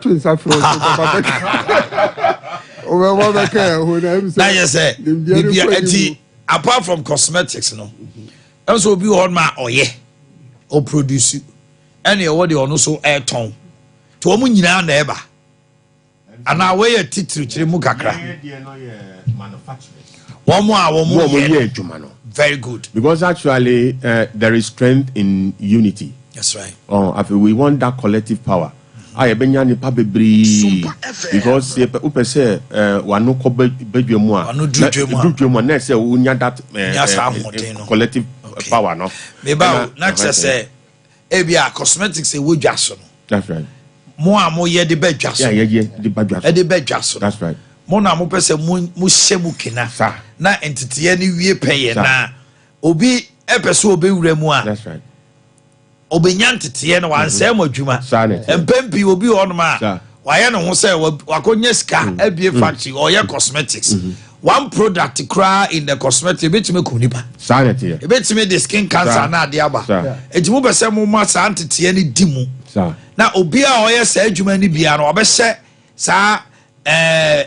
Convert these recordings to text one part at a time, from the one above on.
To nsa frɛ wo sɛ bɛba bɛka wobɛba bɛka yɛn ho na ɛm sɛ na yɛ sɛ nimdeɛ no bibia kɔ anim. Nti apart from cosmetics no, ɛnso obi wɔ hɔ nom a ɔyɛ ɔproduce, ɛne ɛwɔ deɛ ɔno so ɛretɔn, nti wɔn nyinaa na ɛba anaa wɔyɛ titiri kyerɛ mu kakra? Yɛn deɛ no yɛ manufacturers. Wɔn a wɔn Wɔn yɛ yɛ no. adwuma no. Very good. Because actually there is strength in unity. That's right. Afei we want that collective power a yɛbɛnya nipa bebree, because yɛpɛ wopɛ sɛ wano kɔ badwa mu a, Wano duru na- dwa mu a. duru dwa mu a, na ɛsɛ wonya that Nya saa ahoɔden no. collective power no. Meba o, Ɛna- na kyerɛ sɛ ebi a cosmetics ɛwɔ dwa so no, That's right. mo a moyɛ de bɛ dwa so, Yeah, yɛyɛ de ba dwa so. ɛde bɛ dwa so no, That's right. mo na mopɛ sɛ mo hyɛ mu kena Saa. na nteteɛ no wie pɛyɛ Saa. na obi ɛpɛ sɛ obɛwura mu a, That's right. obɛnya nteteɛ no, wansɛe mo adwuma. Saa na ɛteɛ. Mpɛn pii, obi wɔ hɔnom a Saa. wayɛ ne ho sɛ wakɔnya sika abie factory, ɔyɛ cosmetics. One product koraa in the cosmetic ebɛtumi kum nipa. Saa na ɛteɛ. Ebɛtumi de skin cancer Saa. na ade aba. Saa. Eti mo pɛ sɛ mo ma saa nteteɛ no di mu Saa. na obi a ɔyɛ saa adwuma no bia no, ɔbɛhyɛ saa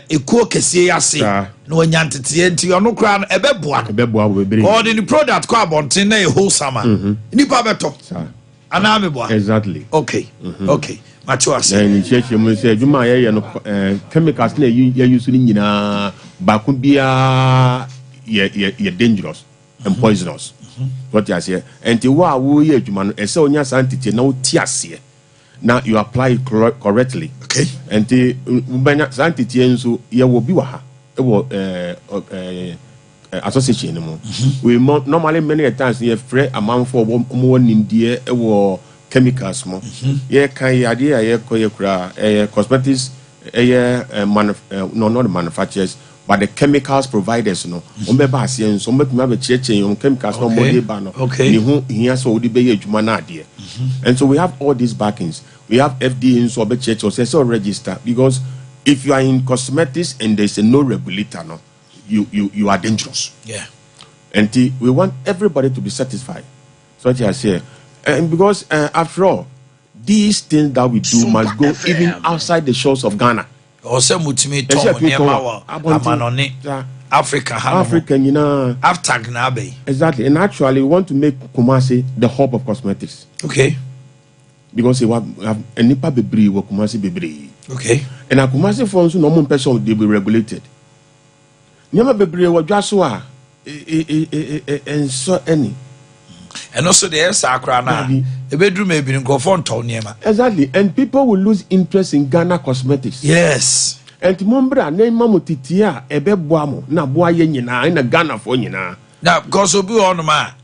ekuo kɛseɛ yi ase Saa. na wanya nteteɛ, nti ɔno koraa no ɛbɛboa no. Ɛbɛboa wo bebree. Ɔde ne product kɔ abɔnten na yɛ wholesome a, nipa bɛtɔ. Saa. Anaa meboa? Exactly. Okay, mate ase. Na ne kyerɛkyerɛ mu sɛ adwuma a yɛyɛ no, chemicals na yɛyi so no nyinaa, baako biara yɛ dangerous and poisonous. Wɔte aseɛ? Nti wo a woyɛ adwuma no, ɛsɛ wonya saa nteteɛ na wote aseɛ na you apply it correctly. Nti wobɛnya saa nteteɛ nso, yɛwɔ bi wɔ ha, ɛwɔ association no mu. We normally, many a times, yɛfrɛ amanfoɔ a wɔn wɔ nimdeɛ ɛwɔ chemicals mu. Yɛka yɛ adeɛ a yɛkɔ yɛ kura ɛyɛ cosmetics, ɛyɛ no, not the manufacturers but the chemicals providers no, wɔn bɛba aseɛ nso, wɔn bɛtumi abɛkyerɛkyerɛ wɔn chemicals na wɔn de ba no ne ho hia sɛ wɔde bɛyɛ adwuma no adeɛ. And so we have all these backings. We have FDA nso, ɔbɛkyerɛkyerɛ sɛ register, because if you are in cosmetics and there is a no regulator no, you are dangerous. And we want everybody to be satisfied. So what I say, and because after all, these things that we do must go even outside the shores of Ghana. Ɔsɛ mutumi Ɛsɛ tɔn tumi tɔn nneɛma wɔ abɔnten. amanɔne. Africa ha no. Africa nyinaa. AFTAG na aba yi. Exactly, and actually we want to make Kumasi the hub of cosmetics. Because we have nipa bebree wɔ Kumasi bebree. And Kumasi fo nso na ɔmo mpɛ sɛ they be regulated. Nneɛma bebree wɔ dwa so a nsɔ ɛni. Ɛno so deɛ, ɛyɛ saa koraa na Dabi. ebeduru ma ebi nkurɔfoɔ ntɔn nneɛma. Exactly, and people will lose interest in Ghana cosmetics. Nti mo mbra na ma mo titi a ɛbɛboa mo na boa yɛ nyinaa ɛna Ghanafoɔ nyinaa. Na because obi wɔ hɔnom a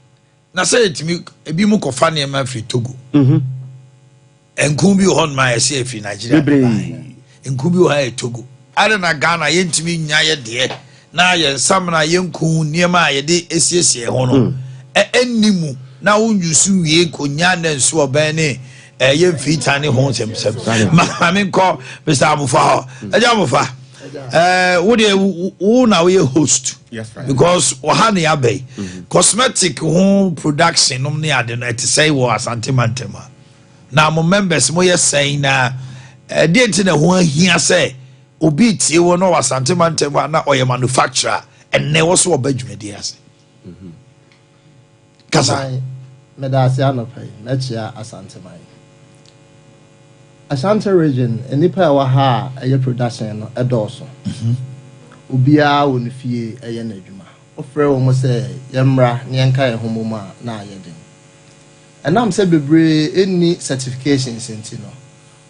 na sɛ yɛtumi ebi mu kɔfa nneɛma firi Togo. Nku bi wɔ hɔnom a yɛsɛ efiri Nigeria. Bebree. Nku bi wɔ ha yɛ Togo ade na Ghana yɛntumi nya yɛ deɛ na yɛn nsamina, yɛn nku, nneɛma a yɛde esiesie ho no ɛnni mu na wonyusu wie nkonya na nsu ɔbɛn ne ɛyɛ mfiita ne ho nsɛmsɛm. Maame, nkɔ Mr Amofa hɔ. Ɛgya Amofa, wo deɛ, wo na woyɛ host. Yes, right. Because ɔha ne yaba yi, cosmetic ho production nom ne ade no, ɛte sɛn wɔ Asante mantam a na mo members mo yɛ sɛn, na ɛdeɛ nti na ho ahia sɛ obi tie wɔ na ɔwɔ Asante mantam a na ɔyɛ manufacturer, ɛnɛ wɔ so ɔba dwumadie ase kasa? Meda ase anɔpa yi. Mɛkyea Asanteman, Ashanti Region. Nnipa a ɛwɔ ha a ɛyɛ production no ɛdɔɔso. Obiara wɔ ne fie ɛyɛ n'adwuma. Wofrɛ wɔn sɛ yɛmmra na yɛnka yɛn ho mmom a, na ayɛ den. Ɛnam sɛ bebree ɛnni certifications nti no,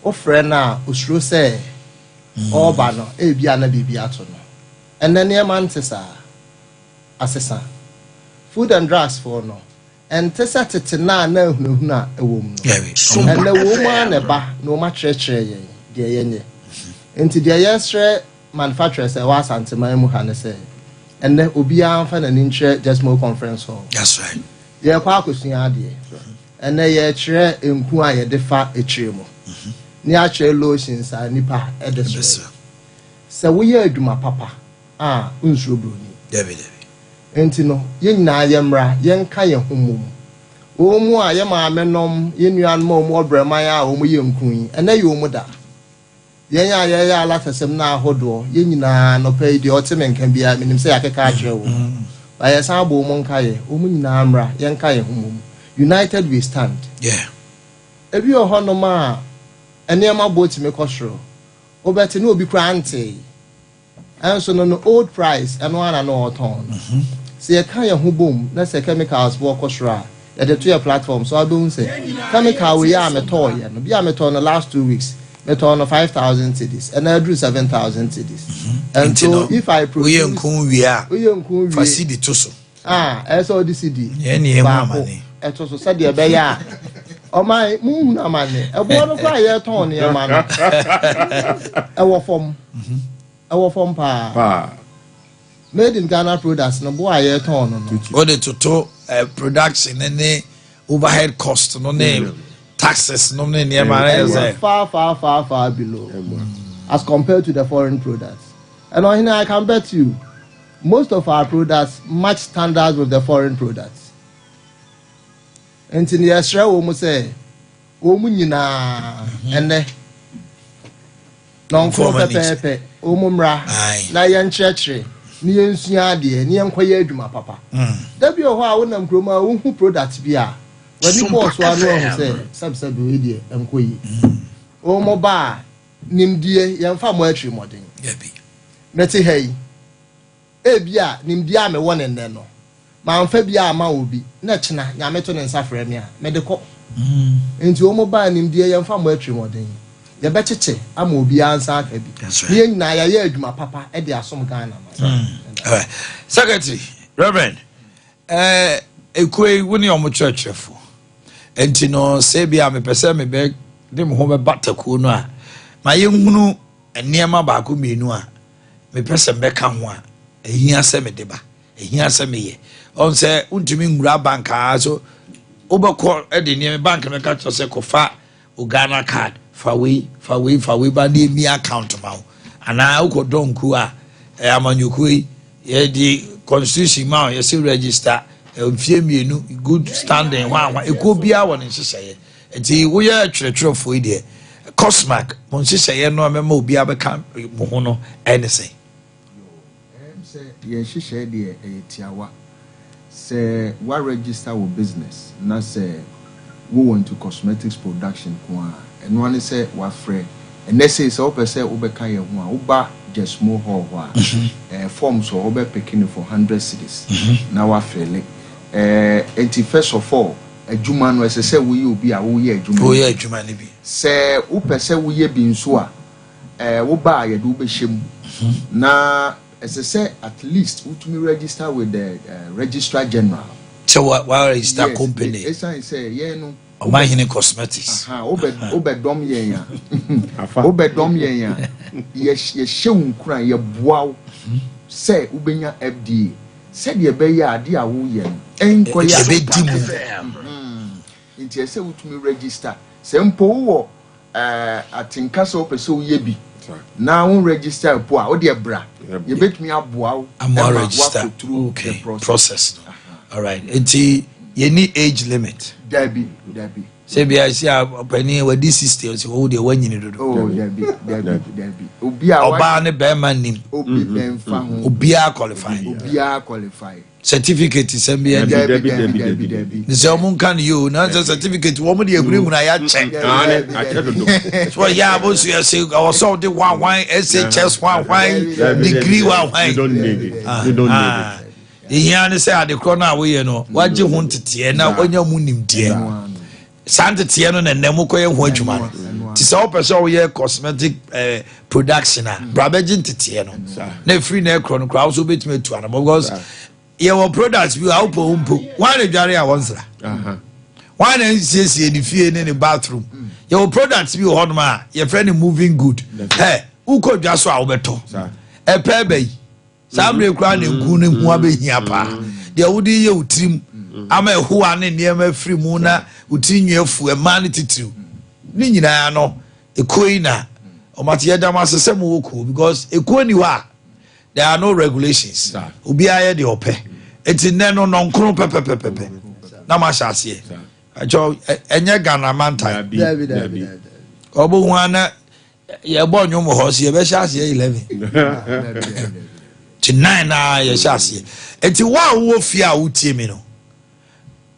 wofrɛ no a, osuro sɛ ɔreba no, ebi a na biribi ato no. Ɛnɛ nneɛma nte saa, asesa. Food and Drugs foɔ no, ɛnte sɛ tete naa na ahunahuna a ɛwɔ mu no. Ɛnɛ wɔn mu ara na ɛba na wɔn akyerɛkyerɛ yɛn deɛ yɛnyɛ. Nti deɛ yɛsrɛ manufacturers a ɛwɔ Asanteman mu ha ne sɛ ɛnɛ obiara mfa n'ani nkyerɛ Jusmo Conference Hall. That's right. Yɛkɔ akɔsua adeɛ. Ɛnɛ yɛkyerɛ nku a yɛde fa akyire mu ne akyerɛ lotions a nipa ɛde srɛ. Sɛ woyɛ adwuma papa a, nsuro buroni. Dabi. Nti no, yɛn nyinaa yɛmmra yɛnka yɛn ho mmom. Wɔn mu a yɛ maame nom, yɛn nuanom a wɔn wɔ brɛman a wɔn yɛ nku yi, ɛnɛ yɛ wɔn da. Yɛn a yɛyɛ alatasɛm no ahodoɔ, yɛn nyinaa nɔpɛ yi deɛ ɔte me nka biara, menim sɛ yɛakeka akyerɛ wo. Ba yɛsan abɔ wɔn nkaeɛ, wɔn nyinaa mmra, yɛnka yɛn ho mmom. United we stand. Ebi wɔ hɔnom a nneɛma boɔ tumi kɔ soro. Wobɛte na obi koraa ntee. Ɛnso no no old price ɛno ara na na ɔretɔn no. Sɛ yɛka yɛn ho bom na sɛ chemicals boɔ kɔ soro a, yɛde to yɛ platform so a wobɛhu sɛ chemical wei a metɔɔyɛ no, bi a metɔɔ no last 2 weeks, metɔɔ no 5,000 cedis, ɛna aduru 7,000 cedis. And Nti so no if I produce woyɛ nku wie a, woyɛ nku fa wie cedi to so. A ɛsɛ sɛ ɔde cedi Yɛn ne yɛn hu baako amane. ɛto so sɛdeɛ ɛbɛyɛ a ɔman muhunu amane. Ɛboɔ no koraa a yɛtɔn nneɛma no ɛwɔ fam, ɛwɔ fam paa. Paa. Made in Ghana products no, boɔ a yɛtɔn no, wode toto production ne overhead cost no ne taxes no ne nneɛma no yɛ ɛyɛ sɛ far, far, far, far below as compared to the foreign products. And ɔhene, I can bet you most of our products match standards with the foreign products. Nti ne yɛsrɛ wɔ mu sɛ wɔn mu nyinaa ɛnɛ nɔnkoro Nfɔma ni pɛpɛɛpɛ wɔn mu mmra na yɛnkyerɛkyerɛ ne yɛnsua adeɛ ne yɛnkɔyɛ adwuma papa. Dabi wɔ hɔ a wonam kurom a wohu product bi a wɔde bɔɔ so ano ahu sɛ sɛbsɛbi wei deɛ ɛnkɔ yie. Wɔn mo ba a nimdie, yɛmfa mo atiri mmɔden. Dabi. Mete ha yi, ebi a nimdie a mewɔ ne nnɛ no mamfa bi a ama obi na kyena Nyame to ne nsa frɛ me a mede kɔ. Nti wɔn mo ba a nimdie, yɛmfa mo atiri mmɔden, yɛbɛkyekyɛ ama obiara nsa aka bi. That's right. Ne yɛn nyinaa yɛayɛ adwuma papa de asom Ghana ma. Alright. Secretary, Reverend, ekuo yi, wo ne ɔmo kyerɛkyerɛfo, nti no sɛ bi a mepɛ sɛ mebɛ de me ho bɛba takuo no a, ma yɛnhunu nneɛma baako mmienu a mepɛ sɛ mbɛka ho a ɛhia sɛ mede ba, ɛhia sɛ meyɛ. Ɔn sɛ wontumi nwura bank a so wobɛkɔ de nneɛma bank no ka kyerɛ sɛ kɔfa o Ghana Card, fa wei, fa wei, fa wei ba ne emi account ma wo, anaa wokɔ dɔnkuo a ɛyɛ amanyɔkuo yi yɛde constitution ma wo, yɛsɛ register mfie 2, good standing hɔ ahwa. Ekuo biara wɔ ne nhyehyɛeɛ, nti woyɛ twerɛtwerɛfoɔ yi deɛ, Cosmac mo nhyehyɛeɛ no a mɛma obiara bɛka mo ho no ɛne sɛ Sɛ yɛn hyehyɛ deɛ, ɛyɛ tiawa. Sɛ wa register wo business na sɛ wowɔ into cosmetics production ko a, ɛno ane sɛ wafrɛ ɛnɛ sei sɛ wopɛ sɛ wobɛka yɛn ho a, woba Jesmo Hall hɔ a, forms wɔ hɔ, wobɛpick no for 100 cedis na wafill. Nti first of all, adwuma no, ɛsɛ sɛ woyɛ obi a woyɛ adwuma no. Woyɛ adwuma no bi. Sɛ wopɛ sɛ woyɛ bi nso a, woba a yɛde wobɛhyɛ mu na ɛsɛ sɛ at least wotumi register with the Registrar General. Sɛ wa register Yes, company. ɛsiane sɛ yɛn no Ɔmanhene Cosmetics. Aha, wobɛdɔm yɛn a, Afa. wobɛdɔm yɛn a, yɛhyɛ wo nkuran, yɛboa wo sɛ wobɛnya FDA sɛdeɛ ɛbɛyɛ a adeɛ a woyɛ no ɛnkɔyɛ Ɛbɛdi mu. Nti ɛsɛ wotumi register. Sɛ mpo wowɔ atenka sɛ wopɛ sɛ woyɛ bi na wo register po a, wode bra, yɛbɛtumi aboa wo ama ɛma register. woakɔ through the process. Process no, alright. Nti yɛni age limit? Dabi, dabi. Sɛ bia si a ɔpanin wadi 60, ɔsɛ wɔwo deɛ wanyini dodo. Oh, dabi, dabi, dabi. Obi a Ɔbaa ne bɛrima nim. Obi bɛnfa ho. Obiara qualify. Obiara qualify. Certificate sɛm bi ɛni? Dabi. Dabi, dabi. dabi, Dabi. Dabi. Dabi. Ne sɛ ɔmo nka no yie o, na sɛ certificate wɔn de ehunahuna yɛ akyɛ. Ah, ne akyɛ dodo. So ɔyɛ abosu yɛ sɛ ɔwɔ sɛ ɔde hwanhwan SHS hwanhwan Dabi, degree dabi. hwanhwan. You don't need it. You don't need it. Ehia ne sɛ adekorɔ no a woyɛ no, wagye ho nteteɛ na wanya mu nimdeɛ. Saa nteteɛ no na nnɛ mokɔyɛ ho adwuma no. Nti sɛ wopɛ sɛ woyɛ cosmetic production a, bra bɛgye nteteɛ no na ɛfiri na ɛkorɔ no koraa wo so wobɛtumi atu anamɔ, because yɛwɔ products bi a wopɛ wo mpo wan na dware a wɔnsra wan na nsiesie ne fie ne ne bathroom. Yɛwɔ products bi wɔ hɔnom a yɛfrɛ no moving good. Ɛ wokɔ dwa so a wobɛtɔ ɛpɛ bɛ yi saa mmerɛ koraa ne nku ne ho abɛhia paa deɛ wode yɛ wo tirim ama ɛhoa ne nneɛma afiri mu na wo tiri nwi afu, ɛmaa ne titiriw ne nyinaa no. Ekuo yi na ɔmate yɛda mo ase sɛ mowɔ kuo, because ekuo ni hɔ a there are no regulations. Obiara yɛ deɛ ɔpɛ. Eti nnɛ no nɔnkoro pɛpɛpɛpɛpɛ na mo ahyɛ aseɛ ɛkyɛw ɛnyɛ Ghana mantan. Dabi. Dabi, dabi. Dabi. Dabi. Ɔbɛhu ana. Yɛbɔ nnwom wɔ hɔ so yɛbɛhyɛ aseɛ 11 to 9 na yɛhyɛ aseɛ. Nti wo a wowɔ fie a wotie mi no,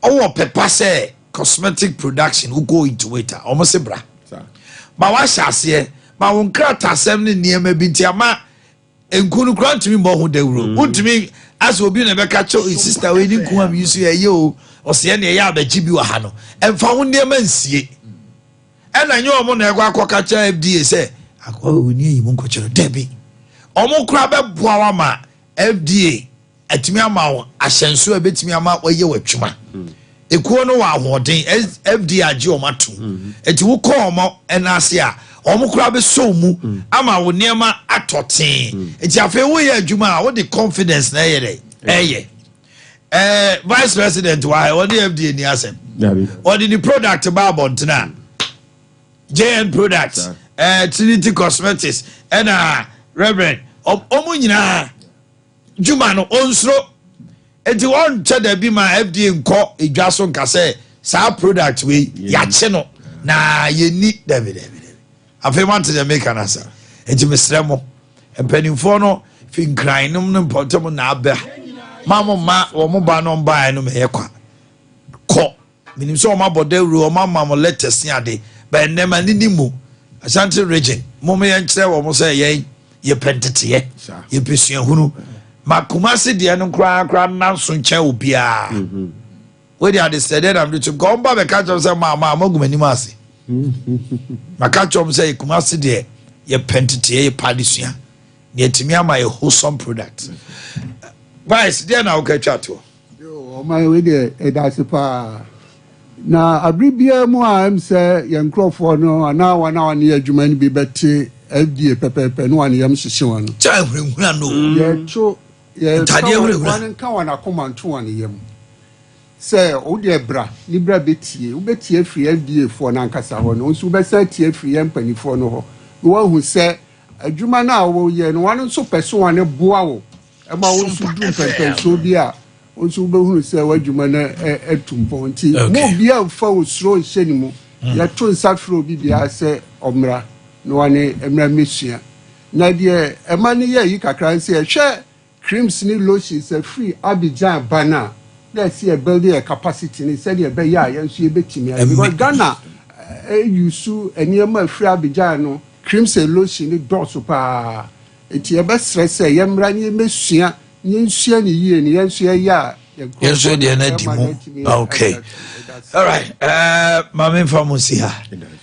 ɔwɔ pɛpa sɛ cosmetic production wo go into it a, ɔmo se bra. Ma wahyɛ aseɛ ma wo nkratasɛm ne nneɛma bi nti ama nku no kura ntumi mbɔ ho dawuro. Wontumi asɛ obi na ɛbɛka kyɛw, "Sister, wei ni nku a mi yi so yɛ o." Ɔsɛ ɛna ɛyɛ abɛgye bi wɔ ha no, ɛmfa ho nneɛma nsie. Ɛna nyɛ ɔmo na ɛkɔ akɔka kyerɛ FDA sɛ akɔ oni eyi mu nkɔkyerɛ. Dɛbi, ɔmo kora bɛboa wa ma FDA atumi ama wo ahyɛnso a ɛbɛtumi ama wɔyɛ w'adwuma. Ekuo no wɔ ahoɔden, FDA agye ɔmo ato. Eti wokɔ ɔmo ɛna ase a, ɔmo kora bɛsɔ mu ama wo nneɛma atɔ tee. Eti afei woyɛ adwuma a, wode confidence na ɛyɛ dɛ ɛyɛ. Vice president wa wɔde FDA ni asɛm, wɔde ne product ba abɔntene a, JN Products, Trinity Cosmetics, ɛna Reverend, ɔmo nyinaa dwuma no ɔnsoro. Nti wɔnkyɛ dabi ma FDA nkɔ edwa so nka sɛ saa product wei yɛakye no na yɛni. Dabi, dabi, dabi. Afei mo ante deɛ meka no ase. Nti mesrɛ mo, mpanimfoɔ no fi Nkran nom ne mpɔtam na aba ma mo ma wɔn mo ba no mbaeɛ no mɛyɛ kwa kɔ. Menim sɛ ɔmo abɔ dawuro, ɔmo ama mo letters ne ade bɛn. Nnɛma ne ni mu Ashanti Region, mo mo yɛn kyerɛ wɔn sɛ yɛn yɛpɛ nteteɛ, yɛpɛ suahunu. Ma Kumasi deɛ no koraa koraa nanso nkyɛn obiara. Wei de ade sɛ deɛ nam de tum ka ɔmo ba bɛka kyerɛ sɛ maa maa mo agu m'anim ase. Maka kyerɛ ɔmo sɛ Kumasi deɛ, yɛpɛ nteteɛ, yɛpɛ adesua na yɛtumi ama yɛ wholesome product. Vice, deɛ na woka twa toɔ? Ɔman wei deɛ, ɛda ase paa. Na abere biara mu a sɛ yɛn nkurɔfoɔ no anaa wɔn a wɔne yɛ adwuma no bi bɛte FDA pɛpɛɛpɛ ne wɔn yam hyehye wɔn no. Kyɛ ahurahura no. Yɛto yɛka Ntadeɛ hurahura. Wɔn nka wɔn akoma nto wɔn yam sɛ wodeɛ bra ne bra bɛtie. Wobɛtie afiri FDA foɔ no ankasa hɔ no nso, wobɛsan tie afiri yɛn mpanimfoɔ no hɔ na wɔahu sɛ adwuma no a wɔyɛ no, wɔn nso pɛ so wɔn boa wo ɛma wo nso du mpɛmpɛnsoɔ bi a wo nso wobɛhunu sɛ w'adwuma no atu mpɔn. Nti mo obiara mfa wo suro nhyɛ ne mu. Yɛto nsa frɛ obi biara sɛ ɔmmra na wɔne mmra mmɛsua. Na deɛ ɛma no yɛ yi kakra sɛ yɛhwɛ creams ne lotions afiri Abidjan ba no a, na ɛsɛ yɛ build yɛ capacity ne sɛdeɛ ɛbɛyɛ a yɛn nso yɛbɛtumi ayɛ, because Ghana ɛyusu nneɛma afiri Abidjan no, creams and lotion ne dɔɔso paa. Nti yɛbɛsrɛ sɛ yɛmmra ne yɛmmɛsua ne yɛnsua ne yie ne yɛn nso yɛyɛ a yɛn nso deɛ no adi mu. Okay, alright, maame nfa mo si ha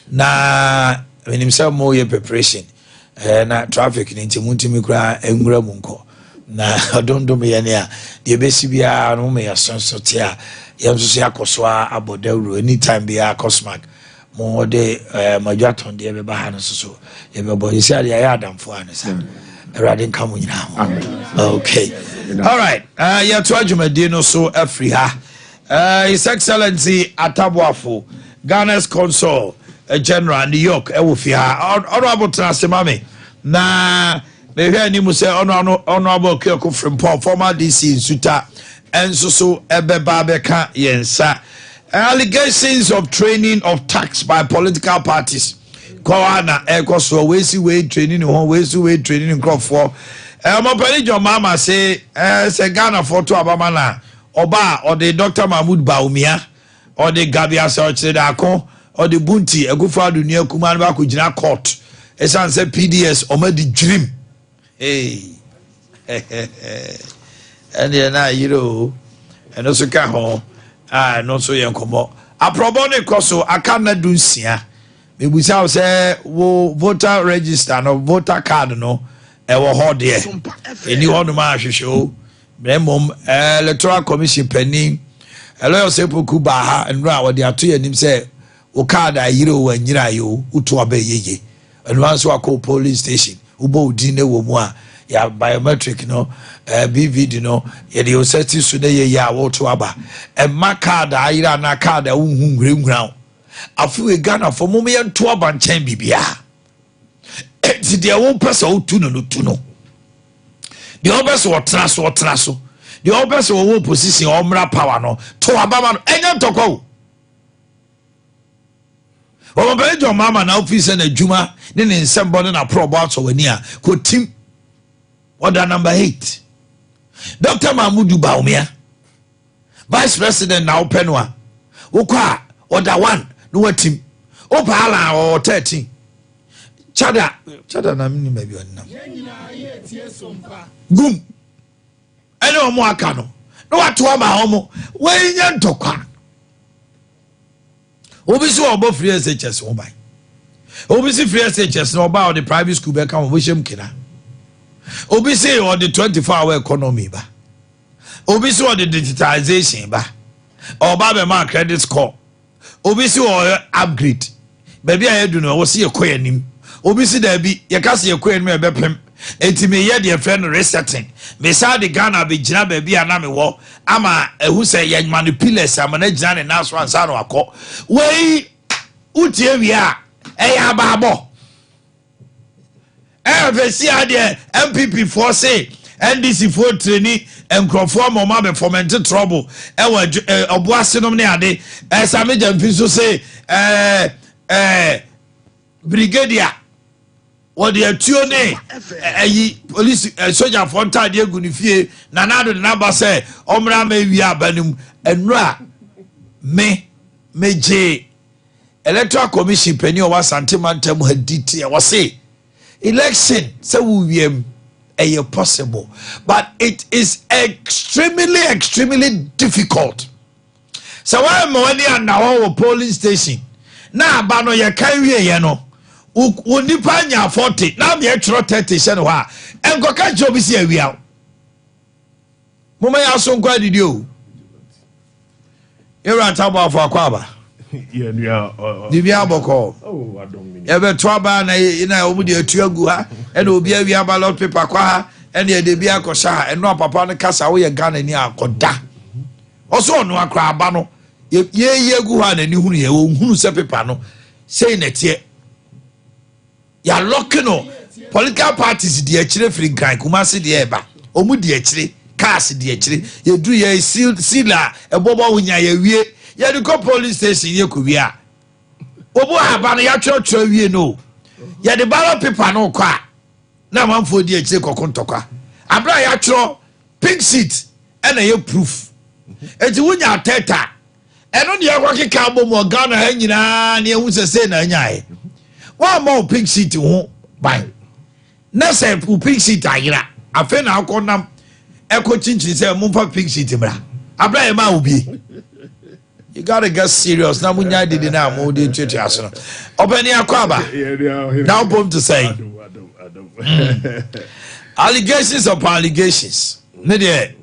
na menim sɛ moyɛ preparation na traffic no nti montumi koraa nwura mu nkɔ na ɔdomdom yɛ ne a deɛ ɛbɛsi biara no moma yɛsonso te a yɛn nso so yɛakɔ so a abɔ dawuro. Anytime biara Cosmac mo de mo adwatɔndeɛ bɛba ha no nso so yɛbɛbɔ. Yɛsi adeɛ ayɛ adamfo a ne sa. Awurade nka mo nyinaa ho. Okay, alright, yɛto adwumadie no so afiri ha. His Excellency Ataboafo, Ghana's Consul General New York, ɛwɔ fie ha. Honorable, tena ase ma me na mehwɛ anim sɛ ɔno Honorable Okuako Frimpong, former DC Nsuta, ɛnso so ɛbɛba abɛka yɛn nsa. Allegations of training of tax by political parties kɔwa na ɛkɔ soɔ. Weesi wei training ne ho, weesi wei training ne nkurɔfoɔ. Ɔmɔpɛni John Mahama se sɛ Ghanafoɔ to abama na ɔba a, ɔde Dr Mahmood Bawumia, ɔde Gabby Asare Otchere-Darko, ɔde Bunti Akufo Addo nua kumaa no baako gyina court ɛsiane sɛ PDS ɔmo adi dwirim. Hey, ɛneɛ na ayere o. Ɛno nso ka ho a, ɛno nso yɛ nkɔmmɔ. Aprɔbɔ ne kɔ so aka nna 16. Mebusa wo sɛ wo voter register no, voter card no, ɛwɔ hɔ deɛ? Ɛni hɔnom a, ahwehwɛ o. Na mmom Electoral Commission panin Aloysius Poku baa ha nnora a wɔde ato yɛn anim sɛ wo card ayere o, anyira ayɛ o, woto aba yeye. Ɛno ara nso akɔ polling station, wobɔ wo din na wɔ mu a, yɛ biometric no, BVD no, yɛde wo sɛ ti so na yɛyɛ a wɔto aba. Ɛma card a ayere anaa card a wohu nhwiranhwira wo. Afei Ghanafoɔ, mom yɛnto aba nkyɛn biribiara. Nti deɛ wopɛ sɛ wotu no no, tu no. Deɛ wopɛ sɛ ɔtena so, ɔtena so. Deɛ wopɛ sɛ ɔwɔ opposition, ɔmmra power no, to aba ma no. Ɛnyɛ ntɔkwa o. Ɔmampanin John Mahama na wofii sɛ n'adwuma ne ne nsɛmbɔ ne n'aporɔbɔ asɔ w'ani a, kɔtim. Ɔda number 8. Dr. Mahmudu Bawumia, vice president na wopɛ no a, wokɔ a ɔda 1 na watim. Wopɛ Alan a, ɔwɔ 13. Chada, Chada na menim baabi ɔnenam. Gum. Ɛne wɔn aka no na wato ama wɔn. Wei nyɛ ntɔkwa. Obi si ɔbɔ free SHS ho ban. Obi si free SHS na ɔba ɔde private school bɛka wɔn bɛhyɛ mu kena. Obi si ɔde 24 hour economy ba. Obi si ɔde digitization ba. Ɔba bɛma credit score. Obi si ɔyɛ upgrade. Baabi a yɛdu no ɛwɔ si yɛkɔ yɛn anim. Obi si daabi yɛka si yɛkɔ yɛn anim ɛbɛpem. Eti meyɛ deɛ fɛ no resetting. Mesaa de Ghana bɛgyina baabi a na mewɔ ama ehu sɛ yɛn no pillars ama no gyina ne nan so ansa na wakɔ. Wei wotie wie a ɛyɛ abaabɔ. Ɛyɛ si adeɛ NPP foɔ se NDC foɔ train nkurɔfoɔ ama ɔmo abɛ foment trouble ɛwɔ ɔboase nom ne ade. Ɛsame Gyamfi nso se ɛɛ ɛɛ brigadier wɔde atuo ne ɛyi polisi sogyafoɔ ntaadeɛ gu ne fie na n'ado de n'aba sɛ ɔmmra ama ewie aba no mu. Nnura me megye Electoral Commission panyin a ɔwɔ Asante mantam ha di ti a wɔse election sɛ wowiem ɛyɛ possible, but it is extremely, extremely difficult. Sɛ wɔama w'ani anna hɔ wɔ polling station na aba no yɛka wieɛ no, wo nipa nya 40 na meɛtwerɛ 30 hyɛ no hɔ a, ɛnkɔka nkyerɛ obi sɛ awia wo. Moma yɛ aso nkɔ adidi o. Yɛwura ntaboafo akɔ aba biribi abɔkɔ yɛbɛto aba na na wɔn de atu agu ha, ɛna obi awia ballot paper kɔ ha, ɛna yɛde bi akɔhyɛ ha. Ɛno a papa no kasa woyɛ Ghana ni akɔda ɔso ɔno akora aba no yɛyi agu hɔ a n'ani hunu yɛ wɔn sɛ paper no sei na ɛteɛ. Yɛalɔke no political parties di akyire firi Nkran, Kumase deɛ ɛba ɔmu di akyire, cars di akyire, yɛduru yɛ seal seal a ɛbɔbɔ ho nya yɛwie, yɛde kɔ polling station, yɛ kɔ wie a obu aba no yɛatwerɛtwerɛ wie no, yɛde ballot paper no kɔ a na amanfoɔ di akyire kɔko ntɔkwa abere a yɛatwerɛ pink sheet ɛna yɛ proof. Eti wonya atɛta ɛno deɛ ɛkɔ keka abɔ mu wɔ Ghana ha nyinaa ne ehu sɛ sei na anyaeɛ wɔamma wo pink sheet ho ban na sɛ wo pink sheet ayera, afei na akɔ nam ɛkɔ kyinkyin sɛ momfa pink sheet mmra abere a yɛma wo bie. You gotta get serious na munya didi na mo de tuatua so no. Ɔpɛni akɔ aba na wopom to sɛn allegations upon allegations ne deɛ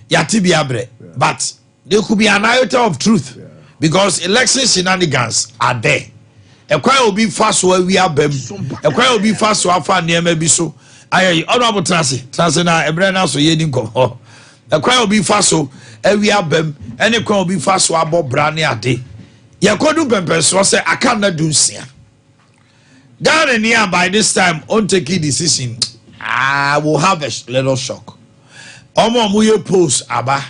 yɛate bi abrɛ, but there could be an iota of truth because election shenanigans are there. Ɛkwan a obi fa so awi aba mu, ɛkwan a obi fa so afa nneɛma bi so ayɛ ɔno abo tena ase tena ase na ɛbrɛ na so yɛ ni nkɔmɔ. Ɛkwan a obi fa so awi aba mu ɛne kwan a obi fa so abɔ bra ne ade yɛkɔdu mpɛmpɛnsoɔ sɛ aka nna 16. Ghana ni a by this time on take decision, I will have a little shock. Ɔmo a ɔmo yɛ post aba,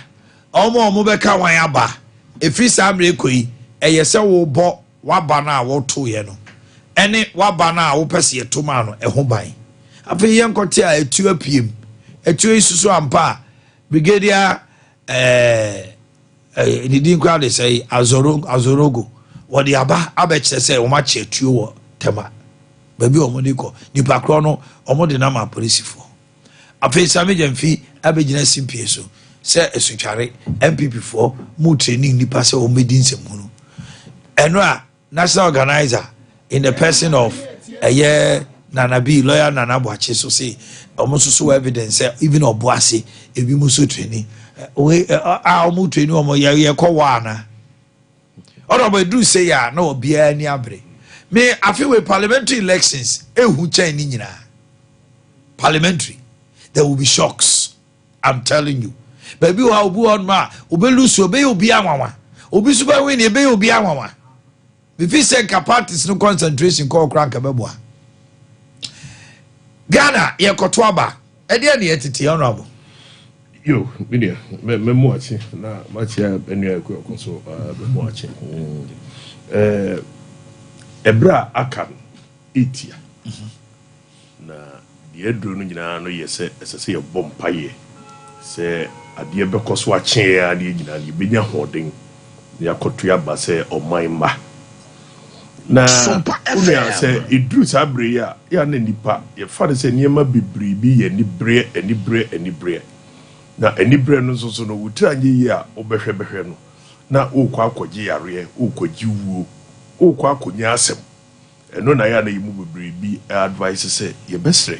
ɔmo a ɔmo bɛka wɔn aba efi saa mmerɛ kɔ yi, ɛyɛ sɛ wɔbɔ waba no a wɔtoeɛ no ɛne waba no a wopɛ sɛ yɛto maa no ɛho ban. Afei yɛn nkɔte a etuo apue mu, etuo yi soso ampa a brigadier ɛɛ ne din koraa de sɛ Azoro Azorogo wɔde aba abɛkyerɛ sɛ wɔn akyɛ etuo wɔ Tɛma baabi a wɔn de kɔ nipa korɔ no, wɔn de nam apolisifoɔ. Afei Sami Gyamfi abɛgyina simpie so sɛ esutware NPP foɔ mu training nipa sɛ wɔn bɛdi nsɛmhunu. Ɛno a national organizer in the person of ɛyɛ Nana B, lawyer Nana Buakye, so say wɔn nso so wɔ evidence sɛ even Ɔboase ebi mu so training wei a wɔn training wɔn yɛ yɛkɔ wɔ ana ɔdɔ ɔbɔ eduru se yɛ a na obiara ani abere. Me afi wei parliamentary elections ehu kyɛn ne nyinaa. Parliamentary, there will be shocks, I'm telling you. Baabi wɔ ha, obi wɔ hɔ nom a obe lose, obɛyɛ obi anwanwa, obi nso bɛ win, ebɛyɛ obi anwanwa. Bifi sɛ nka parties no concentration kɔɔ kora nka bɛboa Ghana. Yɛkɔto aba ɛdeɛ ne yɛtete, honorable. Yo, me nua, mɛmu akye na makyia nua ɛkɔ ɛkɔ so mɛmu akye. Ɛberɛ a aka no ɛtia. Na deɛ aduro no nyinaa no yɛ sɛ ɛsɛ sɛ yɛbɔ mpaeɛ sɛ adeɛ bɛkɔ so akye yɛn ara na yɛn nyinaa no yɛbɛnya ahoɔden na yɛakɔto yɛn aba sɛ ɔman mma. Na wo nua, sɛ ɛduru saa berɛ yi a, yɛ a na nnipa, yɛfa no sɛ nneɛma bebree bi yɛ anibereɛ, anibereɛ, anibereɛ. Na anibereɛ no nso so no, wo tiri anyɛ yie a, wobɛhwɛ bɛhwɛ no, na worekɔ akɔgye yareɛ, worekɔgye wuo, worekɔ akɔnya asɛm. Ɛno na ɛyɛ a na yɛn mu bebree bi advice sɛ yɛbɛsrɛ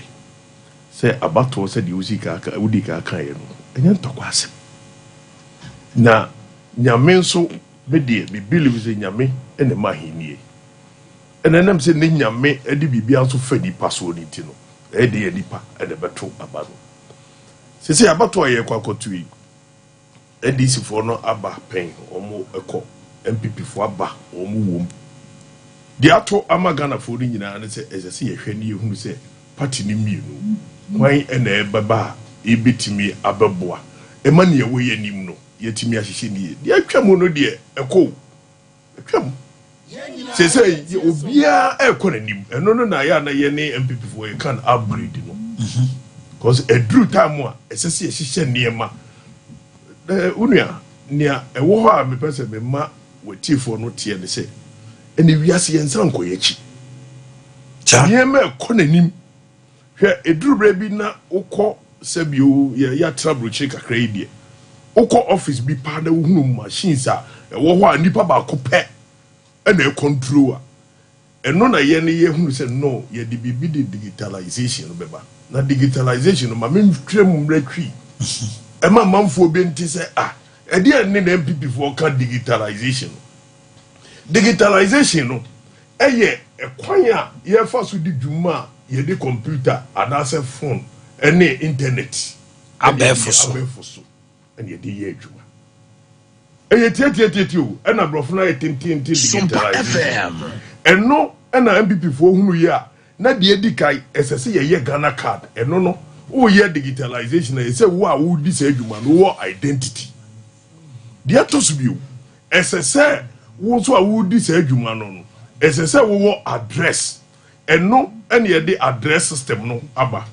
sɛ abatoɔ sɛdeɛ wosii kan ka wodii kan kaeɛ no, ɛnyɛ ntɔkwa asɛm. Na Nyame nso, me deɛ me believe sɛ Nyame na ɛma ahennie. Ɛna ɛnam sɛ ne Nyame de biribiara nso fa nipa soɔ no nti no, ɛyɛ den a nipa na ɛbɛto aba no. Seesei abatoɔ a yɛrekɔ akɔto yi, NDC foɔ no aba pɛn, wɔn kɔ, NPP foɔ aba, wɔn wom. Deɛ ato ama Ghana foɔ no nyinaa ne sɛ ɛsɛ sɛ yɛhwɛ na yɛhunu sɛ party no mmienu hwan na ɛbɛba a ɛbɛtumi abɛboa ɛma nea ɛwɔ yɛn anim no yɛatumi ahyehyɛ no yie. Deɛ atwa mu no deɛ ɛkɔ o. Atwam. Seesei obiara ɛrekɔ n'anim. Ɛno no na ayɛ a na yɛne NPP foɔ yɛka no upgrade no. Because ɛduru time a ɛsɛ sɛ yɛhyehyɛ nneɛma. Wo nua, nea ɛwɔ hɔ a mepɛ sɛ mema w'atiefoɔ no teɛ ne sɛ, ɛnɛ wiase yɛnsan nkɔ yɛn akyi. Nneɛma ɛkɔ n'anim. Hwɛ, ɛduru berɛ bi na wokɔ sɛbio yɛ yɛatra aburokyire kakra yi deɛ, wokɔ office bi paa na wohunu machines a ɛwɔ hɔ a nipa baako pɛ na ɛcontrol a, ɛno na yɛn yɛhunu sɛ no, yɛde biribi de digitalization no bɛba. Na digitalization no, ma mentwerɛ mu mmerɛ twi ɛma amanfoɔ bi nte sɛ ah, ɛdeɛn ne na NPP foɔ ka digitalization no. Digitalization no yɛ kwan a yɛfa so di dwuma a yɛde kɔmputa anaasɛ fon ne intanɛt Abɛɛfo so. abɛɛfo so na yɛde yɛ adwuma. Ɛyɛ tiatiatiatia o, ɛna aborɔfo no ayɛ tententen Sompa digitalization. FM. Ɛno na NPP foɔ hunu yɛ a, na deɛ edi kan ɛsɛ sɛ yɛyɛ Ghana card. Ɛno no, woyɛ digitalization a, ɛsɛ sɛ wo a wodi saa adwuma no wowɔ identity. Deɛ ɛtɔ so bio, ɛsɛ sɛ wo nso a woredi saa adwuma no no, ɛsɛ sɛ wowɔ address. Ɛno na yɛde address system no aba.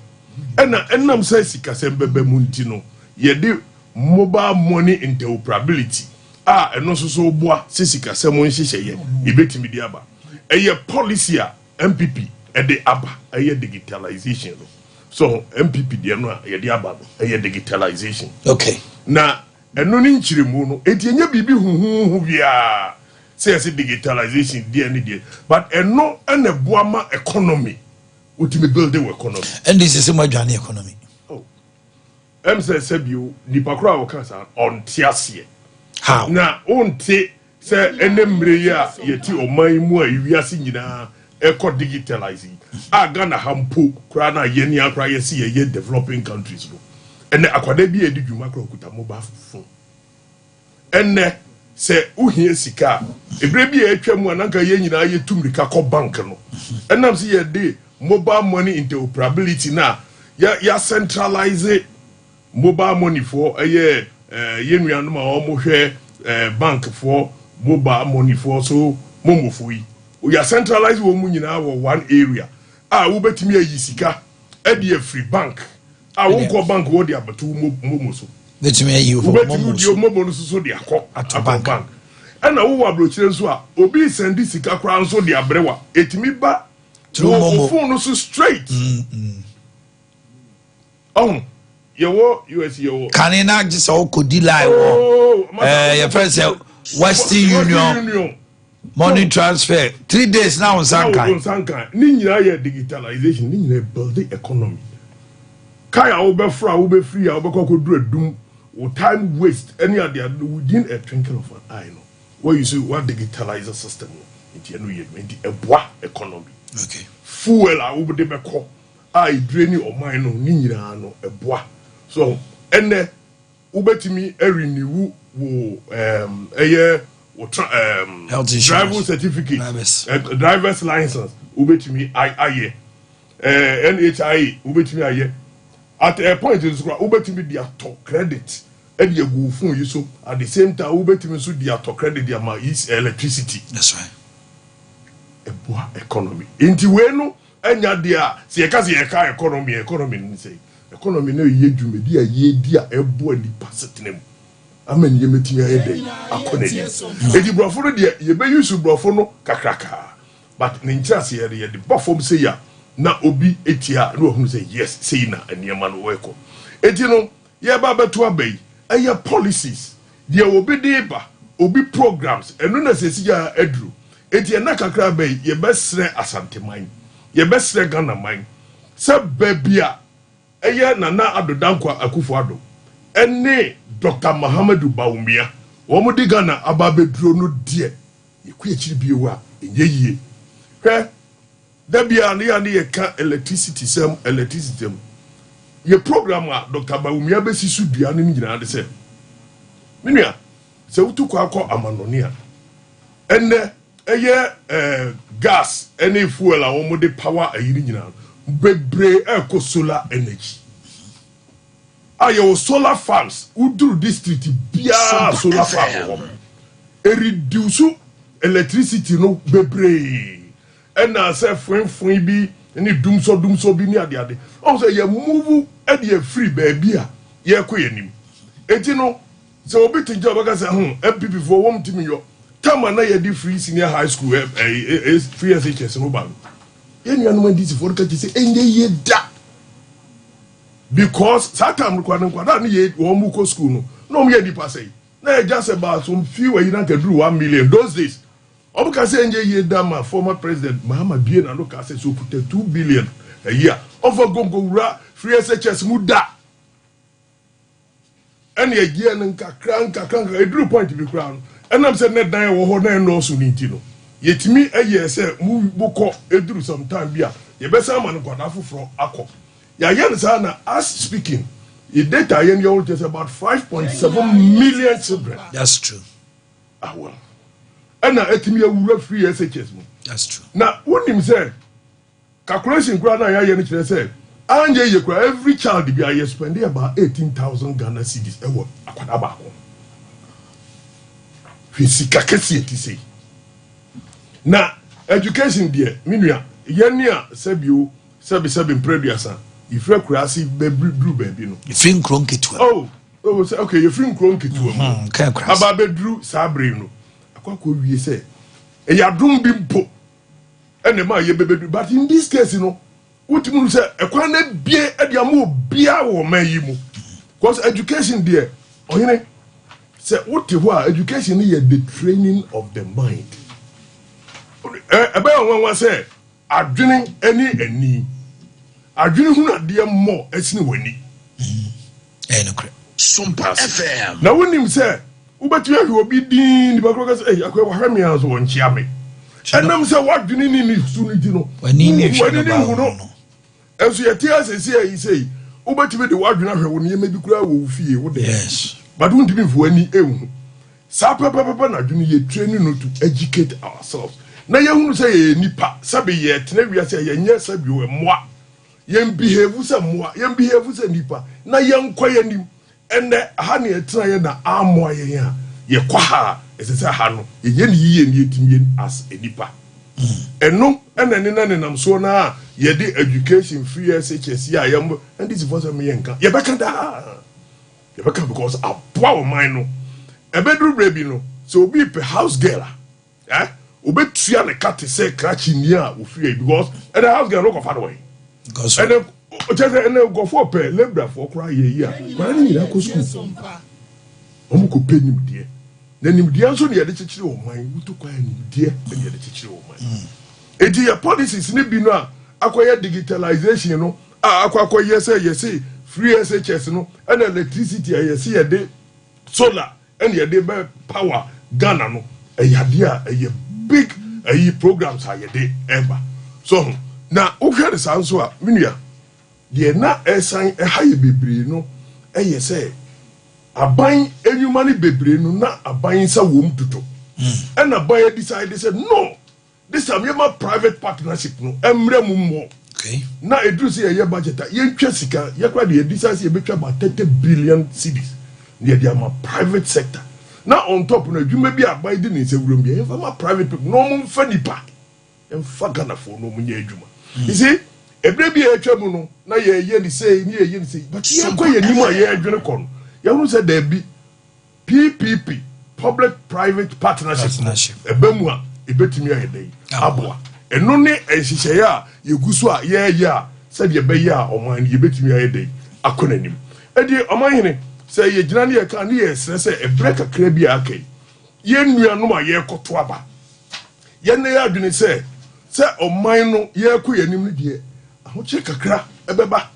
Ɛna ɛnam sɛ sikasɛm bɛba mu nti no, yɛde mobile money interoperability a ɛno nso so boa sɛ sikasɛm nhyehyɛeɛ yɛbɛtumi de aba. Ɛyɛ policy a NPP de aba, ɛyɛ digitalization no. So NPP deɛ no a yɛde aba no, ɛyɛ digitalization. Okay. Na ɛno ne nkyerɛmu no, enti ɛnyɛ biribi huhuuhu biara sɛ yɛse digitalization deɛ ne deɛ, but ɛno na ɛboa ma economy, wotumi build wo economy. NDC sɛ mo adwane economy. Oh, ɛm sɛ sɛbio nipa koro a wɔka saa ɔnte aseɛ. How? Na wonte Sɛ ɛnnɛ mmerɛ yi a yɛte ɔman yi mu a ewiase nyinaa ɛkɔ digitalise yi a Ghana ha mpo koraa no a yɛn ara koraa yɛse yɛyɛ developing countries no, ɛnnɛ akwadaa bi a ɛdi dwuma koraa ɔkuta mobile phone. Ɛnnɛ sɛ wohia sika a, ɛberɛ bi a atwa mu a na anka yɛn nyinaa yɛtu mmirika kɔ bank no, ɛnam sɛ yɛde mobile money interoperability no a yɛ centralise Mobile money foɔ ɛyɛ yɛn nuanom a wɔn hwɛ bank foɔ mobile money foɔ so momo foɔ yi yɛ centralize wɔn mu nyinaa wɔ one area a wobɛtumi ayi sika ɛde afiri bank a wonkɔ bank wɔ de abɛto momo so wobɛtumi ayi wobɛtumi de momo no so de akɔ akɔ bank ɛna wowɔ aburokyire nso a obi sɛnde sika koraa nso de abrɛ wa ɛtumi ba wɔ phone no so straight. Ɔho, yɛwɔ US yɛwɔ. Kane na gye sɛ wokɔ di line wɔ Oh, ɛɛ yɛfrɛ sɛ Western Union money transfer 3 days na wo nsa nkan. Na wo nsa nkan. Ne nyinaa yɛ digitalization, ne nyinaa build economy. Kai a wobɛfra a wobɛfiri a wobɛkɔ akɔduru adum, wo time waste ɛne ade ade no within a twinkle of an eye no, wa use wa digitalize system no, nti ɛno yɛ adwuma, nti ɛboa economy. Okay. Fuel a wode bɛkɔ a edire ne ɔman no ne nyinaa no ɛboa so ɛnɛ wobɛtumi ɛrenew wo ɛɛm ɛyɛ wo tra ɛɛm driving certificate drivers. Drivers license wobɛtumi ayɛ ɛɛ NHIA wobɛtumi ayɛ at a point nso koraa wobɛtumi de atɔ credit ɛde agu wo phone yi so at the same time wobɛtumi nso de atɔ credit de ama electricity. That's right. Ɛboa economy. Nti wei no ɛnya deɛ a sɛ yɛka sɛ yɛka economy, economy no sɛ economy no yɛ dwumadi a yɛdi a ɛboa nipa setena mu ama nneɛma tumi ayɛ dɛ akɔ n'anim. Eti borɔfo no deɛ, yɛbɛyi so borɔfo no kakrakaa, but ne nkyerɛaseɛ no, yɛde bɔ fam sɛ ya na obi etia na wahunu sɛ yes, sei na nneɛma no wɔrekɔ. Eti no yɛba abɛto aba yi, ɛyɛ policies deɛ obi de ba, obi programs, ɛno na sɛsi yɛ aduru. Eti ɛna kakra aba yi, yɛbɛsrɛ Asanteman, yɛbɛsrɛ Ghana man sɛ baabi a ɛyɛ Nana Addo Dankwa Akufo Addo ɛne Dr Mahamadu Bawumia wɔn de Ghana aba abɛduro no deɛ, yɛkɔ akyiri bio a ɛnyɛ yie. Hwɛ, dabi a ne yɛ ne yɛka electricity sɛm, electricity sɛm, yɛ program a Dr Bawumia bɛsi so dua no nyinaa de sɛ, me nua, sɛ wotu kɔ akɔ amanɔne a, ɛnɛ ɛyɛ gas ɛne fuel a wɔn de power ayi no nyinaa bebree ɛkɔ solar energy a yɛwɔ solar farms. Woduru district biara, solar farm wɔ hɔ, ɛreduce electricity no bebree. Ɛna sɛ foinfoin bi ne dumsɔ dumsɔ bi ne adeade ɔn sɛ yɛ move ɛde afiri baabi a yɛrekɔ yɛn anim. Eti no sɛ obi te nkyɛn, ɔbɛka sɛ NPP foɔ wɔn ti mi yɔ time a na yɛde free senior high school, ɛ ɛ ɛ free SHS no ba no, yɛn nuanom NDC foɔ no ka kyerɛ sɛ ɛnyɛ yie da, because saa time no kora no, nkwadaa no yɛ wɔn mu kɔ school no na wɔn yɛ nipa sɛyi na yɛ gya sɛ baaso few ayi na nka duru 1 million those days. Wɔn ka sɛ ɛnyɛ yie da ma former President Mahama bie na no ka sɛ so okuta 2 billion ayi a ɔfa gongo wura free SHS mu da. Ɛna ɛgyeɛ no nkakra nkakra nkakra, eduru point bi koraa no, ɛnam sɛ ne dan wɔ hɔ na ɛnɔɔso ne nti no, yɛtumi ɛyɛ sɛ mu bokɔ eduru sometime bi a yɛbɛsan ama no nkwadaa foforɔ akɔ. Yɛayɛ no saa na as speaking, yɛ data yɛn yɛ wɔn kyerɛ sɛ about 5.7 million children. That's true. Ah well, ɛna ɛtumi awura free SHS mu. That's true. Na wonim sɛ calculation koraa na yɛayɛ no kyerɛ sɛ anyɛ yie koraa, every child bi a yɛ spend about 18,000 Ghana cedis ɛwɔ akwadaa baako. Hwɛ sika kɛseɛ ti sei. Na education deɛ, me nua, yɛne a sɛbio sɛbisɛbi mprɛduasa yɛfiri akuraase bɛduru baabi no. Yɛfiri nkuro nketewa. Oh, sɛ okay, yɛfiri nkuro nketewa mu ka akuraase. Aba abɛduru saa bere no, akɔ wie sɛ ɛyɛ adom bi mpo ɛna ɛma yɛbɛbɛduru. But in this case no, wotumi nu sɛ ɛkwan no bie ɛde ama obiara wɔ ɔman yi mu, because education deɛ, ɔhene, sɛ wote hɔ a, education no yɛ the training of the mind. Ɛbɛyɛ nwanwa sɛ adwene ne ani, adwene hunu adeɛ mmɔ ɛsene w'ani. Ɛyɛ nokorɛ. Sompa FM. Na wonim sɛ wobɛtumi ahwɛ obi din, nipa korɔ ka sɛ, "Ɛyi akɔyɛ wahwɛ me a so wɔnkyea me," ɛnam sɛ woadwene ne ne su no ti no, w'ani ne hwɛ w'ani no ne ba hu no. no. Ɛnso yɛte asɛsi ayi sɛ wobɛtumi de woadwene ahwɛ wo nneɛma bi koraa wɔ wo fie wo de, but wontumi mfo w'ani ɛnhu saa pɛpɛpɛpɛ. Na adwene yɛ training no to educate ourselves na yɛhunu sɛ yɛyɛ nipa, sɛbe yɛtena wiase a yɛnyɛ sɛbi wɔ mmoa, yɛn behave sɛ mmoa, yɛn behave sɛ nipa na yɛnkɔ yɛn nim. Ɛnɛ ha ne yɛtena yɛ na amoa yɛn a yɛkɔ ha a, ɛsɛ sɛ ha no yɛyɛ ne yie ne yɛtumi yɛ as nipa. Ɛno ɛna ne na nenam soɔ no a yɛde education free SHS a yɛn NDC foɔ sɛ meyɛ nka yɛbɛka daa, yɛbɛka because aboa ɔman no. Ɛbɛduru berɛ bi no, sɛ obi pɛ house girl a, obɛtua ne ka te sɛ krakye ni a ofiri ayi, because ɛnɛ house girl no kɔfa no wɔ yi ɛnɛ kyɛ sɛ ɛnɛ nkɔfoɔ pɛ labourfoɔ koraa yɛ yi a, nkwadaa no nyinaa kɔ sukuu, wɔn kɔ pɛ nimdeɛ, na nimdeɛ nso ne yɛde kyekyere ɔman. Wotu kwan, nimdeɛ ne yɛde kyekyere ɔman. Eti yɛ policies ne bi no a akɔyɛ digitalization no a akɔyɛ sɛ yɛse free SHS no, ɛna electricity a yɛse yɛde solar ɛna yɛde bɛ power Ghana no, ɛyɛ adeɛ a ɛyɛ big ɛyi programs a yɛde ɛba so ho. Na wohwɛ ne saa nso a, me nua deɛ, na ɛsan ɛha yɛ bebree no, ɛyɛ sɛ aban enwuma no bebree no na aban nsa wɔ mu dodo. Ɛna aban decide sɛ no, this time yɛma private partnership no ɛmmerɛ mu mmɔ. Na eduru sɛ yɛyɛ budget a, yɛntwa sika, yɛkora de yɛdecide sɛ yɛbɛtwa about 30 billion cedis na yɛde ama private sector. Na on top no, adwuma bi a aban de ne nsa wuram bi a, yɛmfa ma private people na ɔmo mfa nipa. Yɛmfa Ghanafoɔ no wɔn nyɛ adwuma. You see, ebere bi a atwa mu no na yɛyɛ ne sei ne yɛyɛ ne sei, but yɛkɔ yɛn anim a yɛredwene kɔ no, yɛhunu sɛ daabi, PPP, Public Private Partnership no, ɛba mu a ebetumi ayɛ dɛn aboa. Ɛno ne nhyehyɛeɛ a yɛgu so a yɛreyɛ a sɛdeɛ ɛbɛyɛ a ɔman no yɛbɛtumi ayɛ dɛn akɔ n'anim. Ɛdeɛ ɔmanhene, sɛ yɛgyina ne yɛka ne yɛresrɛ sɛ ɛberɛ kakra bi a aka yi, yɛn nuanom a yɛrekɔto aba, yɛn yɛ adwene sɛ sɛ ɔman no yɛrekɔ yɛn anim no deɛ, ahokyere kakra ɛbɛba.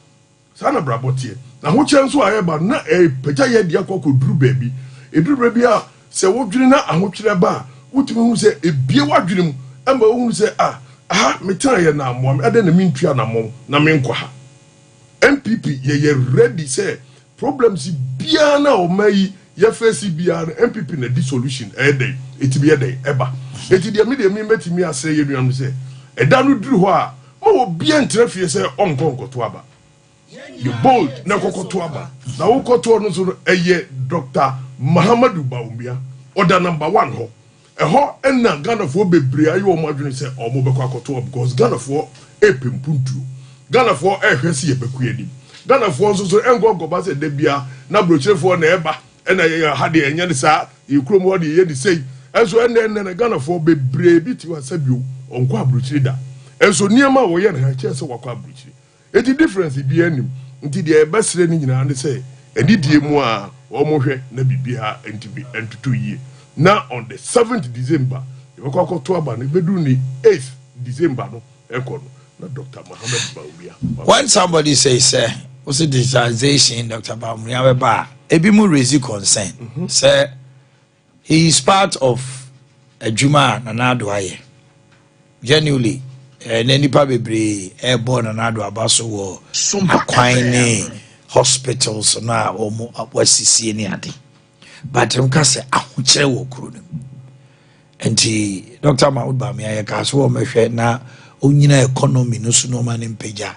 Saa na abrabɔ teɛ. Na ahokyerɛ nso a ɛreba no, na ɛrepagya yɛn de akɔ akɔduru baabi. Ɛduru berɛ bi a, sɛ wodwene na ahokyerɛ ba a, wotumi hu sɛ ɛbue w'adwene mu ma wohunu sɛ, ah, aha metenaeɛ na ammoa me, adɛn na mentu anammɔn na menkɔ ha? NPP yɛyɛ ready sɛ problems biara no a ɔman yi yɛ face biara no, NPP na ɛde solution ɛyɛ dɛn, ɛtumi yɛ dɛn ɛba. Enti deɛ me deɛ me mɛtumi asrɛ yɛn nuanom sɛ, ɛda no duru hɔ a, Ma obiara ntena fie sɛ ɔnkɔ nkɔto aba. Yɛ bold na kɔkɔto aba. Na wokɔtoɔ no nso no, ɛyɛ Doctor Mahamadou Bawumia. Ɔda number one hɔ. Ɛhɔ na Ghanafoɔ bebree ayɛ wɔn adwene sɛ wɔbɛkɔ akɔto aba because Ghanafoɔ repɛ mpuntuo. Ghanafoɔ rehwɛ sɛ yɛbɛkɔ yɛn anim. Ghanafoɔ nso so ɛnkɔ nkɔba sɛ da biara na aburokyerefoɔ na ɛreba. Ɛna yɛn ha deɛ ɛnyɛ ne saa, yɛn kurom hɔ deɛ yɛyɛ ne sei. Ɛnso ɛnnɛ ɛnnɛ no Ghanafoɔ bebree bi te hɔ a sɛbio ɔnkɔ aburokyire da. Ɛnso nneɛma a wɔyɛ no ha kyerɛ sɛ wakɔ aburokyire. Enti difference biara nnim. Nti deɛ yɛbɛsrɛ no nyinaa ne sɛ anidie mu a wɔhwɛ na biribiara ntumi ntoto yie. Na on the seventh December yɛbɛkɔ akɔto aba no, ɛbɛduru ne eighth December no ɛkɔ no na Doctor Mohammed Bawumia waba. When somebody say sɛ wosi digitization Doctor Bawumia bɛba a, ebi mu raise concern sɛ he is part of adwuma a Nana Addo ayɛ. Genuinely, na nipa bebree ɛrebɔ Nana Addo aba so wɔ akwan ne hospitals no a wɔn wɔasisie ne ade. But nka sɛ ahokyerɛ wɔ kuro no mu. Nti Dr. Mahmoud Bawumia yɛ kaa so wɔ mɛhwɛ na onyina economy no so nneɛma no mpagya.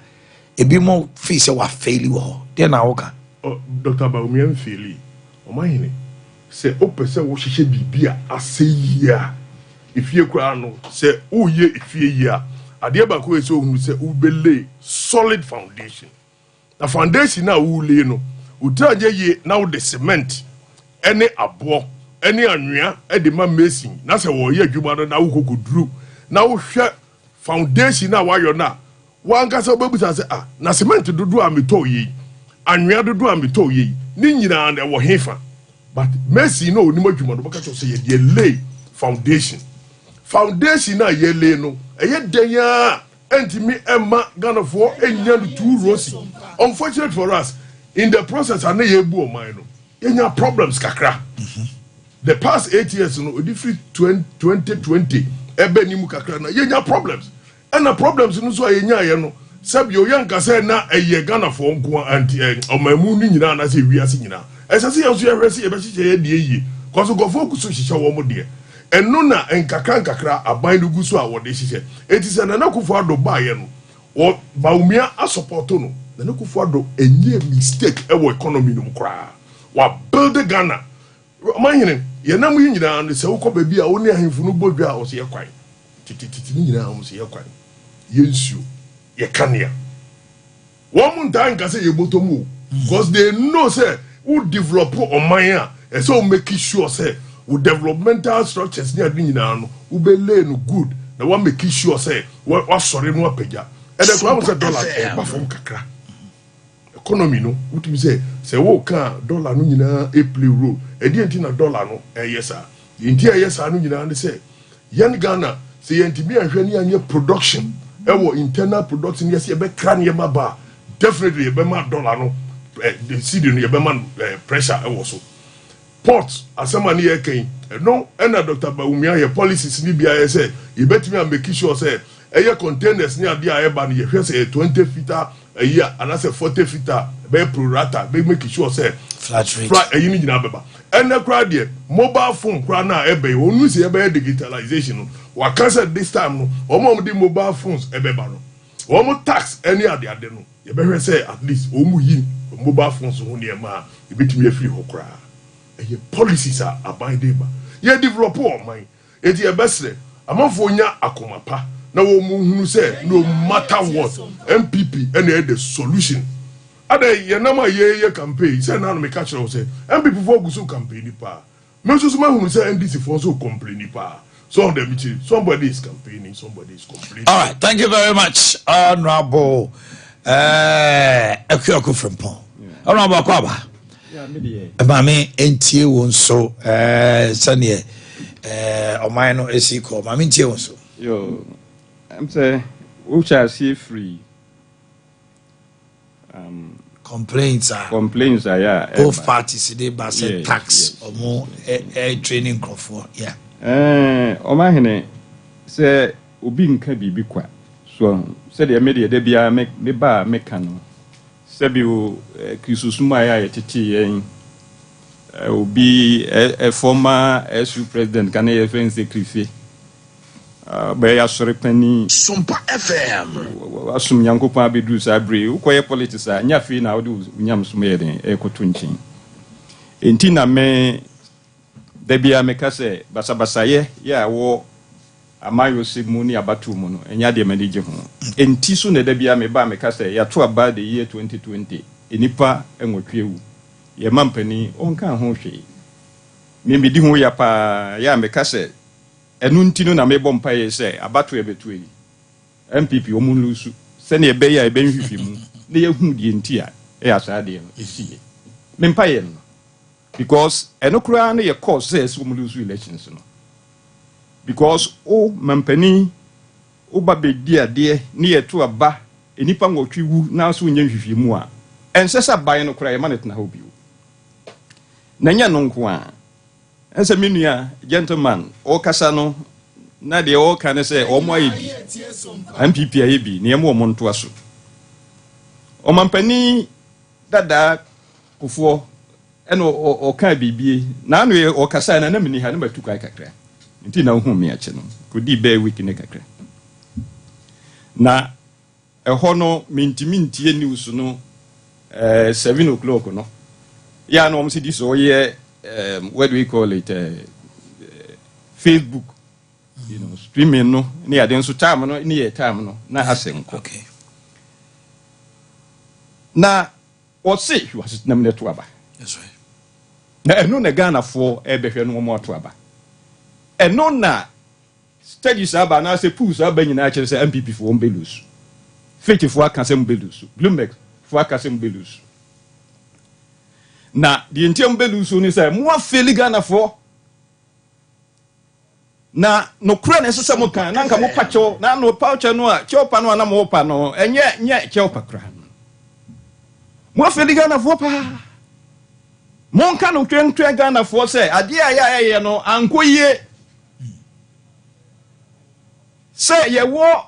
Ebi mo fii sɛ wafeeli wɔ hɔ. Deɛ na woka? Oh, Dr. Bawumia mfeeli. Ɔmanhene, sɛ wopɛ sɛ wohyehyɛ biribi a asɛ yie a, efie koraa no, sɛ woyɛ efie yie a, adeɛ baako yɛ sɛ wohunu sɛ wobɛlay solid foundation. Na foundation no a worelay no, wo tiri anyɛ yie na wode cement ne aboɔ ne anwea de ma mason na sɛ wɔreyɛ adwuma no na wokɔkɔduru na wohwɛ foundation no a wayɔ no a, w'ankasa wobɛbisa sɛ, ah, na cement dodoɔ a metɔɔ yei, anwea dodoɔ a metɔɔ yei, ne nyinaa no ɛwɔ hefa? But mason no a ɔnim adwuma no bɛka kyerɛ sɛ yɛde lay foundation. Foundation no a yɛlay no, ɛyɛ dɛn ara ɛntumi ɛmma Ghanafoɔ ɛnnya no too rosy. Unfortunate for us, in the process a na yɛrebu ɔman no, yɛnya problems kakra. The past 8 years no, ɛde firi 2020 ɛbɛ ne mu kakra na yɛnya problems. Ɛna problems no nso a yɛnyaeɛ no, sɛbio yɛnka sɛ na ɛyɛ Ghanafoɔ nko a nti ɔman mu no nyinaa anaasɛ ewiase nyinaa. Ɛsɛ sɛ yɛn nso yɛhwɛ sɛ yɛbɛhyehyɛ yɛn deɛ yie. Kɔso nkurɔfoɔ gu so hyehyɛ wɔn deɛ. Ɛno na nkakra nkakra aban no gu so a wɔde hyehyɛ. Eti sɛ Nana Akufo-Addo baeɛ no, wɔ Bawumia asupporto no. Nana Akufo-Addo ɛnyɛ mistake ɛwɔ economy no mu koraa. Wa build Ghana. Ɔmanhene, yɛnam yi nyinaa no, sɛ wokɔ baabi a wo ne ahemfo no bɔ dwa a, wɔsɛ yɛ kwan. Tetetete no nyinaa wɔn sɛ yɛ kwan, yɛ nsuo, yɛ kanea. Wɔn mo ntaa nka sɛ yɛ bɔtɔ mu o, because they know sɛ wo develop ɔman a, ɛsɛ wo make sure sɛ wo developmental structures ne ade nyinaa no, wo bɛ lay no good na wa make sure sɛ wasɔre no apagya. Ɛdɛ koraa mo sɛ dollar ɛba fam kakra. Economy no, wotumi sɛ woka a dollar no nyinaa play role. Ɛdeɛ nti na dollar no ɛyɛ saa? Deɛ nti a ɛyɛ saa no nyinaa ne sɛ yɛn Ghana sɛ yɛntumi anhwɛ ne anyɛ production ɛwɔ internal production yɛ sɛ yɛbɛkra nneɛma ba a, definitely yɛbɛma dollar no the cedi no yɛbɛma no pressure ɛwɔ so. Port asɛm a ne yɛka yi, ɛno ɛna Dr. Bawumia yɛ policies ne biara yɛ sɛ yɛbɛtumi a make sure sɛ ɛyɛ containers ne adeɛ a ɛba no, yɛhwɛ sɛ ɛyɛ 20 feet a ɛyi a anaasɛ 40 feet a, ɛbɛyɛ pro rata bɛ make sure sɛ flat rate. Fra ɛyi no nyinaa bɛba. Ɛnɛ koraa deɛ, mobile phone koraa no a ɛbɛ yi, wɔn nu sɛ yɛbɛyɛ digitalization no, waka sɛ this time no, wɔn a wɔde mobile phones ɛbɛba no, wɔn tax ɛne adeade no, yɛbɛhwɛ sɛ at least wɔn mu yi mobile phones ho nneɛma a ebɛtumi afiri hɔ koraa. Ɛyɛ policies a aban de ba, yɛ develop ɔman. Eti yɛbɛsrɛ amanfoɔ nya akoma pa. na wɔn hunu sɛ no matter what, NPP ɛna ɛyɛ the solution. Adɛn, yɛnam a yɛyɛ campaign sɛ nanom meka kyerɛ wo sɛ NPP foɔ gu so campaign paa. Me nso so mahunu sɛ NDC foɔ nso complain paa. So on them, somebody is campaigning, somebody is complaining. All right, thank you very much, Honorable Akuako Frimpong. Honorable Akwaba. Maame ntie wo nso sɛneɛ ɔman no esi kɔ. Maame ntie wo nso. Yo, I'm sɛ wohyɛ aseɛ firi complaints a complaints a yɛ a both parties de ba sɛ tax ɔmo ɛ training nkurɔfoɔ, yeah. Ɔmahene, sɛ obi nka biribi kwa so, sɛdeɛ me deɛ da biara me ba a meka no, sɛbi o, Kristosom a yɛ a yɛtete yɛn, obi ɛ former SU president ka ne yɛfrɛ no sɛ Krife, bɛyɛ asɔre panin. Sompa FM. Asom Nyankopɔn abɛduru saa bere, wokɔyɛ politics a, nyɛ afei na wode wo nyamsom yɛ den ɛkɔto nkyɛn. Enti na me da biara meka sɛ basabasayɛ yɛ a wɔ amanyɔsɛm mu ne abatoɔ mu no, ɛnyɛ adeɛ m'ani gye ho. Enti so na da biara meba a meka sɛ yɛato aba the year 2020, nnipa 8 awu, yɛma mpanin ɔnka ho hwee. Me medi ho ya paa. Yɛ a meka sɛ ɛno nti no na mebɔ mpaeɛ sɛ abatoɔ ɛbɛto yi, NPP wɔn nlusu, sɛnea ɛbɛyɛ a ɛbɛnhwehwɛ mu na yɛhu deɛ nti a ɛyɛ saa adeɛ no ɛsiiɛ. Me mpaeɛ no, because ɛno koraa no yɛ cause sɛ ɛsɛ wɔn lose elections no, because o mampanin woba bɛdi adeɛ ne yɛto aba, nnipa 8 wu, nanso nyɛ nhwehwɛ mu a, ɛnsɛ sɛ aban no koraa yɛma no tena hɔ bio. Na nyɛ no nko a, ɛsɛ me nua gentleman ɔrekasa no, na deɛ ɔreka ne sɛ wɔn ayɛ bi, NPP ayɛ bi, nea ɛmu wɔn ntoa so. Ɔmampanin dadaa Kofoɔ ɛna ɔka biribi n'ano yɛ ɔkasa na nam ni ha ne ma tu kwan kakra nti na ohun mi akyi no kodi bɛɛ week ne kakra na ɛhɔ no mintimi ntie news no 7 o'clock no yɛ a na wɔn si di so ɔyɛ what do we call it, Facebook streaming no ne ade nso time no ne yɛ time no na asɛ nkɔ. Na ɔse hwɛ asetenam no ɛto aba. That's right. Na ɛno na Ghanafoɔ ɛbɛhwɛ no, wɔn ato aba. Ɛno na studies aba anaasɛ polls aba nyinaa kyerɛ sɛ NPP foɔ wɔn bɛ lose, Fitch foɔ aka sɛ wɔn bɛ lose, Bloomberg foɔ aka sɛ wɔn bɛ lose. Na deɛ nti a wɔn bɛ lose ne sɛ mo afail Ghanafoɔ. Na nokorɛ na ɛsɛ sɛ mo ka na nka mo pa kyɛw na no pa kyɛw no a, kyɛw pa no a na mo pa no, ɛnyɛ nyɛ kyɛw pa koraa. Mo afail Ghanafoɔ paa. Monka no twɛntwɛn Ghanafoɔ sɛ adeɛ a yɛayɛyɛ no ankɔ yie, sɛ yɛwɔ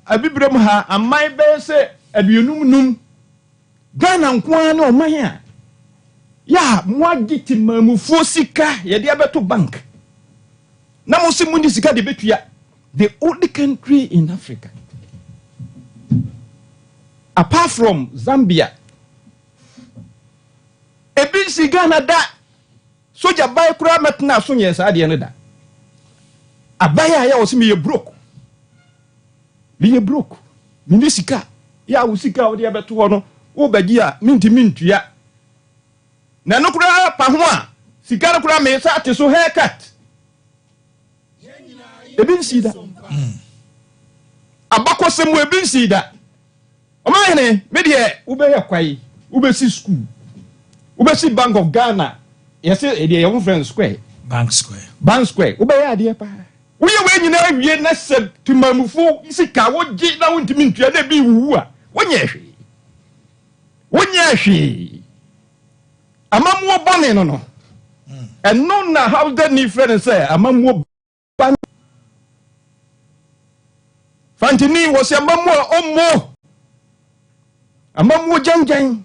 Abibirem ha aman bɛyɛ sɛ 55, Ghana nko ara ne ɔman a yɛ a moagye temaamufoɔ sika yɛde abɛto bank na mo se monni sika de bɛtua. The only country in Africa apart from Zambia. Ebi nsi Ghana da. Sogya ban koraa mɛtena so nyɛ saa adeɛ no da. Aban a yɛ wɔ sɛ meyɛ broke, meyɛ broke, mene sika yɛ a wo sika a wode abɛto hɔ no wobɛgye a mentumi ntua. Na ɛno koraa pa ho a, sika no koraa mesa ate so haircut. Ebi nsii da. Abakɔsɛm mu ebi nsii da. Ɔmanhene, me deɛ wobɛyɛ kwae, wobɛsi school, wobɛsi Bank of Ghana, yɛsɛ deɛ yɛwo frɛ no square. Bank Square. Bank Square, wobɛyɛ adeɛ paa. Woyɛ wei nyinaa wie na sɛ temamufo sika wogye na wontumi ntua na ebi wuwu a, wonyɛ hwee, wonyɛ hwee. Amammuo bɔne no, ɛno na Hausa ni frɛ no sɛ amammuo ba. Fantini wɔ sɛ amammuo a ɔmmɔ amammuo gyɛngyɛn,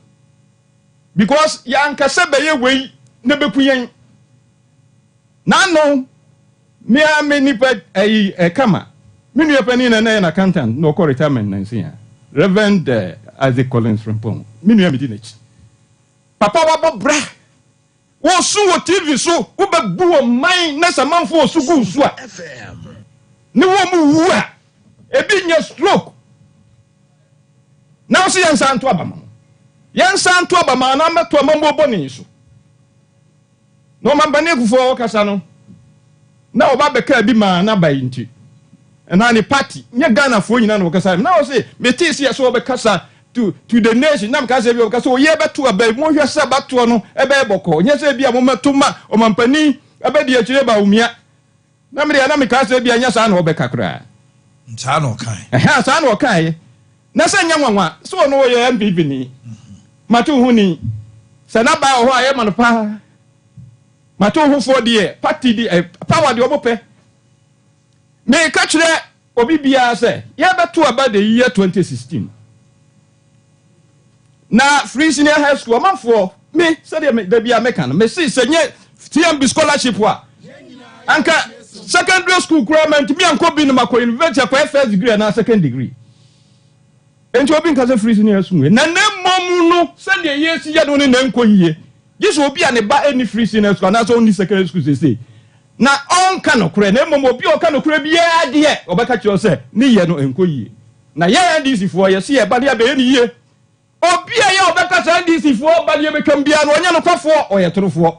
because yɛankasa bɛyɛ wei na bɛku yɛn n'ano. Mea me nipa ayi ɛkama me nua panin na ɛyɛ n'accountant na ɔkɔ retirement nansi a, Reverend Isaac Collins Frimpong, me nua medi n'akyi papa, wabɔ bra wɔsu wɔ TV so. Wobɛbu wɔ man na sɛ amanfo wɔ so gu so a ne wɔn mu wu a. Ebi nya stroke. Na wo se yɛnsan nto aba ma mo. Yɛnsan nto aba ma na mmɛto amammuo bɔne so. Na ɔmampanin Akuffo ɔkasa no na ɔba bɛkaa bi maa n'aba yi nti ɛna ne party nyɛ Ghanafoɔ nyinaa na wɔkasa na ɔse metee sɛ yɛsɛ ɔbɛkasa to to the nation na meka sɛ bi ɔbɛkasa ɔyɛ bɛto aba yi monhwɛ sɛ abatoɔ no ɛbɛyɛ bɔkɔɔ nyɛ sɛ bi a mommɛto ma ɔmampanin ɛbɛdi akyire Bawumia Na me deɛ na mekaa sɛ ebia ɛnyɛ saa na ɔbɛka koraa. Saa na ɔkae. Ɛhɛn, saa na ɔkaeɛ. Na sɛ nyɛ nwanwa sɛ ɔno ɔyɛ NPP ni. Mate wo ho ni. Sɛ n'aba wɔ hɔ a yɛma no paa. Mate wo ho foɔ deɛ party di eh, power deɛ ɔmo pɛ. Meka kyerɛ obi biara sɛ yɛbɛto aba the year 2016. Na free senior high school ɔmanfoɔ me sɛdeɛ me da bi a meka no mese sɛ nyɛ TMB scholarship a anka secondary school koraa mantumi ankɔ bi no makɔ university akɔyɛ first degree anaa second degree. Enti obi nka sɛ free senior high school na na mmom no sɛdeɛ yɛsi yɛ no ne na nkɔ yie gye sɛ obi a ne ba ɛni free senior school anaasɛ ɔnni secondary school seesei na ɔnka nokorɛ na mmom obi a ɔka nokorɛ biara deɛ ɔbɛka kyerɛ sɛ ne yɛ no nkɔ yie. Na yɛn NDC foɔ yɛse yɛba ne abɛyɛ no yie. Obi a yɛ ɔbɛka sɛ NDC foɔ ba ne yɛbɛtwam biara no ɔnyɛ nokwafoɔ, ɔyɛ torofoɔ.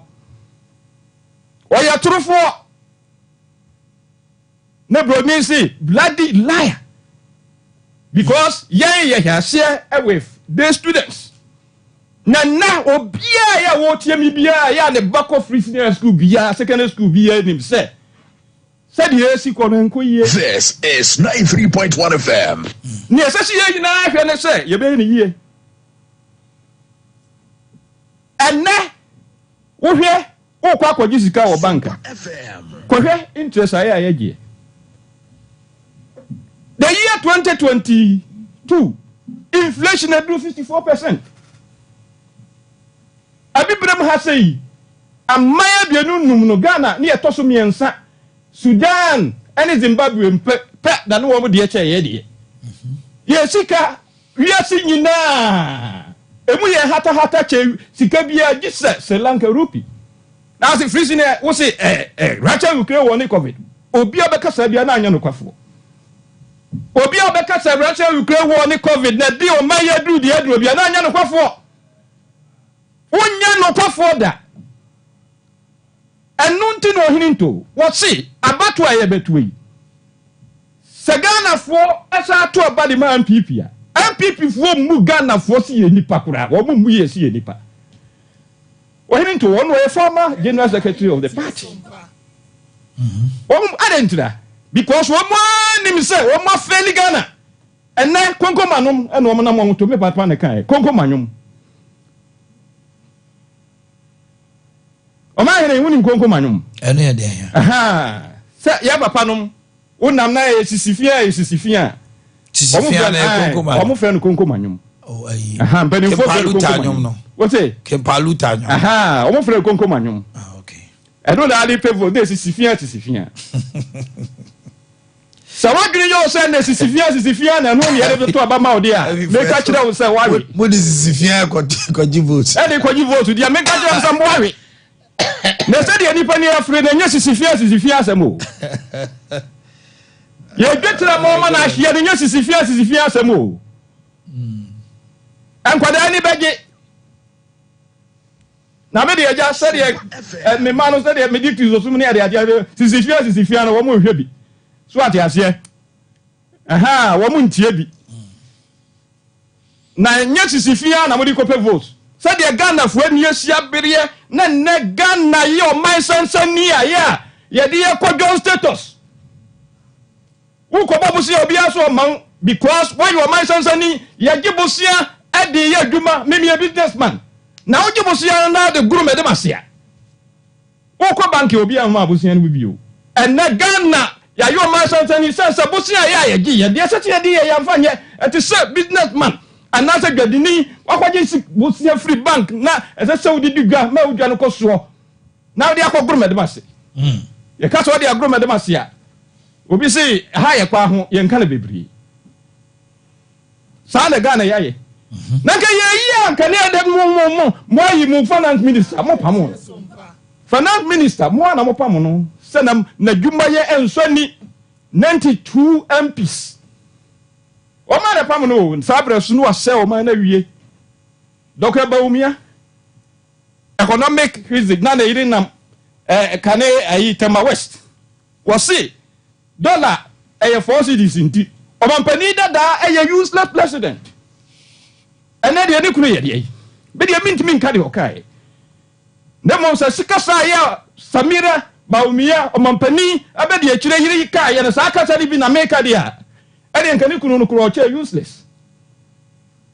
Ɔyɛ torofoɔ. Ne broni se bloody liar. Because yɛn yɛ hwɛ aseɛ with the students. Na na obiara yɛ a wɔretie me biara yɛ a ne ba kɔ free senior school biara secondary school biara nim sɛ Sɛdeɛ ɛresi kɔ no, ɛnkɔ yie. This is 93.1 FM. Nea ɛsɛ sɛ yɛn nyinaa hwɛ ne sɛ yɛbɛyɛ no yie. Ɛnnɛ, wohwɛ, wokɔ akɔgye sika wɔ bank a, kɔhwɛ interest a ɛyɛ a yɛgyeɛ. The year 2022, inflation aduru 54%. Abibirem ha sei, aman 25 no, Ghana ne ɛtɔ so mmiɛnsa, Sudan ne Zimbabwe mpɛ pɛ na ne wɔn deɛ kyɛn yɛn deɛ. Yɛn sika wiase nyinaa emu yɛ hatahata kyɛ sika biara gye sɛ Sri Lanka rupee. Na ase firi si ne wo se ɛ ɛ Russia Ukraine wɔ ne covid. Obi a ɔbɛka saa biara na anyɛ nokwafoɔ. Obi a ɔbɛka sɛ Russia Ukraine wɔ ne covid na ɛde ɔman yi aduru deɛ aduru biara na anyɛ nokwafoɔ. Wonyɛ nokwafoɔ da. Ɛno nti na ɔhene nto. Wɔse abatoɔ a yɛbɛtoɔ yi, sɛ Ghanafoɔ san ato aba de ma NPP a, NPP foɔ mmu Ghanafoɔ se yɛ nnipa koraa. Wɔn mmu yɛ se yɛ nnipa. Ɔhene nto, ɔno ɔyɛ former general secretary of the party. Wɔn adɛn ntira? Because wɔn ara nim sɛ wɔn afɛli Ghana. Ɛnnɛ konkoma nom na wɔn nam wɔn to me papa na ɛkaeɛ konkoma nwom. Ɔman hene wonim konkoma nwom. Ɛno yɛ deɛ ya. Sɛ yɛ papa nom wonam na yɛ sisi fi a yɛ sisi fi a. Sisi fi a na yɛ konkoma. Wɔn frɛ no konkoma nwom. Oh, ayi. Mpanimfoɔ frɛ no konkoma nwom. Wote? Kempaluta nwom. Wɔn frɛ no konkoma nwom. Ah, okay. Ɛno na ade pɛ vote na esisi fi a sisi fi a. Sɛ w'adwene yɛ wo sɛ na sisifia sisifia na ɛno na yɛde bɛto aba ma wo de a, meka kyerɛ wo sɛ woawe. Mode sisifia kɔgye vote. Ɛde kɔgye vote deɛ meka kyerɛ wo sɛ moawe. Na sɛdeɛ nnipa ni afiri no ɛnyɛ sisifia sisifia asɛm o. Yɛdwe ma ɔma no ahyeɛ no nyɛ sisifia sisifia asɛm o. Nkwadaa ani bɛgye. Na me deɛ, agya, sɛdeɛ me mma no, sɛdeɛ mede Kristosom ne adeadeɛ sisi fia sisi fia no, wɔn nhwɛ bi. So ate aseɛ? Ɛha, wɔn ntie bi. Na nyɛ sisi fia na mode kɔpɛ vote. Sɛdeɛ Ghanafoɔ ani asi abereɛ na nnɛ Ghana yɛ ɔman sansani a yɛ a yɛde yɛkɔ John status. Wokɔbɔ bosea obiara so ɔmma wo because woayɛ ɔman sansani, yɛgye bosea de yɛ adwuma, me meyɛ business man na wogye bosea no na de goro mede masea. Wokɔ bank obiara mma bosea no bi bio. Ɛnɛ Ghana yɛayɛ ɔman sansani sɛ sɛ bosea yɛ a yɛgye yɛ deɛ ɛsɛ sɛ yɛde yɛ yɛmfa nyɛ, ɛte sɛ business man anaasɛ dwadini wakɔgye bosea firi bank na ɛsɛ sɛ wode di dwa ma wo dwa no kɔ soɔ na wode akɔ goro mede mase. Yɛka sɛ wode agoro mede mase a Obi se ha yɛ kwa ho yɛnka no bebree. Saa na Ghana yɛayɛ. Na nka yɛyi a nka ne ɛdɛ mo mo mo mo ayi mo finance minister mo pamo no. Finance minister mo a na mo pamo no sɛ na n'adwuma yɛ ɛnsɔ ni 92 MPs. Ɔman na ɛpam no o, saa berɛ so no wasɛe ɔman no awie. Dɔkta Bawumia, economic physics na ne yere nam eh, kane ayi Tema West. Wɔse dollar ɛyɛ 4 cedis nti ɔmampanin dadaa ɛyɛ useless president. Ɛnɛ deɛ ne kunu yɛ deɛ yi. Me deɛ mentumi nka deɛ ɔkaeɛ. Na mmom sɛ sika saa yɛ a Samira Bawumia ɔmampanin abɛdi akyire yere yi kaeɛ no, saa kasa no bi na meka deɛ a, ɛdeɛ nka ne kunu no korɔ ɔkyɛɛ useless.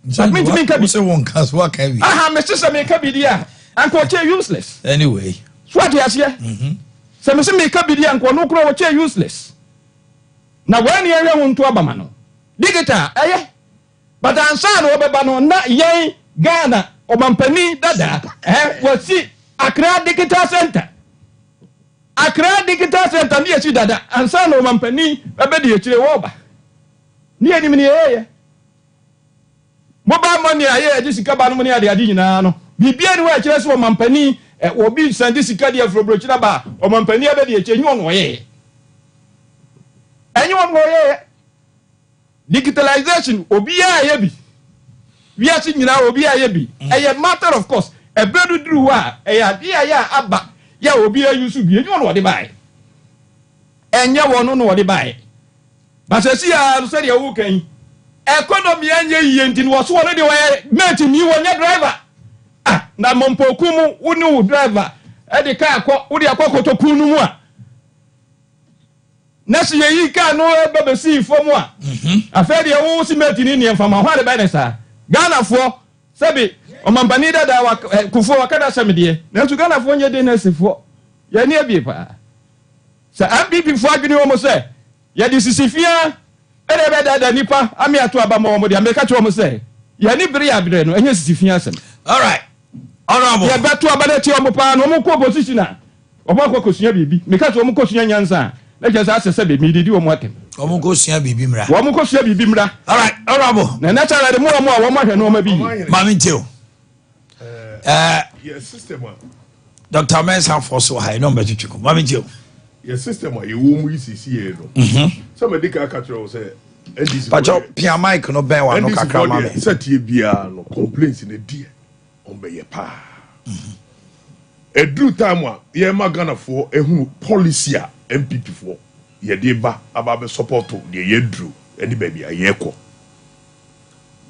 But mentumi nka bi. Sɛ wɔn nka so waka wi. Aha, mese sɛ meka bi deɛ a, anka ɔkyɛɛ useless. Anyway. So ate aseɛ? Sɛ mese meka bi deɛ a, nka ɔno korɔ ɔkyɛɛ useless. Na wɔn ani ahwɛ ho nto aba ma no. Digital ɛyɛ. But ansa na wɔbɛba no, na yɛn Ghana ɔmampanin dada wɔsi Accra Digital Center. Accra Digital Center ne yɛsi dada ansa na ɔmampanin bɛbɛdi akyire wɔreba. Ne yɛnim ne yɛyɛ. Mobile money a yɛ yɛgye sika ba no mu ne ade ade nyinaa no, biribiara ni hɔ a ɛkyerɛ sɛ ɔmampanin obi san de sika de afiri aburokyire aba a ɔmampanin abɛdi akyire, ɛnyɛ ɔno ɔyɛɛ. Ɛnyɛ ɔno ɔyɛɛ. Digitalization, obiara yɛ bi. Wiase nyinaa obiara yɛ bi. Ɛyɛ matter of course. Ɛberɛ no duru hɔ a, ɛyɛ adeɛ a yɛ a aba yɛ a obiara use bi. Ɛnyɛ ɔno ɔde baeɛ. Ɛnyɛ wɔn no ɔde baeɛ. But sɛsi ara no sɛdeɛ woka yi, economy anyɛ yie nti no wɔso wɔn deɛ wɔyɛ mate ni, wɔnyɛ driver. Ah, na mɔmpɔku mu wo ne wo driver ɛde kaa kɔ, wode akɔ kotoku no mu a, na sɛ yɛyi kaa no ba bɛsii fam a, afei deɛ wo se mate ni neɛ mfama hɔ a de bɛyɛ ne saa. Ghanafoɔ, sɛbi ɔmampanin dada wa, Kufuor waka dasɛm deɛ, nanso Ghanafoɔ nyɛ den nɛsefoɔ. Yɛn ani abie paa. Sɛ NPP foɔ adwene wɔn sɛ yɛde sisi fia ɛna ɛbɛdaadaa nnipa ame ato aba ma wɔn deɛ, meka kyerɛ wɔn sɛ yɛn ani bere yɛ abrɛ no, ɛnyɛ sisi fia asɛm. Alright. Honorable. Yɛbɛto aba no atia wɔn paa na wɔn kɔ opposition a, wɔn akɔ kɔsua biribi. Meka sɛ wɔn kɔsua nyansa a, na kyerɛ sɛ asɛ sɛ bɛ medidi wɔn atɛm. Wɔn kɔsua biribi mmra. Wɔn kɔsua biribi mmra. Alright, honorable. Na naturally mo wɔn a wɔn ahwɛ nneɛma bi yie. Maame nti o. Yɛ system a. Dr. Mensah fɔ so ha yi na ɔmbɛtwitwi ko. Maame nti o. Yɛ system a yɛwɔ mu yi sisi yɛ no. Sɛ mɛ di ka aka kyerɛ wo sɛ NDC. Pacho pia mic no bɛn wa no kakra ma me. NDC sɛ tie biara no complaints ne deɛ ɔmbɛyɛ paa. Ɛduru time a yɛma Ghanafoɔ ehunu policy a NPP foɔ yɛde ba aba abɛ support deɛ yɛduru ɛne baabi a yɛkɔ.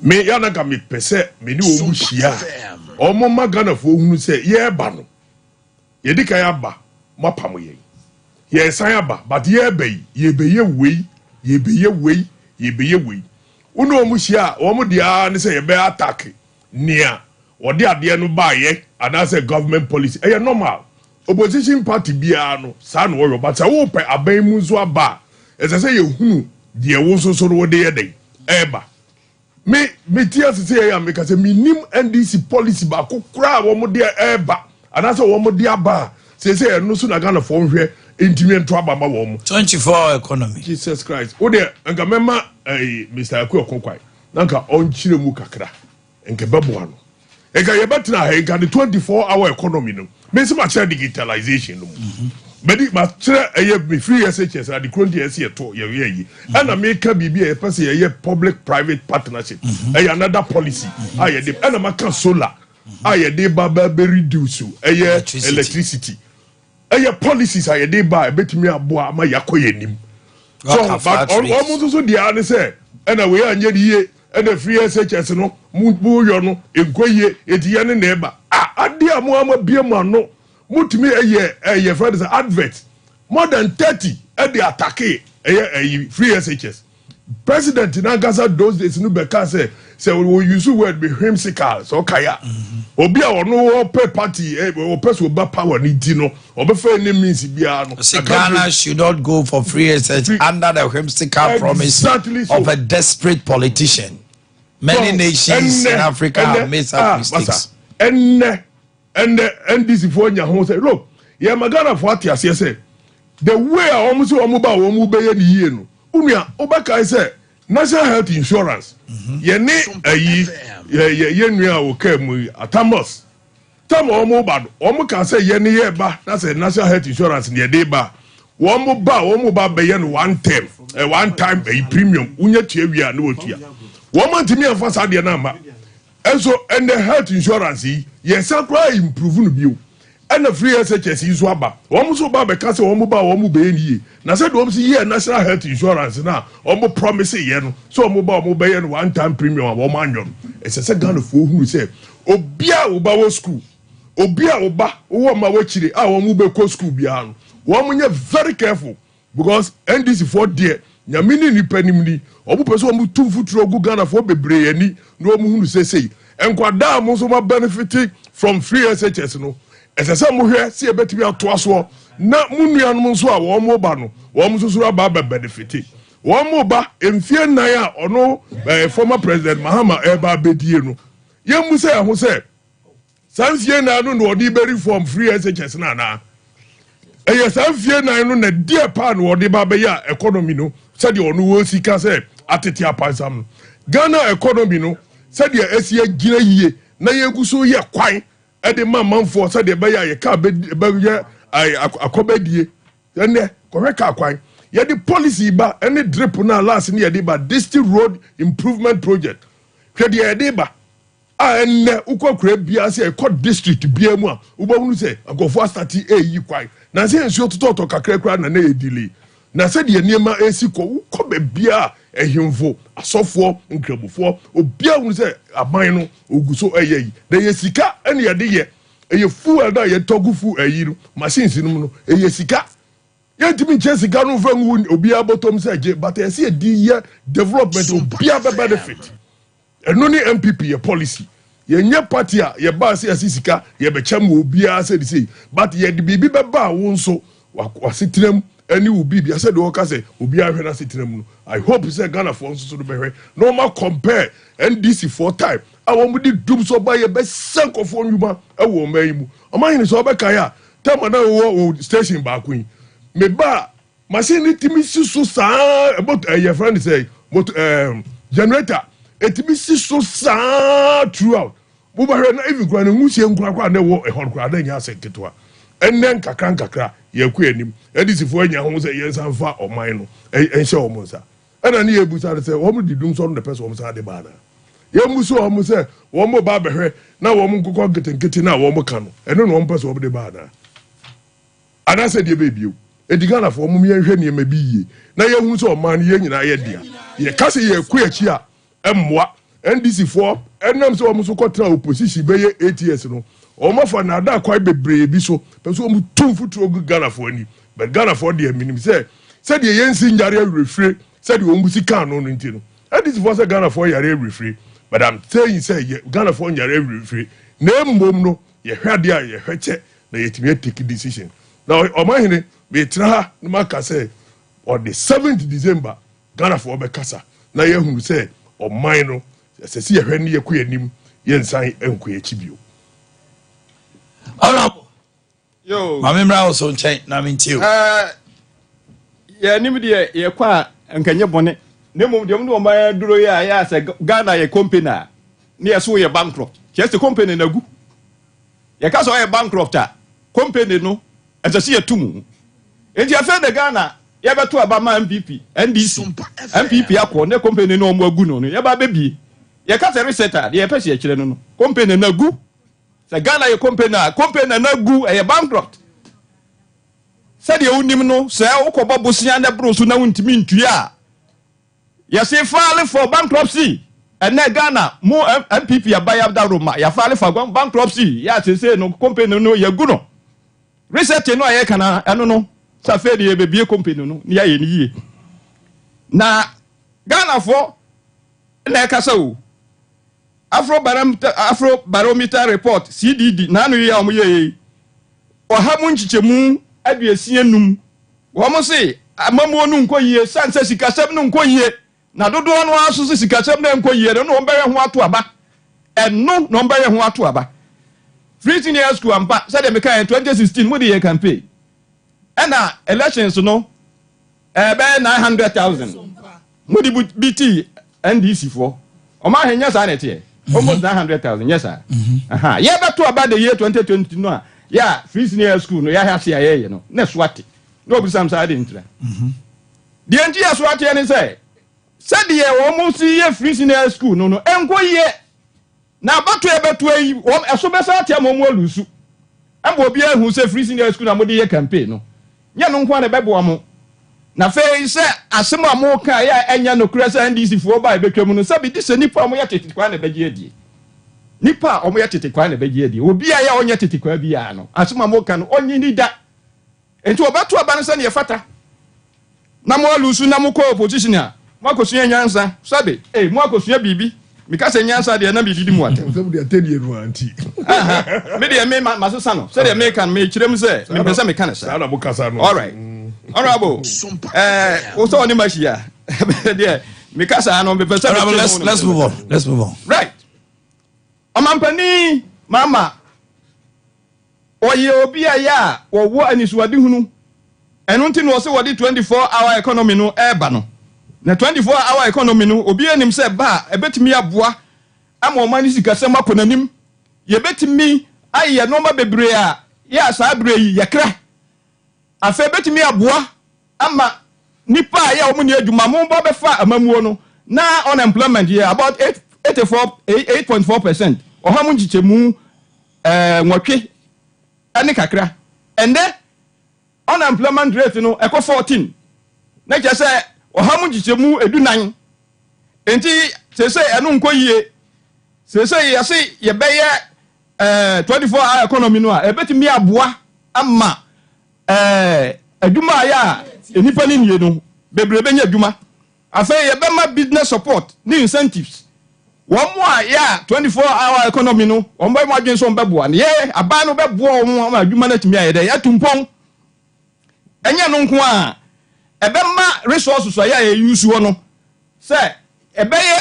Me yana nka mepɛ sɛ me ne wɔn mu hyia a wɔn ma Ghanafoɔ hunu sɛ yɛreba no, yɛdi kan aba, mo apam yɛn, yɛresan aba, but yɛreba yi yɛbɛyɛ wei, yɛbɛyɛ wei, yɛbɛyɛ wei. Wo ne wɔn hyia a, wɔn deɛ ara ne sɛ yɛbɛ attack nea wɔde adeɛ no baayɛ anaasɛ government policy. Ɛyɛ normal, opposition party biara no saa na wɔyɔ, but sɛ wopɛ aban mu nso aba a, ɛsɛ sɛ yɛhunu deɛ wo nso so no wode yɛ dɛn ɛɛba. Me ti ase sɛ yɛyɛ a meka sɛ menim NDC policy baako koraa a wɔn de ɛɛba anaasɛ wɔn de aba a sɛ ɛno so na Ghanafoɔ nhwɛ ntumi nto aba ma wɔn. 24 hour economy. Jesus Christ, wo deɛ nka mɛma ɛyi Mr. Akua Kɔkwae na nka ɔnkyerɛ mu kakra, nka ɛbɛboa no. Nka yɛbɛtena ha nka ne 24 hour economy no, mesi ma kyerɛ digitalization no mu, mɛdi ma kyerɛ ɛyɛ me free SHS ade kuro nti ɛsɛ yɛto yɛyɛ yi, ɛna meka biribi a yɛpɛ sɛ yɛyɛ public private partnership, ɛyɛ another policy a yɛde, ɛna maka solar a yɛde ba bɛ bɛ reduce ɛyɛ electricity, ɛyɛ policies a yɛde ba a ɛbɛtumi aboa ama yɛakɔ yɛn anim. So but ɔmo nso so deɛ ne sɛ ɛna wei anyɛ ne yie, ɛna free SHS no mo mo yɔ no nkɔ yie, eti yɛ ne na ɛba a adeɛ a mo ama bie mo ano mo tumi ɛyɛ fɛn de sɛ advert more than 30 ɛde attack ɛyɛ ɛyi free SHS. President nankasa those days no bɛka sɛ wɔ use word bi, whimsical, sɛ ɔka ya obi a ɔno ɔpɛ party ɛ ɔpɛ sɛ ɔba power ne ti no ɔbɛfɛ ne means biara no. Say Ghana should not go for free SHS under the whimsical promise so. Of a desperate politician. Many So, nations in Africa have made such mistakes. Ɛnɛ NDC foɔ nya ho sɛ look, yɛn ma Ghana foɔ ate aseɛ sɛ the way a wɔn sɛ wɔn ba a wɔn bɛyɛ ne yie no, onua wobɛkae sɛ National Health Insurance yɛne ayi yɛ yɛ yɛ nua a wɔkaa mu yi Atamos tam a wɔn ba no, wɔn ka sɛ yɛne yɛ ba na sɛ National Health Insurance ne yɛde ba. Wɔn ba a wɔn ba bɛyɛ no one term, eh, one time ɛyi premium, wonya tua wie a na wɔtua. Wɔn antumi amfa saa deɛ no amma. Ɛnso ɛnɛ health insurance yi, yɛsan koraa improve no bio. Ɛna free SHS yi nso aba. Wɔn nso ba bɛka sɛ wɔn ba a wɔn bɛyɛ no yie. Na sɛdeɛ wɔn si yɛɛ national health insurance no a wɔn promise yɛ no, sɛ wɔn ba a wɔn bɛyɛ no one time premium a wɔn anyɔ no, ɛsɛ sɛ Ghanafoɔ hunu sɛ obiara a wo ba wɔ school, Obi a wo ba wowɔ mma w'akyire a wɔn bɛkɔ school biara no, wɔn nyɛ very careful because NDC foɔ deɛ nyame ne nipa nim ni, wɔn pɛ sɛ wɔn tu mfuturo gu Ghana foɔ bebree ani na wɔn hunu sɛ sei. Nkwadaa a mo nso mo benefit from free SHS no, ɛsɛ sɛ mo hwɛ sɛ yɛbɛtumi atoa soɔ na mo nuanom nso a wɔn ba no, wɔn nso so aba abɛ benefit. Wɔn ba mfie nnan a ɔno eh, former president Mahama ɛreba abɛdie no, yɛmmu sɛ ɛho sɛ Saa mfie nnan no na ɔde bɛ reform free SHS no anaa? Ɛyɛ saa mfie nnan no na deɛ paa na ɔde ba bɛyɛ a economy no sɛdeɛ ɔno wɔ sika sɛ atete apansam no. Ghana economy no sɛdeɛ ɛsi agyina yie na yɛgu so yɛ kwan de ma manfoɔ sɛdeɛ ɛbɛyɛ a yɛ kaa bɛyɛ akɔbɛdie. Ɛnɛ kɔhwɛ kaa kwan yɛde policy ba ɛne drip no a last ne yɛde ba district road improvement project hwɛ deɛ yɛde ba. A ɛnnɛ wokɔ akuraa biara sɛ ɛkɔ district biara mu a wobɛhunu sɛ nkurɔfoɔ asate ɛreyi kwan na sɛ nsuo totɔtɔ kakra koraa na na ɛyɛ delay na sɛdeɛ nneɛma ɛresi kɔ wokɔ baabiara ahemfo asɔfoɔ nkramofoɔ obiara hunu sɛ aban no ɔgu so ɛyɛ yi na ɛyɛ sika ɛne yɛde yɛ ɛyɛ fuel na yɛtɔ gu fu ɛyi no machines no mu no ɛyɛ sika yɛntumi nkyɛ sika no mfa ngu obiara bɔtɔm sɛ gye but ɛsɛ yɛde yɛ development obiara bɛ benefit. Ɛno ne NPP yɛ policy. Yɛnyɛ party a yɛbaa sɛ yɛse sika yɛbɛkyɛ ma obiara sɛ de sei but yɛde biribi bɛba a wo nso w'asetena mu ɛne wo biribia sɛdeɛ wɔka sɛ obiara hwɛ n'asetena mu no I hope sɛ Ghanafoɔ nso so no bɛhwɛ na wɔn compare NDC foɔ time a wɔn de dum so ba yɛbɛsɛ nkɔfoɔ nnwuma ɛwɔ ɔman yi mu. Ɔmanhene sɛ ɔbɛkae a time a na wowɔ wo station baako yi mebaa Machine no tumi si so saa moto ɛyɛ fɛn no sɛ moto ɛɛm generator etumi si so saa throughout mobɛhwɛ na even kura ne nwusie nkura kora na ɛwɔ ɛhɔ no kora na ɛnyɛ asɛ nketewa ɛnɛ nkakra nkakra yɛkɔ anim NDC foɔ anya ho sɛ yɛnsa nfa ɔman no ɛnhyɛ wɔn nsa ɛna ne yɛbusa no sɛ wɔn de dum sɔ no na ɛpɛ sɛ wɔn san de ba anaa yɛmmu so wɔn sɛ wɔn ba abɛhwɛ na wɔn nkokɔ nketenkete na wɔn ka no ɛno na wɔn pɛ sɛ wɔn de ba anaa. Anaasɛ deɛ bɛyɛ bio? Enti Ghanafoɔ mom yɛnhwɛ nneɛma bi yie na yɛhunu sɛ ɔman no yɛn nyinaa yɛ dea. Yɛka sɛ yɛkɔ akyi a, ɛmmoa. NDC foɔ ɛnam sɛ wɔn nso kɔtena opposition bɛyɛ 8 years no, wɔn afa nnaadaa kwan bebree bi so pɛ sɛ wɔn tu mfuturo gu Ghanafoɔ ani. But Ghanafoɔ deɛ menim sɛ sɛdeɛ yɛnsi nyare awerɛfire sɛdeɛ wɔn si kaa no no nti no, NDC foɔ sɛ Ghanafoɔ yare awerɛfire. But I'm saying sɛ yɛ Ghanafoɔ nyare awerɛfire na mmom no yɛhwɛ adeɛ a yɛhwɛ kyɛ na yɛtumi atake decision na ɔmanhene metena ha na maka sɛ on the 7th December Ghanafoɔ bɛkasa na yɛahunu sɛ ɔman no ɛsɛ sɛ yɛhwɛ ne yɛkɔ yɛn anim yɛnsan nkɔ yɛn akyi bio. Honorable, maame mmra wo so nkyɛn na mentie o. Yɛn anim deɛ yɛkɔ a nka nyɛ bɔne na mmom deɛ wɔn de wɔn aduro yi a yɛ a sɛ Ghana yɛ company a ne yɛ so yɛ bankrupt kyerɛ sɛ company na agu. Yɛka sɛ ɔyɛ bankrupt a, company no ɛsɛ sɛ yɛto mu. Nti afei de Ghana yɛbɛto aba ma NPP, NDC, NPP akɔ ne company no ɔmo agu no no yɛba abɛbie. Yɛka sɛ reset a, deɛ yɛpɛ sɛ yɛkyerɛ no no, company no agu. Sɛ Ghana yɛ company a, company no agu, ɛyɛ bankrupt. Sɛdeɛ wonim no, sɛ wokɔbɔ bosea na ɛboro so na wontumi ntua a, Yɛse file for bankruptcy ɛnɛ Ghana mo NPP aban adaworo ma yɛ file for bankruptcy yɛ a seesei no company no yɛgu no research no a yɛka no ɛno no sɛ afei de yɛbɛbie company no na yɛayɛ no yie na Ghanafoɔ na ɛkasa o Afro Barometer, Afro Barometer report CDD n'ano yi a wɔn yɛ yi ɔha mu nkyekyɛmu 65 Wɔn se amammuo no nkɔ yie sane sɛ sikasɛm no nkɔ yie, na dodoɔ no ara nso se sikasɛm no nkɔ yie no na wɔn bɛyɛ ho ato aba. Ɛno na wɔn bɛyɛ ho ato aba. Free Senior High School ampa, sɛdeɛ mekaeɛ 2016 mode yɛ campaign, ɛna elections no ɛbɛyɛ 900,000 mode bi tii NDC foɔ. Wɔn ahe nyɛ saa na ɛteɛ? Almost 900,000 nyɛ saa. Yɛbɛto aba the year 2020 no a, yɛ a Free Senior High School no yɛahwɛ ase a yɛyɛ no na ɛso ate. Na ɔbisa me sɛ adɛn ntira? Deɛ nti a so ateɛ ne sɛ, sɛdeɛ wɔn si yɛ free senior school no no, ɛnkɔ yie. Na abatoɔ a ɛbɛtoa yi, wɔn ɛso bɛsan ate ama wɔn alusu. Ɛma obiara ahu sɛ free senior school na mode yɛ campaign no, nyɛ ɛno nko ara na ɛbɛboa mo. Na afei sɛ asɛm a moka a ɛyɛ a ɛnyɛ nokorɛ sɛ NDC foɔ ba a ɛbɛtwa mu no, sɛbi gye sɛ nnipa a wɔyɛ tete kwaa na ɛbɛgye adie. Nnipa a wɔyɛ tete kwaa na ɛbɛgye adie. Obi a ɛyɛ a ɔnyɛ tete kwaa biara no, asɛm a moka no, ɔnnye nni da. Enti wɔbɛto aba no sɛdeɛ ɛfata. Na mo alusu na mokɔ opposition a, moakɔsua nyansa. Sɛbe, ei, moakɔsua biribi. Meka sɛ nyansa deɛ na medidi mo atɛm. Sɛ mode atɛnie no a nti. Aha, me deɛ me ma masesa no. Sɛdeɛ meka no, mekyerɛ mu sɛ mempɛ sɛ meka no saa. Saa na mokasa no. All right. Honorable, eh, wo sɛ ɔne mahyia. Deɛ meka saa no, mepɛ sɛ Honorable, let's, let's move on. Let's move on. Right. Ɔmampanin Mama Ɔyɛ obi a ɛyɛ a ɔwɔ anisoadehunu, ɛno nti na ɔse wɔde 24 hour economy no reba no. Na 24 hour economy no, obiara nim sɛ ɛba a, ɛbɛtumi aboa ama ɔman no sikasɛm akɔ n'anim. Yɛbɛtumi ayɛ nnoɔma bebree a yɛ a saa berɛ yi yɛkra. Afei ɛbɛtumi aboa ama nnipa a yɛ a wɔn nni adwuma, mo ba bɛfa amammuo no, na unemployment yɛ about 84, 8.4%, ɔha mu nkyekyɛmu nwɔtwe ne kakra. Ɛnnɛ unemployment rate no ɛkɔ 14, na kyerɛ sɛ ɔha mu nkyekyɛmu edunan. Nti seesei ɛno nkɔ yie. Seesei yɛse yɛbɛyɛ 24 hour economy no a, ɛbɛtumi aboa ama adwuma a yɛ a nnipa no nnie no, bebree bɛnya adwuma. Afei yɛbɛma business support ne incentives. Wɔn a yɛ a 24 hour economy no, wɔn bɛyɛ wɔn adwene sɛ wɔn bɛboa no. Yɛ aban no bɛboa wɔn ama adwuma no atumi ayɛ dɛ, atu mpɔn. Ɛnyɛ no nko a, ɛbɛma resources a yɛ a yɛ use hɔ no sɛ ɛbɛyɛ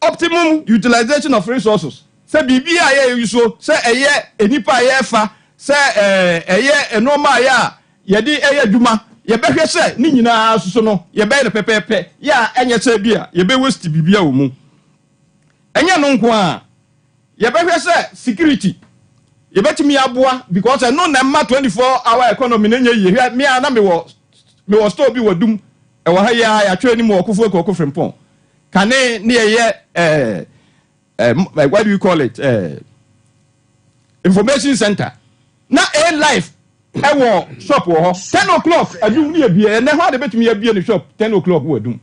Optimum utilization of resources, sɛ biribi a yɛyɛ so, sɛ ɛyɛ nnipa a yɛfa, sɛ ɛyɛ nnoɔma a yɛ a yɛde yɛ adwuma, yɛbɛhwɛ sɛ ne nyinaa nso so no yɛbɛyɛ no pɛpɛɛpɛ, yɛ a ɛnyɛ sɛ bi a yɛbɛ waste biribiara wɔ mu. Ɛnyɛ ɛno nko ara, yɛbɛhwɛ sɛ security yɛbɛtumi aboa because ɛno na ɛma 24 hour economy no nyɛ yie. Hwɛ, me a na mewɔ mewɔ store bi wɔ Dum, ɛwɔ ha yi ara, yɛatwerɛ anim wɔ Kofoɔ Akuoko Frimpong. Kane ne yɛyɛ eh, eh, what do you call it eh, information center na a life ɛwɔ shop wɔ hɔ 10 o'clock adum ne yɛbie. Ɛnɛ hɔ a de bɛtumi abie ne shop 10 o'clock wɔ adum,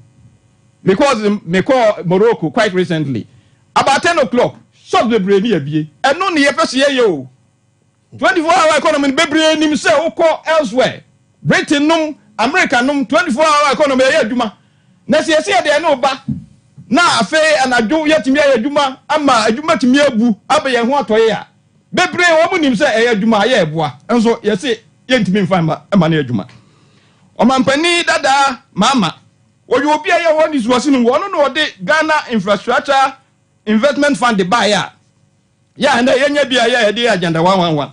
because mekɔɔ Morocco quite recently, about 10 o'clock shop bebree ne yɛbie. Ɛno ne yɛpɛ sɛ yɛyɛ o. 24 hour economy no, bebree nim sɛ wokɔ elsewhere, Britain nom, America nom, 24 hour economy ɛyɛ adwuma. Na sɛ yɛsɛ yɛde ɛno ba na afei anadwo yɛtumi ayɛ adwuma ama adwuma tumi abu aba yɛn ho atɔye a, bebree wɔn nim sɛ ɛyɛ adwuma a yɛ ɛboa, nso yɛse yɛntumi mfa mma ɛma no yɛ adwuma. Ɔmampanin dadaa Mahama, ɔyɛ obi a yɛwɔ ne suasini, wɔn na ɔde Ghana Infrastructure Investment Fund baeɛ a Yɛ a ɛnɛ yɛnya bi a yɛ a yɛde yɛ agenda 111.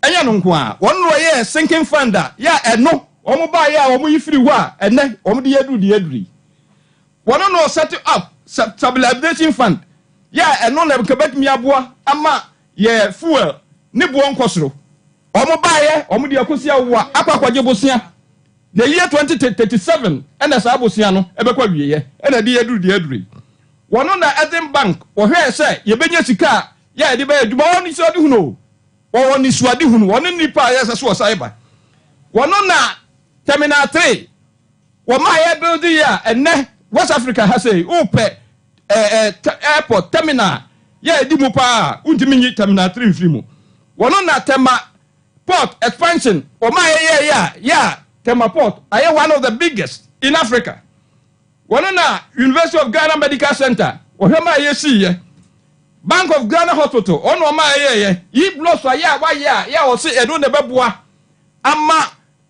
Ɛnyɛ no nko ara, wɔn na wɔyɛɛ sinking fund a yɛ a ɛno wɔn baeɛ a wɔn yi firi hɔ a ɛnɛ wɔn de yɛduru deɛ aduru yi. Wɔn na wɔset up stabilization fund yɛ a ɛno na nka bɛtumi aboa ama yɛ fuel ne boɔ nkɔ soro. Wɔn baeɛ wɔn de akɔsi awowa akɔ akɔgye bosea. The year 2037 ɛna saa bosea no ɛbɛkɔ awieɛ ɛna ɛde yɛduru deɛ aduru yi. Wɔno na Exim Bank wɔhwɛɛ sɛ yɛbɛnya sika a yɛ a yɛde bɛyɛ adwuma. Wɔwɔ anisoadehunu o. Wɔwɔ anisoadehunu. Wɔne nnipa a yɛsɛ so wɔsan ba. Wɔno na Terminal 3 wɔmaa yɛ building yi a ɛnnɛ West Africa ha sei wopɛ eh, eh, airport terminal yɛ a ɛdi mu paa a wontumi nyi Terminal 3 mfiri mu. Wɔno na Tema Port expansion wɔmaa yɛyɛɛyɛ a yɛ a Tema Port ayɛ one of the biggest in Africa. Wɔno na University of Ghana Medical Center wɔhwɛ maa yɛsiiyɛ. Bank of Ghana Hospital ɔno na ɔmaa yɛyɛɛyɛ. Yi blocks a yɛ a wayɛ a yɛ a ɔse ɛno na ɛbɛboa ama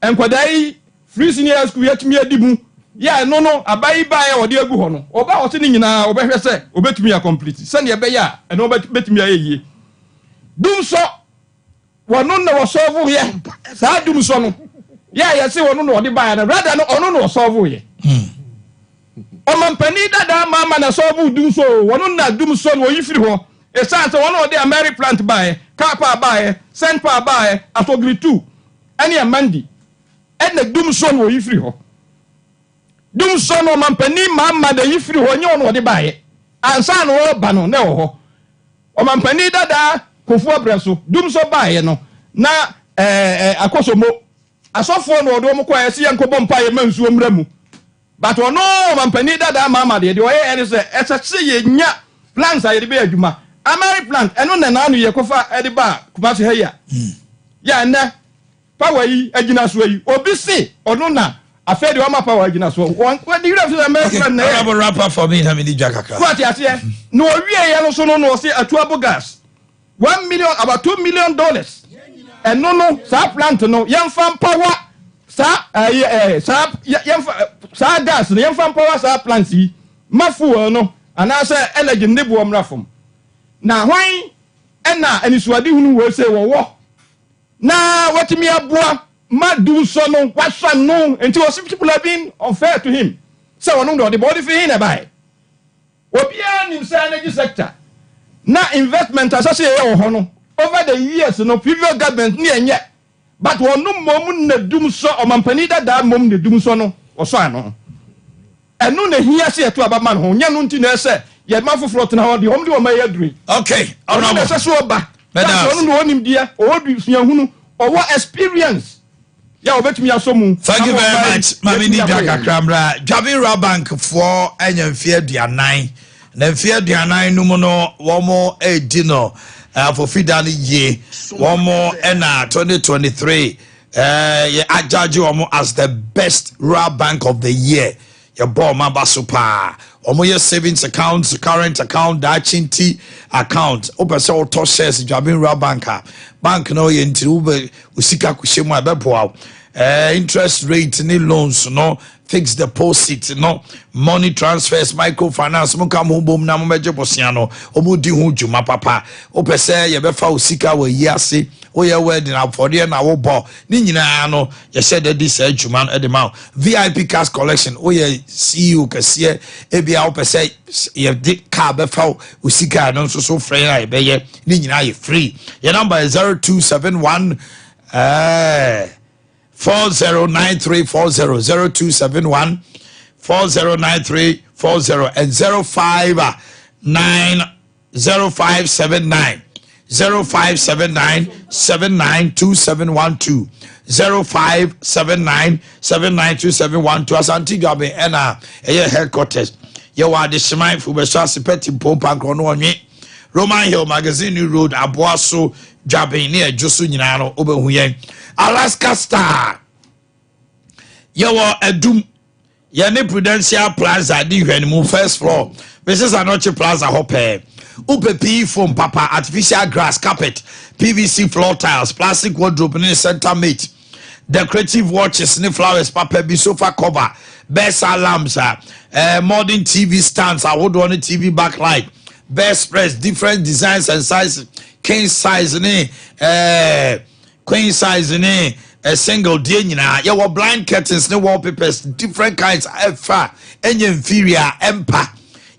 nkwadaa yi free senior high school yɛatumi adi mu, yɛ a ɛno no aba yi baeɛ a wɔde agu hɔ no, ɔba a ɔse ne nyinaa wɔbɛhwɛ sɛ wɔbɛtumi acomplete sɛdeɛ ɛbɛyɛ a ɛno bɛtumi ayɛ yie. Dumsɔ Wɔno na wɔsɔɔvo yɛ saa dumsɔ no yɛ a yɛse wɔno na ɔde baeɛ no, rather no ɔno na ɔsɔɔvo yɛ. Ɔmampanin dadaa Mahama na sɔɔvo dumsɔ o, wɔno na dumsɔ no ɔyi firi hɔ ɛsiane sɛ wɔno ɔde Ameri plant baeɛ, Karpower baeɛ, Sendpower baeɛ, Asogiri 2 ɛne Amandi. Ɛna dum so na ɔyi firi hɔ. Dum so no ɔmampanin Mahama na ɛyi firi hɔ, nyɛ ɔno ɔde baeɛ. Ansa na ɔreba no na ɛwɔ hɔ. Ɔmampanin dada Kufuor berɛ so, dum so baeɛ no, na ɛɛ Akosombo asɔfoɔ na ɔde wɔn kɔeɛ sɛ yɛnkɔbɔ mpaeɛ ma nsuo mmra mu. But ɔno ɔmampanin dada Mahama deɛ, deɛ ɔyɛeɛ ne sɛ ɛsɛ sɛ yɛnya plans a yɛde bɛyɛ adwuma. Amari plant, ɛno na naano yɛkɔfa de baa Kumasi ha yi a, yɛ a ɛnnɛ Power yi agyina soɔ yi, obi se ɔno na afei deɛ ɔma power agyina soɔ. Wɔn wɔde werɛ fi sɛ mɛfrɛ Okay, no na ɛyɛ. honorable wrap up for me na medi dwa kakra. So ate aseɛ? Na ɔwieɛ no so no na ɔse Atuabo gas $1 million about $2 million ɛno no saa plant no yɛmfa mpawa saa ɛyɛ ɛɛ saa yɛ yɛmfa saa gas no yɛmfa mpawa saa plant yi ma fuel no anaasɛ energy no ne boɔ mmra fam. Na hwan ɛna anisoadehunu wei sei wɔwɔ na watumi aboa ma dumsɔ no wasɔ ano? Nti ɔsi people have been unfair to him sɛ ɔno na ɔde ba. Ɔde fi hin na ɛbaeɛ? Obiara nim sɛ energy sector na investment asɛ sɛ yɛyɛ wɔ hɔ no, over the years no, previous government ne ɛnyɛ, but ɔno mmom na dumsɔ, ɔmampanin dadaa mmom na dumsɔ no ɔsɔ ano. Ɛno na ehia sɛ yɛto aba ma no ho, nyɛ no nti na ɛsɛ yɛma foforɔ tena hɔ deɛ wɔn de wɔn ayɛ aduro yi. Ɔno na Honorable. ɛsɛ sɛ ɔba. Meda That's ase. ɔno na ɔwɔ nimdeɛ, ɔwɔ suahunu, ɔwɔ experience yɛ a ɔbɛtumi asɔ mu. Thank you ama very ɔman yi much. Maame ni yɛatumi dwa akɔ yɛn anim. kakra mmra. Dwabin Bank foɔ anya mfeɛ 40. Na mfeɛ 40 no mu no, wɔn redi no afɔfida no yie. Wɔn ɛna 2023 yɛ agyagye wɔn as the best rural bank of the year. Yɛbɔ wɔn aba so paa. Wɔn yɛ savings account, current account, daakye nti account. Wopɛ sɛ wotɔ shares Dwabin Rural Bank a, bank no yɛ ntiri wobɛ osika kɔhyɛ mu a ɛbɛboa wo. Interest rate ne loans no, fixed deposit no, money transfers, microfinance, mo ka mo ho bom na mo bɛgye bosea no, wɔn di ho dwuma papa. Wopɛ sɛ yɛbɛfa wo sika wɔ yi ase, woyɛ wedding, afɔdeɛ na wobɔ ne nyinaa no, yɛhyɛ dɛ di saa dwuma no de ma wo. VIP cash collection, woyɛ CEO kɛseɛ ebia wopɛ sɛ yɛde car bɛfa wo sika no nso so, frɛ yɛn a yɛbɛyɛ ne nyinaa yɛ free. Yɛn number yɛ 0271 409340, 0271 409340 and 059 0579 0579 792712, 0579 792712. Asante Dwabe ɛna ɛyɛ headquarters. Yɛwɔ Adehyeman Fubɛso ase pɛti mpompa nkorɔ no, ɔnwe Roman Hill, Magazine, New Road, Aboa so, Dwaben ne Ɛdwo so nyinaa no wobɛhu yɛn. Alaska Star, yɛwɔ Adum, yɛne Prudential Plaza di nhwɛnimu, first floor, Mrs Anɔkye Plaza hɔ pɛɛ. Wopɛ PE foam papa, artificial grass, carpet, PVC floor tiles, plastic wardrobe ne center mate, decorative watches ne flowers papa bi, sofa cover, bedside lamps a modern TV stands ahodoɔ ne TV backlight, bedspreads, different designs and sizes, king size ne queen size ne a single deɛ nyinaa. Yɛwɔ blind curtains ne wallpapers, different kinds, ɛfa ɛnyɛ inferior ɛmpa.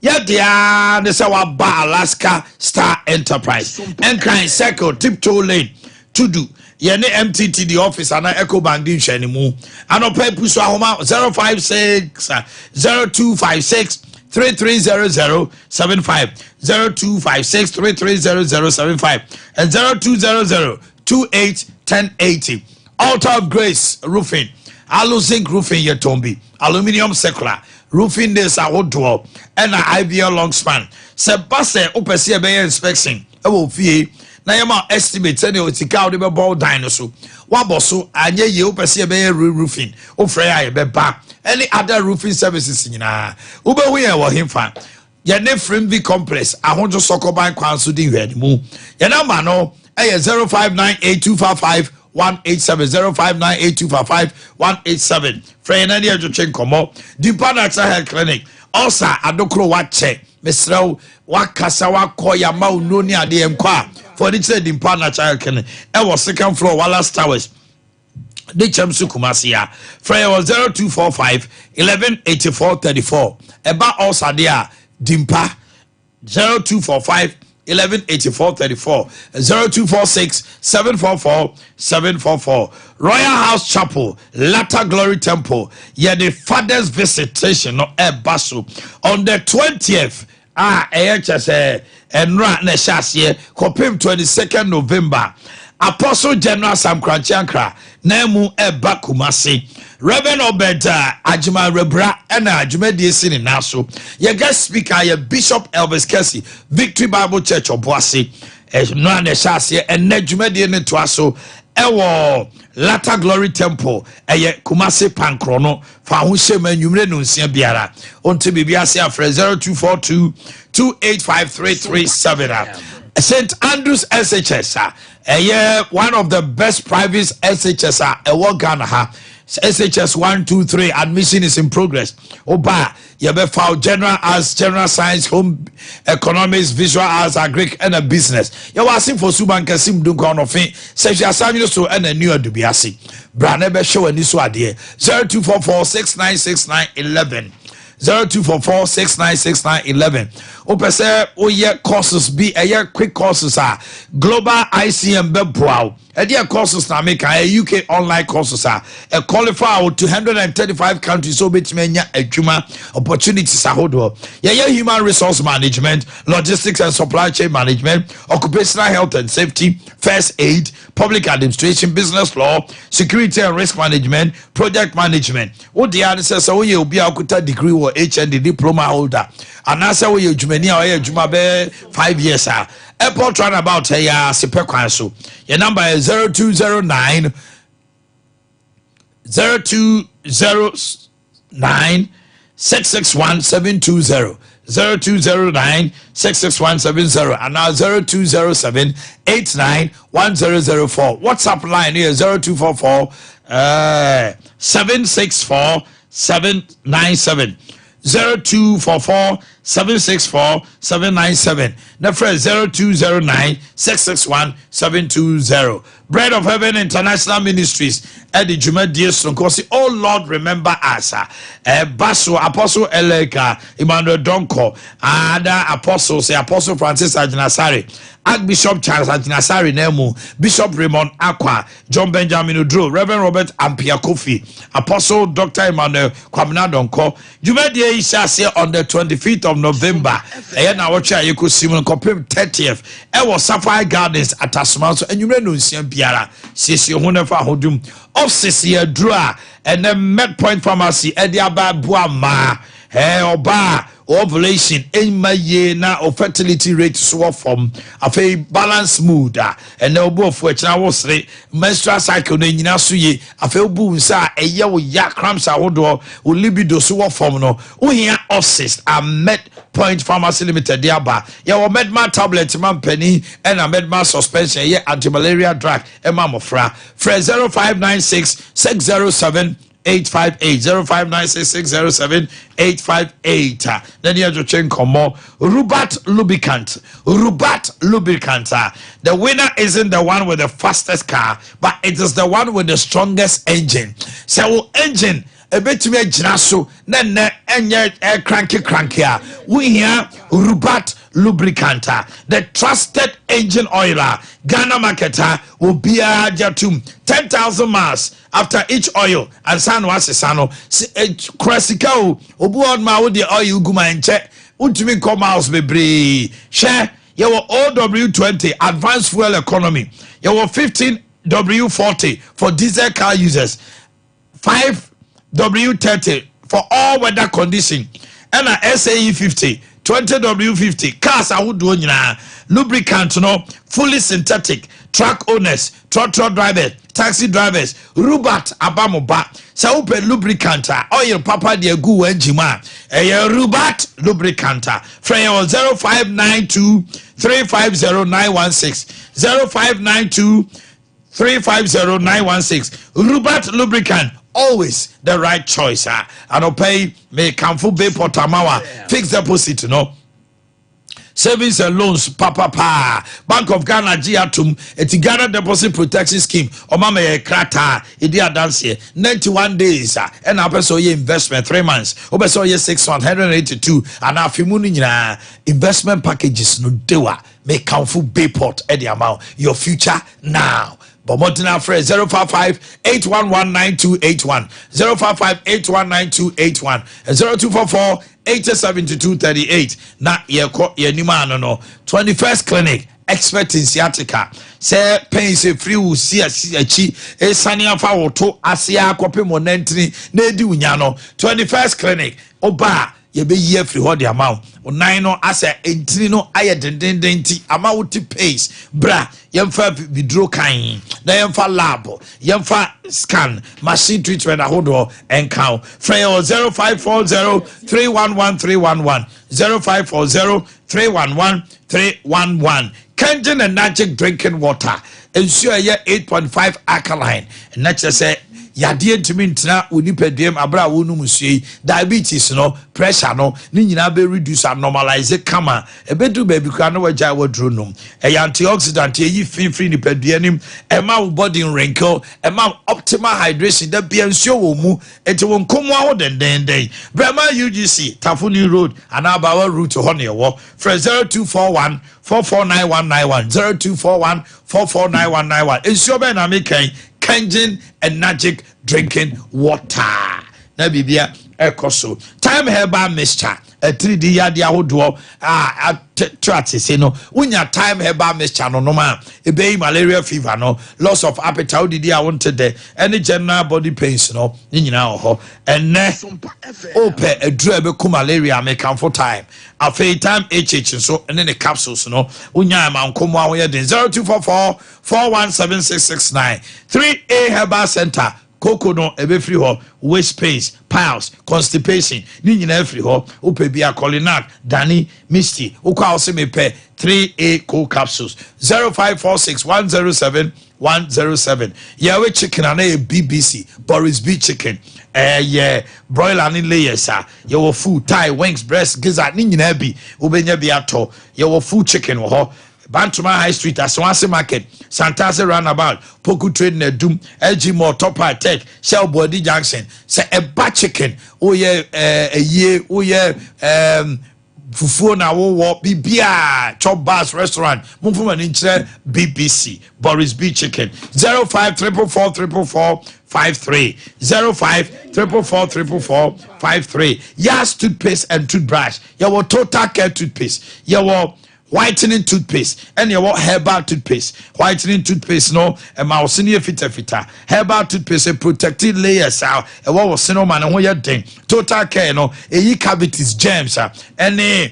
Yɛdeɛ ne sɛ waba Alaska Star Enterprise, Nkran Circle, Tiptoe Lane, Tudu, yɛne MTTD office ana Ecobank di nhwɛne mu. Anɔpa epu so ahoma 056 0256 3300 75, 0256 3300 75 and 0200 28 1080. Altar of Grace Roofing, alu zinc roofing yɛ tɔn bi, aluminium circular roofing nails ahodoɔ ɛna IBL long span. Sɛ ba sɛ wopɛ sɛ yɛbɛyɛ inspection ɛwɔ fie na yɛma estimate sɛdeɛ sika a wode bɛbɔ wo dan no so, woabɔ so anyɛ yie, wopɛ sɛ yɛbɛyɛ re-roofing, wofrɛ yɛ a yɛbɛba, ɛne other roofing services nyinaa. Wobɛhu yɛn wɔ hemfa? Yɛne Frimbi Complex, Ahodwo Sɔkɔban kwan so di nhwɛnimu. Yɛn number no ɛyɛ 0598255187, 0598255187. Frɛ yɛn ani ɛtwetwe nkɔmmɔ. Dimpa Natural Health Clinic, ɔsa adokoro wakyɛ, mesrɛ wo, wakasa wakɔ yama wo nnuro ne adeɛ nkɔ a, fɔ de kyerɛ Dimpa Natural Health Clinic, ɛwɔ second floor, Wallace Towers, de kyɛm so, Kumase a. Frɛ yɛ wɔ 0245 11 84 34. Ɛba ɔsa deɛ a, Dimpa 0245. 11 84 34, 0246 744 744. Royal House Chapel, Latter Glory Temple, yɛde Father's Visitation no ɛba so on the 20th a ɛyɛ kyɛ sɛ ɛnora na ɛhyɛ aseɛ kɔpem 22nd November. Apostle General Sam Korankye Ankrah na mu ɛba Kumase. Reverend Obed Agyeman Rebra ɛna dwumadie si ne nan so. Yɛ guest speaker yɛ Bishop Elvis Kɛse, Victory Bible Church, Ɔboase. Ɛnora na ɛhyɛ aseɛ, ɛnɛ dwumadie no toa so ɛwɔ Latter Glory Temple, ɛyɛ Kumase Pankorɔ no. Fa ho hyɛ mu anwummerɛ no nsia biara. Ɔnte biribi ase afrɛ 0242 285337. A St Andrews SHS a ɛyɛ one of the best private SHS a ɛwɔ Ghana ha, SHS 1, 2, 3, admission is in progress. Oba yɛbɛfa wo general arts, general science, home economics, visual arts, agric ɛna business. Yɛwɔ Asemfo Suban Kɛse mu Dunkwa Ɔnɔfe Sɛhwɛ Asanwene so ɛna New Adubiase. Bra na ɛbɛhwɛ w'ani so adeɛ. 0244 6969 11, 0244 6969 11. Wopɛ sɛ woyɛ courses bi, ɛyɛ quick courses a, Global ICM bɛboa wo. Ɛdeɛ courses na meka? Ɛyɛ UK online courses a ɛ qualify wo to 135 countries sɛ wobɛtumi anya adwuma opportunities ahodoɔ. Yɛyɛ human resource management, logistics and supply chain management, occupational health and safety, first aid, public administration, business law, security and risk management, project management. Wode a ne sɛ woyɛ obi a wokuta degree wɔ HND, diploma holder, anaasɛ woyɛ adwumani a ɔyɛ adwuma bɛyɛ 5 years a, Airport Roundabout, ɛyɛ asepɛ kwan so. Yɛ number yɛ 0209, 0209 661 720, 0209 661 70 anaa 0207 89 1004. WhatsApp line yɛ 0244 764 797, 0244 764 797 na frɛ 0209 661 720. Bread of Heaven International Ministries ɛde dwumadie soronko sɛ "Oh Lord, Remember Us" a ɛba so. Apostle Eleka Emmanuel Donko, ada apostles, Apostle Francis Agyinasare, Archbishop Charles Agyinasare na mu, Bishop Raymond Akwa, John Benjamin Oduro, Reverend Robert Ampia Kofi, Apostle Dr Emmanuel Kwamina Donko. Dwumadie yi hyɛ aseɛ on the 25th of November, ɛyɛ na wɔtwe a yɛkɔsi mu no, kɔpem 30th, ɛwɔ Sapphire Gardens, Atasoma so, anwummerɛ no nsia biara. Siesie ho no fa ahodwom office yɛ aduro a ɛnɛ Medpoint Pharmacy ɛde aba aboa mmaa. Ɔbaa ovulation ɛmma yie na o fertility rate so wɔ fam, afei balance mood a ɛnɛ obu ofu, akyina wosere, menstrual cycle no nyina so yie, afei obu nsa a ɛyɛ wo ya, cramps ahodoɔ, o libido so wɔ fam no, wohia Oxys a Med Point Pharmacy Limited de aba. Yɛwɔ Medma tablet ma mpanin ɛna Medma suspension, ɛyɛ antimalaria drug, ɛma mmɔfra. Frɛ 0596 607 858, 0596 607 858 a na ne yɛdwetwe nkɔmmɔ. Rubat Lubricant, Rubat Lubricant a the winner isn't the one with the fastest car, but it is the one with the strongest engine. Sɛ wo engine ebetumi agyina so na nnɛ ɛnyɛ ɛkranke kranke a, wohia Rubat Lubricant a the trusted engine oil a Ghana market a obiara gye atum. 10,000 miles after each oil ansa na wasesa no. Kura sika o, obi wɔ hɔ a wode oil gu ma nkyɛ wontumi nkɔ miles bebree. Hwɛ, yɛwɔ 0W 20 advanced fuel economy, yɛwɔ 15W 40 for diesel car users, 5W 30 for all weather condition, ɛna SAE 50, 20W 50, cars ahodoɔ nyinaa. Lubricant no fully synthetic. Truck owners, trotro drivers, taxi drivers, Rubat abamoba. Sɛ wopɛ lubricant a oil papa de agu wɔ engine mu a, ɛyɛ Rubat Lubricant a frɛ yɛn wɔ 0592 350 916, 0592 350 916. Rubat Lubricant, always the right choice. Ah, anɔpɛ yi mekamfo Bayport amawa fixed deposit no, savings and loans papapa. Bank of Ghana gye atom eti Ghana Deposit Protection Scheme ɔma ma yɛ krataa edi adanseɛ. 91 days a ɛna apɛ sɛ ɔyɛ investment, 3 months, wopɛ sɛ ɔyɛ 6 months, 182 anaa afe mu no nyinaa, investment packages no dewa. Mekamfo Bayport de ama wo. Your future now. Bɔ mmɔden afrɛ 055 811 9281, 055 819 281, 0244 8072 38. Na yɛkɔ yɛnim ano no, 21st Clinic, expert in sciatica, sɛ pains efiri wo si akyi esane afa wo to ase akɔpem wo nantini na edi wo nya no, 21st Clinic ɔba a, yɛbɛyi afiri hɔ de ama wo. Wo nan no asɛ ntini no ayɛ dendenden nti ama wo ti pains, bra yɛmfa biduro kan na yɛmfa lab, yɛmfa scan machine, treatment ahodoɔ ɛnka wo. Frɛ yɛ wɔ 0540 311 311, 0540 311 311. Kangen Enagic drinking water, nsuo a ɛyɛ 8.5 alkaline ɛna kyerɛ sɛ yadeɛ ntumi ntena wo nipadua mu abere a wɔnum nsuo yi. Diabetes no, pressure no ne nyinaa bɛ reduce a normalise kama. Ɛbɛduru baabi koraa na wagyae waduro nom. Ɛyɛ antioxidant, ɛyi fi firi nipadua nim, ɛma wo body wrinkle, ɛma wo optimal hydration. Da bia nsuo wɔ mu, nti wo nkomoa ho dendenden. Brɛma UGC, Tafo New Road anaa Abawa Route hɔ ne ɛwɔ. Frɛ 0241 449191, 0241 449191. Nsuo bɛn na mekɛn? Kangen Enagic drinking water na biribia ɛkɔ so. Time Herbal Mixture, atiridi yadeɛ ahodoɔ a ato atese no, wonya Time Herbal Mixture no nom a, ɛbɛyi malaria fever no, loss of appetite, wodidi a wonte dɛ, ɛne general body pains no ne nyinaa wɔ hɔ. Ɛnɛ wopɛ aduru a ɛbɛku malaria, mekamfo Time. Afei Time HH nso ne ne capsules no, wonya ama nkɔmmɔ a woyɛ den. 0244 417669. 3A Herbal Center, koko no ɛbɛfiri hɔ, waist pains, piles, constipation ne nyinaa firi hɔ. Wopɛ bi a, Colinac, Dani, Misty, wokɔ a wose mepɛ 3A co capsules. 0546 107 107. Yɛwe chicken ana yɛ BBC Boris B Chicken, ɛyɛ broiler ne layers a yɛwɔ full thigh, wings, breast, gizzard ne nyinaa bi, wobɛnya bi atɔ. Yɛwɔ full chicken wɔ hɔ. Bantoma High Street, Asawase Market, Santase Roundabout, Poku Trade Nedum, LG Mall, Top High Tech, Shell Body Junction. Sɛ ɛba chicken, woyɛ ɛyie, woyɛ fufuo na wowɔ biribiaa, chop bars, restaurant, momfo ani nkyerɛ BBC Boris B Chicken. 05 444 444 53, 05 444 444 53. Yas toothpaste and toothbrush, yɛwɔ Total Care toothpaste, yɛwɔ whitening toothpaste, ɛne ɛwɔ herbal toothpaste. Whitening toothpaste no ɛma wo se no yɛ fitafita. Herbal toothpaste protective layers a ɛwɔ wo se no ma ne ho yɛ den. Total Care no ɛyi cavities, germs a ɛne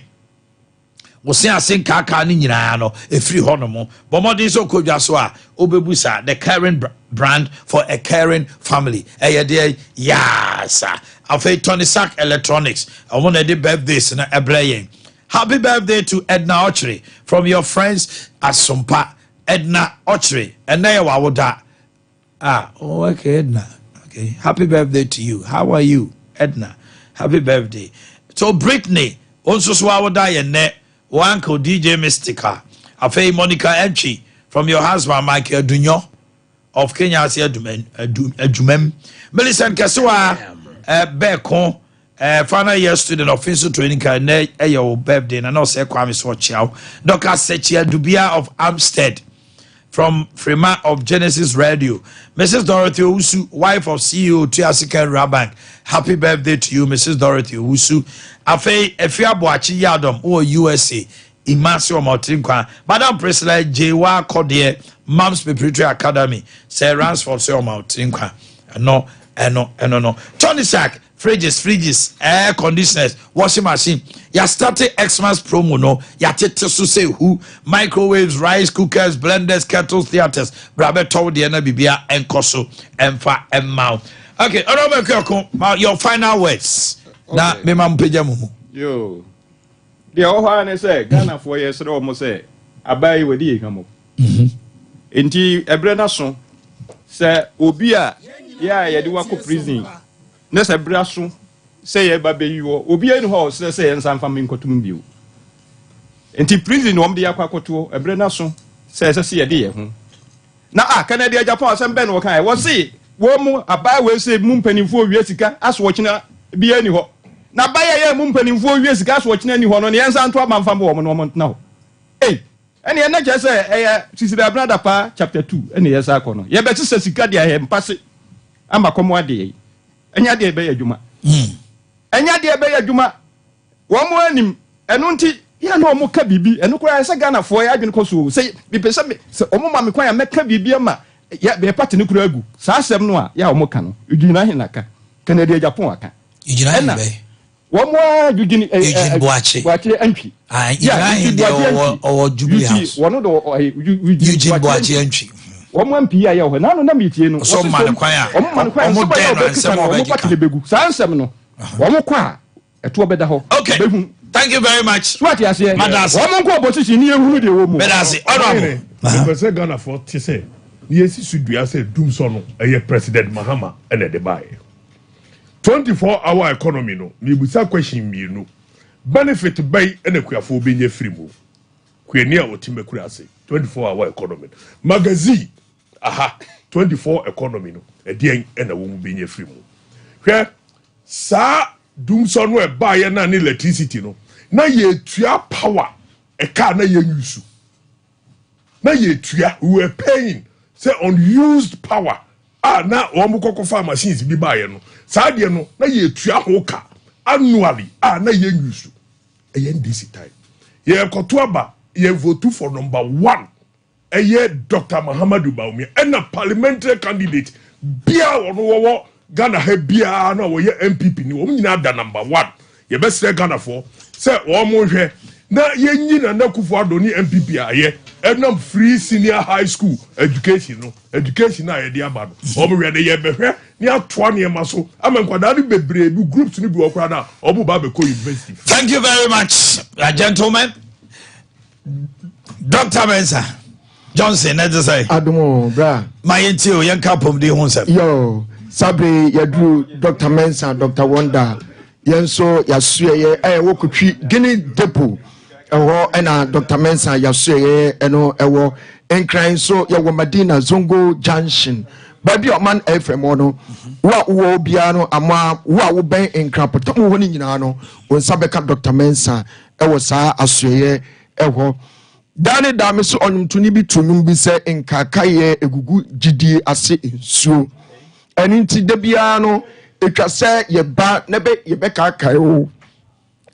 wo se ase nkaakaa no nyinaa no ɛfiri hɔ nom. Bɔ mmɔden sɛ ɔkɔdwa so a wobɛbu sa the caring brand for a caring family. Ɛyɛ deɛ yaasa. Afei Tony Sack Electronics, ɔmo na ɛde birthdays no ɛbrɛ yɛn. Happy birthday to Edna Ochre from your friends Asompa. Edna Ochre, ɛnɛ yɛ wawoda. Ah, oh, okay, Edna. Okay, happy birthday to you. How are you, Edna? Happy birthday. So Brittany nso so awoda yɛ nnɛ, wo uncle DJ Mystica. Afei Monica Entry from your husband Michael Dunyo of Kenya ase adwumam. Millicent Kɛsewa bɛɛko final year student of Finso Training Car, nnɛ ɛyɛ wo birthday na na ɔsɛ Kwame so ɔkyea wo. Dr. Sechia Dubia of Amstead from Frema of Genesis Radio. Mrs. Dorothy Owusu, wife of CEO Tuasika Rural Bank. Happy birthday to you, Mrs. Dorothy Owusu. Afei Efia Boachi Yadom, wɔ USA. Imasi Ọmọtiri Nkwa. Madam Priscilla Jewa Kɔdeɛ, Mams Preparatory Academy. Sir Ransford sɛ Ọmọtiri Nkwa. Ɛno, ɛno, ɛno no. Tony Sack, fridges, air conditioners, washing machine. Yà start Xmas promo no, yàtete so sɛ hu microwaves, rice cookers, blenders, kettles, theatres. Bra bɛtɔw deɛ na bibia ɛnkɔ so ɛmfa ɛmma wo. Okay, ɔnà ɔbɛ kɔ your final words. Na mema mpagya mu mu. Yo, deɛ ɛwɔ hɔ ara ne sɛ Ghanafoɔ, yɛsrɛ wɔn sɛ abaa yi wɔde yɛ hwamɔ, nti ɛberɛ no so sɛ obi a yɛ a yɛde wakɔ prison ne sɛ berɛ so sɛ yɛba bɛyi wɔ obi ani hɔ a ɔsrɛ sɛ yɛnsa mfa me nkɔtom bio. Nti prison wɔm de yɛakɔ akɔtoɔ, ɛberɛ no so sɛ ɛsɛ sɛ yɛde yɛ ho na a Kennedy Agyapong asɛm bɛn na wɔkae? Wɔse wɔn mu abaa wei sɛ mu mpanimfoɔ wie sika aso wɔkyena biara ni hɔ, na abayɛ yɛ mu mpanimfoɔ wie sika aso wɔkyena ni hɔ no ne yɛnsa nto aba mfa ma wɔn na wɔn ntena hɔ. Ei. Ɛneɛ na kyerɛ sɛ ɛyɛ Sisiri Abena Dapaah chapter 2 ɛne yɛsa akɔ no. Yɛbɛsesa sika de ayɛ mpase ama kɔm adeɛ yi. Ɛnyɛ adeɛ ɛbɛyɛ adwuma. Ɛnyɛ adeɛ ɛbɛyɛ adwuma. Wɔn anim. Ɛno nti yɛ na wɔn ka biribi. Ɛno koraa ɛsɛ Ghanafoɔ yɛ adwene kɔ so o. Sɛ mepɛ sɛ me sɛ wɔn ma me kwan a mɛka biribi ama yɛ yɛ party no koraa agu. Saa asɛm no a yɛ a wɔn ka no, Eugene Ahen aka. Kennedy Agyapong aka. Eugene Ahen Ɛna bɛn? Wɔn ara Eugene ɛ Eugene ɛ Boakye. Boakye Antwi. Ah, Eugene Yeah, Ahen Eugene deɛ Boakye ɔwɔ Antwi. ɔwɔ Jubilee You see, House. wɔn de ɔ ɛ Eugene Eugene Boakye Boakye Antwi. Antwi. Wɔn MP a yɛ wɔ hɔ. N'ano na metie no. Ɔsɛ Wɔse ɔma no sɛ kwan a, wɔn ma no kwan a, wɔn nsɛm a dɛn yɛ no ɔbɛkeka nsɛm a no, wɔn ɔbɛkeka. party no bɛgu. Saa nsɛm no, wɔn kɔ a, ɛtoɔ bɛda hɔ. Okay. Yɛbɛhu. Thank you very much. So ate aseɛ? Mada ase. Wɔn nkɔ opposition ni yɛhunu deɛ ɛwɔ mu. Meda ase. Honorable. Mepɛ sɛ Ghanafoɔ te sɛ ne yɛsi so dua sɛ dumsɔ no ɛyɛ President Mahama ɛna ɛde baeɛ. 24 hour economy no mebusa question mmienu. Benefit bɛn ɛna kuafoɔ bɛnya firi mu? Kuani a ɔte Makura ase 24 hour economy no. Magazine aha 24 economy no ɛdeɛn ɛna wɔn bɛnya firi mu? Hwɛ saa dumsɔ no ɛbaeɛ na ne electricity no na yɛtua power ɛka na yɛnyusu na yɛtua, we were paying sɛ unused power a na wɔn kɔkɔ fa machines bi baeɛ no, saa deɛ no na yɛtua ho ka annually a na yɛnyusu. Ɛyɛ NDC time yɛkɔto aba, yɛ vote for number one ɛyɛ Dr Mahamadu Bawumia, ɛna parliamentary candidate bia wɔn wɔwɔ Ghana ha biara na wɔyɛ NPP ni, wɔn nyinaa da number one. Yɛbɛsrɛ Ghanafoɔ sɛ wɔn mo nhwɛ na yɛnyi Nana Akufo-Addo ne NPP ayɛ ɛnam free senior high school education no, education a yɛde aba no. Wɔn hwɛ no, yɛbɛhwɛ ne atoa nneɛma so ama nkwadaa no bebree bi, groups no bi wɔ koraa na wɔn ba abɛkɔ university. Thank you very much, gentlemen. Dr. Mensah Johnson, na ɛte sɛ. Adomo bra. Ma yɛntie o, yɛnka apɔmuden ho nsɛm. Yo, sabre yɛduru Dr. Mensah, Dr. Wonder. Yɛn nso yɛasoɛyɛ ɛyɛ wɔ Kotwi Guinea Depot. Ɛhɔ ɛna Dr. Mensah yɛasoɛyɛ ɛno ɛwɔ Nkran nso yɛwɔ Madina Zongo Junction. Baabi a ɔman FM wɔ no, wo a wowɔ biara no ama wo a wobɛn Nkran pɔtam hɔ no nyinaa no, wo nsa bɛka Dr. Mensah ɛwɔ saa asoɛyɛ ɛhɔ. Daa ne daa me so ɔnwomtoni bi to nnwom bi sɛ nkaakaeɛ egugu gyidie ase nsuo. Ɛno nti da biara no etwa sɛ yɛba na bɛ yɛbɛkaakae wo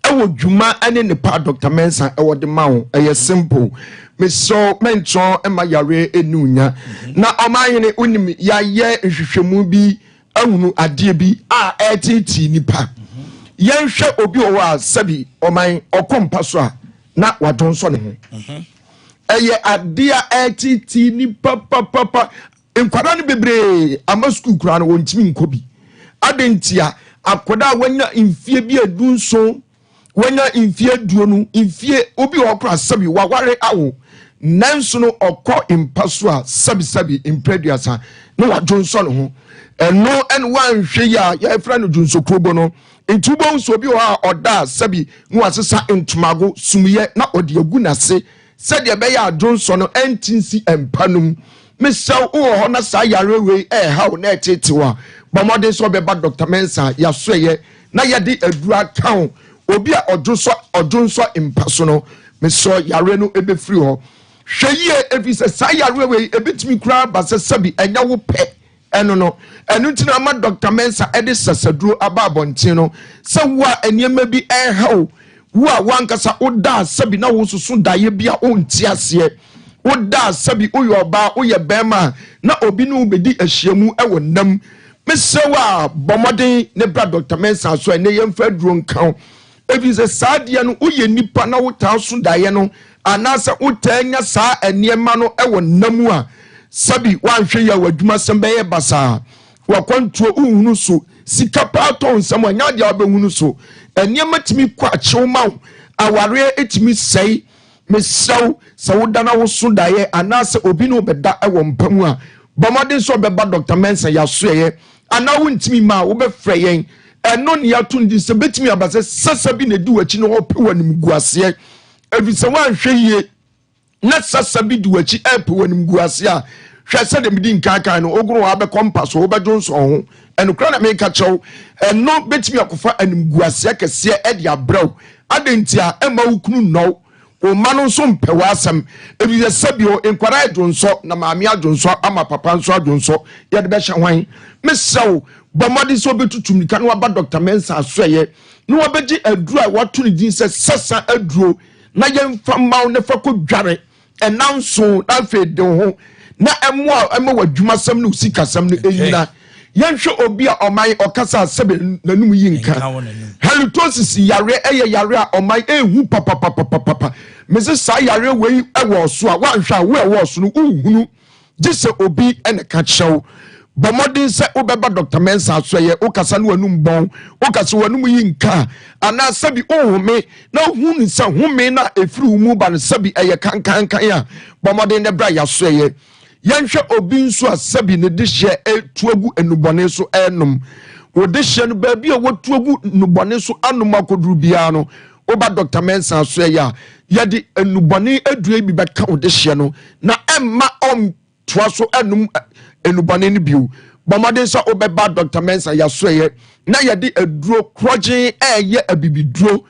ɛwɔ dwuma ne nepa Dr. Mensah ɛwɔ de ma wo. Ɛyɛ simple, mesrɛ mɛntɔn ɛma yareɛ ɛnu nya na ɔmanhene wonim yɛayɛ nhwehwɛmu bi ahunu adeɛ bi a ɛreteetee nipa. Yɛnhwɛ obi wɔ hɔ a sɛbi ɔman ɔkɔ mpa so a na wadwonsɔ ne ho. Ɛyɛ adeɛ a ɛreteetee nipa papapa. Nkwadaa no bebree ama sukuu koraa no wɔntumi nkɔ bi. Ade ntia akwadaa a wanya mfie bi 17, wanya mfie 20, mfie obi wɔ hɔ koraa sɛbi waware awo, nanso no ɔkɔ mpa so a sɛbi sɛbi mprɛduasa na wadwonsɔ ne ho. Ɛno ɛne wanhwɛ yi a yɛfrɛ no dwonsokurobo no. Nti wobɛhu sɛ obi wɔ hɔ a ɔda a sɛbi na wasesa ntomago sumyɛ na ɔde agu n'ase sɛdeɛ ɛbɛyɛ a dwonsɔ no ɛnti nsi mpa no mu. Mesɛw wowɔ hɔ na saa yare wei ɛɛhaw na ɛtetew a, bɔ mmɔden sɛ ɔbɛba Dr. Mensah yɛasoɛyɛ na yɛde aduru aka wo. Obi a ɔdwonsɔ ɔdwonsɔ mpa so no, mesɛ yare no ɛbɛfiri hɔ. Hwɛ yie, ɛfiri sɛ saa yare wei ɛbɛtumi koraa ba sɛ sɛbi ɛnyɛ wo pɛ ɛno no. Ɛno nti na ama Dr. Mensah ɛde sasaduro aba abɔnten no sɛ wo a nneɛma bi ɛrehaw wo a wankasa woda sɛbi na wososo daeɛ bi a wonte aseɛ, woda sɛbi woyɛ ɔbaa woyɛ bɛrima na obi ne wo bɛdi ahyiamu ɛwɔ nam, mesrɛ wo a bɔ mmɔden ne bra Dr. Mensah so. Ɛnɛ yɛmfa aduro nka wo, ɛfiri sɛ saa adeɛ no woyɛ nipa na wotaa so daeɛ no anaasɛ wotaa nya saa nneɛma no ɛwɔ nam a, sɛbi woanhwɛ yi a w'adwumasɛm bɛyɛ basaa, wakwantuo wohunu so, sika paa tɔ nsɛm a nyɛ adeɛ a wobɛhunu so, nneɛma tumi kɔ akyew ma wo, awareɛ tumi sɛe. Mesrɛ sɛ woda na woso daeɛ anaasɛ obi ne wobɛda ɛwɔ mpa mu a, bɔ mmɔden sɛ ɔbɛba Dr. Mensah yɛasoɛyɛ, anaa wontumi ma a wobɛfrɛ yɛn. Ɛno ne yɛato no din sɛ bɛtumi aba sɛ sasa bi na ɛdi w'akyi na ɔpɛ w'animguaseɛ, ɛfiri sɛ woanhwɛ yie na sasa bi di w'akyi ɛpɛ w'animguaseɛ a, hwɛ sɛdeɛ medi nkankan no wogoro hɔ abɛkɔ mpa so wobɛdwonsɔn ho. Ɛnokora na meka kyerɛw, ɛno bɛtumi akɔfa animguaseɛ kɛseɛ ɛde abrɛw. Adɛn nti a ɛma wo kunu nnɔw? Wo mma no nso mpɛ w'asɛm, efisɛ sɛbio nkwadaa redwonsɔ na maame adwonsɔ ama papa nso adwonsɔ, yɛde bɛhyɛ hwan? Mesrɛ wo, bɔ mmɔden sɛ wobɛtutu mmirika na woaba Dɔkta Mensah asoɛeɛ na wabɛgye aduro a wɔato ne din sɛ sasa aduro na yɛmfa mma wo na fa kɔdware ɛna nson na afei de wo ho na ɛmmoa ɛma w'adwumasɛm ne wo sikasɛm no ɛnyina. Yɛnhwɛ obi a ɔman ɔkasa a sɛbe n'anum yi nka. Halitosis yareɛ ɛyɛ yareɛ a ɔman ɛhu papapapapapa. Mese saa yareɛ wei ɛwɔ ɔso a woanhwɛ a wo ɛwɔ ɔso no wohunu gye sɛ obi ɛna ka kyerɛ wo. Bɔ mmɔden sɛ wobɛba Dr. Mensah so ɛyɛ wokasa ne w'anum bɔn, wokasa w'anum yi nka a anaa sɛbi wohome na wohunu sɛ home no a ɛfiri wo mu ba no sɛbi ɛyɛ kankankan a, bɔ mmɔden na bra yɛaso ɛyɛ. Yɛnhwɛ obi nso a sɛbi ne dehyeɛ retu agu nnubɔne so renom. Wo dehyeɛ no, baabi a watu agu nnubɔne so anom akɔduru biara no, woba Dɔkta Mensah asoɛeɛ a, yɛde nnubɔne aduro yi bi bɛka wo dehyeɛ no na ɛmma ɔntoa so nnom nnubɔne no bio. Bɔ mmɔden sɛ wobɛba Dɔkta Mensah yɛasoɛeɛ na yɛde aduro korɔgyen ɛreyɛ abibiduro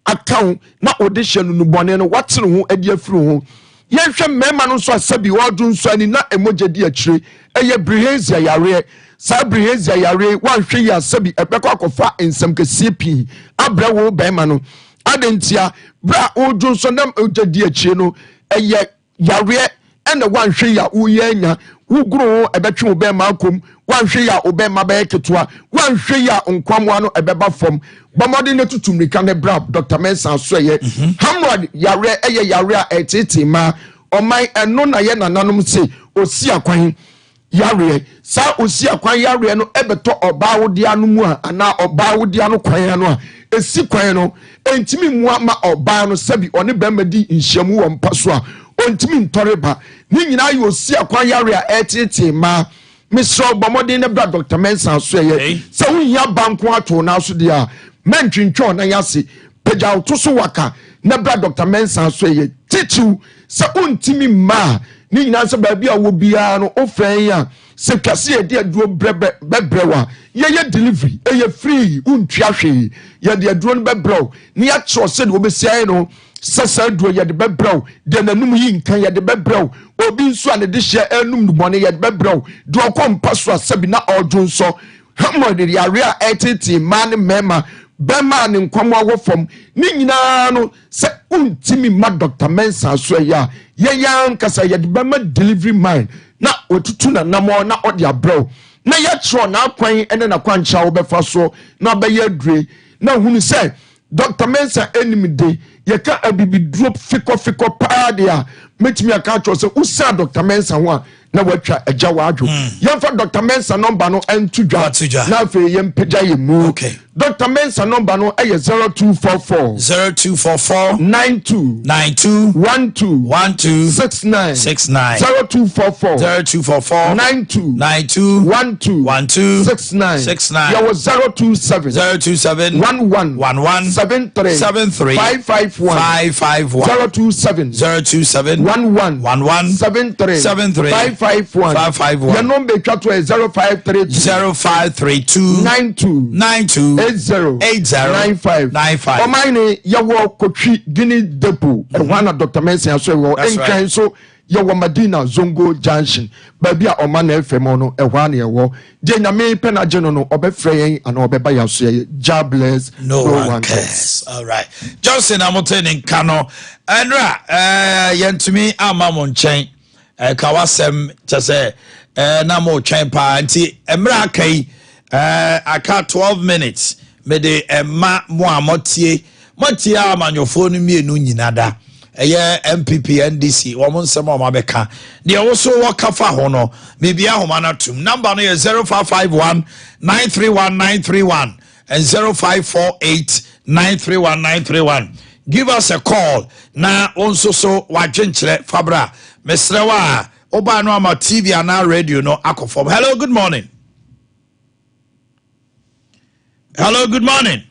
aka ho na ɔde hyɛ no nnubɔne no wate ne ho adi afiri ho. Yɛnhwɛ mmarima no nso a sɛbi wɔredwo nso ani na mogya di akyire. Ɛyɛ bilharzia yareɛ. Saa bilharzia yareɛ yi woanhwɛ yie a sɛbi ɛbɛkɔ akɔfa nsɛm kɛseɛ pii abrɛ wo barima no. Adɛn ntia? Berɛ a woredwo nso na mogya di akyire no ɛyɛ yareɛ ɛna woanhwɛ yi a woyɛ anya wogoro ho ɛbɛtwe wo bɛrima akɔm woanhwɛ yi a wo bɛrima bɛyɛ ketewa woanhwɛ yi a nkwamoa no ɛbɛba fam bɔ mmɔden na tutu mmirika ne bra Dr. Mensah asoɛyɛ mhm. Hamrod yareɛ ɛyɛ yareɛ a ɛtetee mmaa ɔman ɛno na yɛ nananom se osi akwan yareɛ. Saa osiakwan yareɛ no bɛtɔ ɔbaa wodeɛ ano mu a anaa ɔbaa wodeɛ ano kwan ano a, ɛsi kwan no, ɛntumi mmoa ma ɔbaa no sɛbi ɔne bɛrima di nhyiamu wɔ mpa so a, ɔntumi ntɔre ba. Ne nyinaa yɛ osiakwan yareɛ a ɛreteetee mmaa. Mesrɛ wo bɔ mmɔden na bra Dɔkta Mensah asoɛeɛ. Sɛ wohia ba nko ato wo nan so deɛ a, mɛntwentwɛn wo nan ase. Pagya wo to so waka na bra Dɔkta Mensah asoɛeɛ. Titiriw Sɛ wontumi mma a, ne nyinaa sɛ baabi a wɔ biara no wofrɛ yɛn a, sɛ twa sɛ yɛde aduro brɛ bɛbrɛ wo a, yɛyɛ delivery, ɛyɛ free, wontua hwee. Yɛde aduro no bɛbrɛ wo na yɛakyerɛ wo sɛdeɛ wobɛsi ayɛ no. Sɛ saa aduro yɛde bɛbrɛ wo, deɛ n'anum yi nka yɛde bɛbrɛ wo, obi nso a ne dehyeɛ ɛnum nnubɔne yɛde bɛbrɛ wo, deɛ ɔkɔ mpa so a sɛbi na ɔredwo nsɔ Hemorrhoid yareɛ a ɛreteetee mmaa ne mmarima, bɛrima a ne nkwammoa wɔ fam, ne nyinaa no Sɛ wontimi mma Doctor Mensah so ɛyɛ a, yɛn ankasa yɛde bɛma delivery man na watutu n'anamɔn na ɔde abrɛ wo na yɛakyerɛ wo n'akwan ne n'akwankyerɛ a wobɛfa soɔ na wabɛyɛ aduro yi na hunu sɛ Doctor Mensah anim de yɛka abibiduro fikɔfikɔ paa deɛ a mɛtumi aka akyerɛ wo sɛ wosaa Doctor Mensah ho a na watwa agya w'adwo hmm. yɛmfa Dr. Mensa nɔmba no nto dwa na afei yɛmpagya yɛ mu Dr. Mensa nɔmba no ɛyɛ 0244 0244 92 92 12 12 69 69 0244 0244 92 92 12 12 69 69 yɛwɔ 027 027 11 11 73 73 551 551 027 027 11 11 73 73 551 551 yɛn nɔmba etwa to yɛ 0532 0532 92 92 80 80 95 95. Ɔman ne yɛwɔ Kotwi Guinea Depot ɛhɔ ana Dr. Mensah so ɛwɔ That's right. Nkran so yɛwɔ Madina Zongo Junction baabi a ɔman na ɛfɛ mu no ɛhɔ ana ɛwɔ deɛ Nyame pɛ na agye no no ɔbɛfrɛ yɛn anaa ɔbɛba yɛn aso yɛ Jah bless no one cares. All right. Johnson a mote ne nka no ɛnora eh, yɛntumi amma mo nkyɛn ɛka eh, wasɛm kyɛ sɛ eh, na motwɛn paa nti mmerɛ aka yi eh, aka 12 minutes mede ɛma mo a motie moatie a amanyɔfoɔ no mmienu nyina da ɛyɛ npp ndc wɔn nsɛm a wɔn abɛka deɛ woso wɔka fa ho no biribi ahoma no atum namba no yɛ 0551 931 931 and 0548 931 931 give us a call na wo nso so wadwenkyerɛ fabra mesrɛ wo a wobaa no ama tv anaa radio no akɔ fam hello good morning hello good morning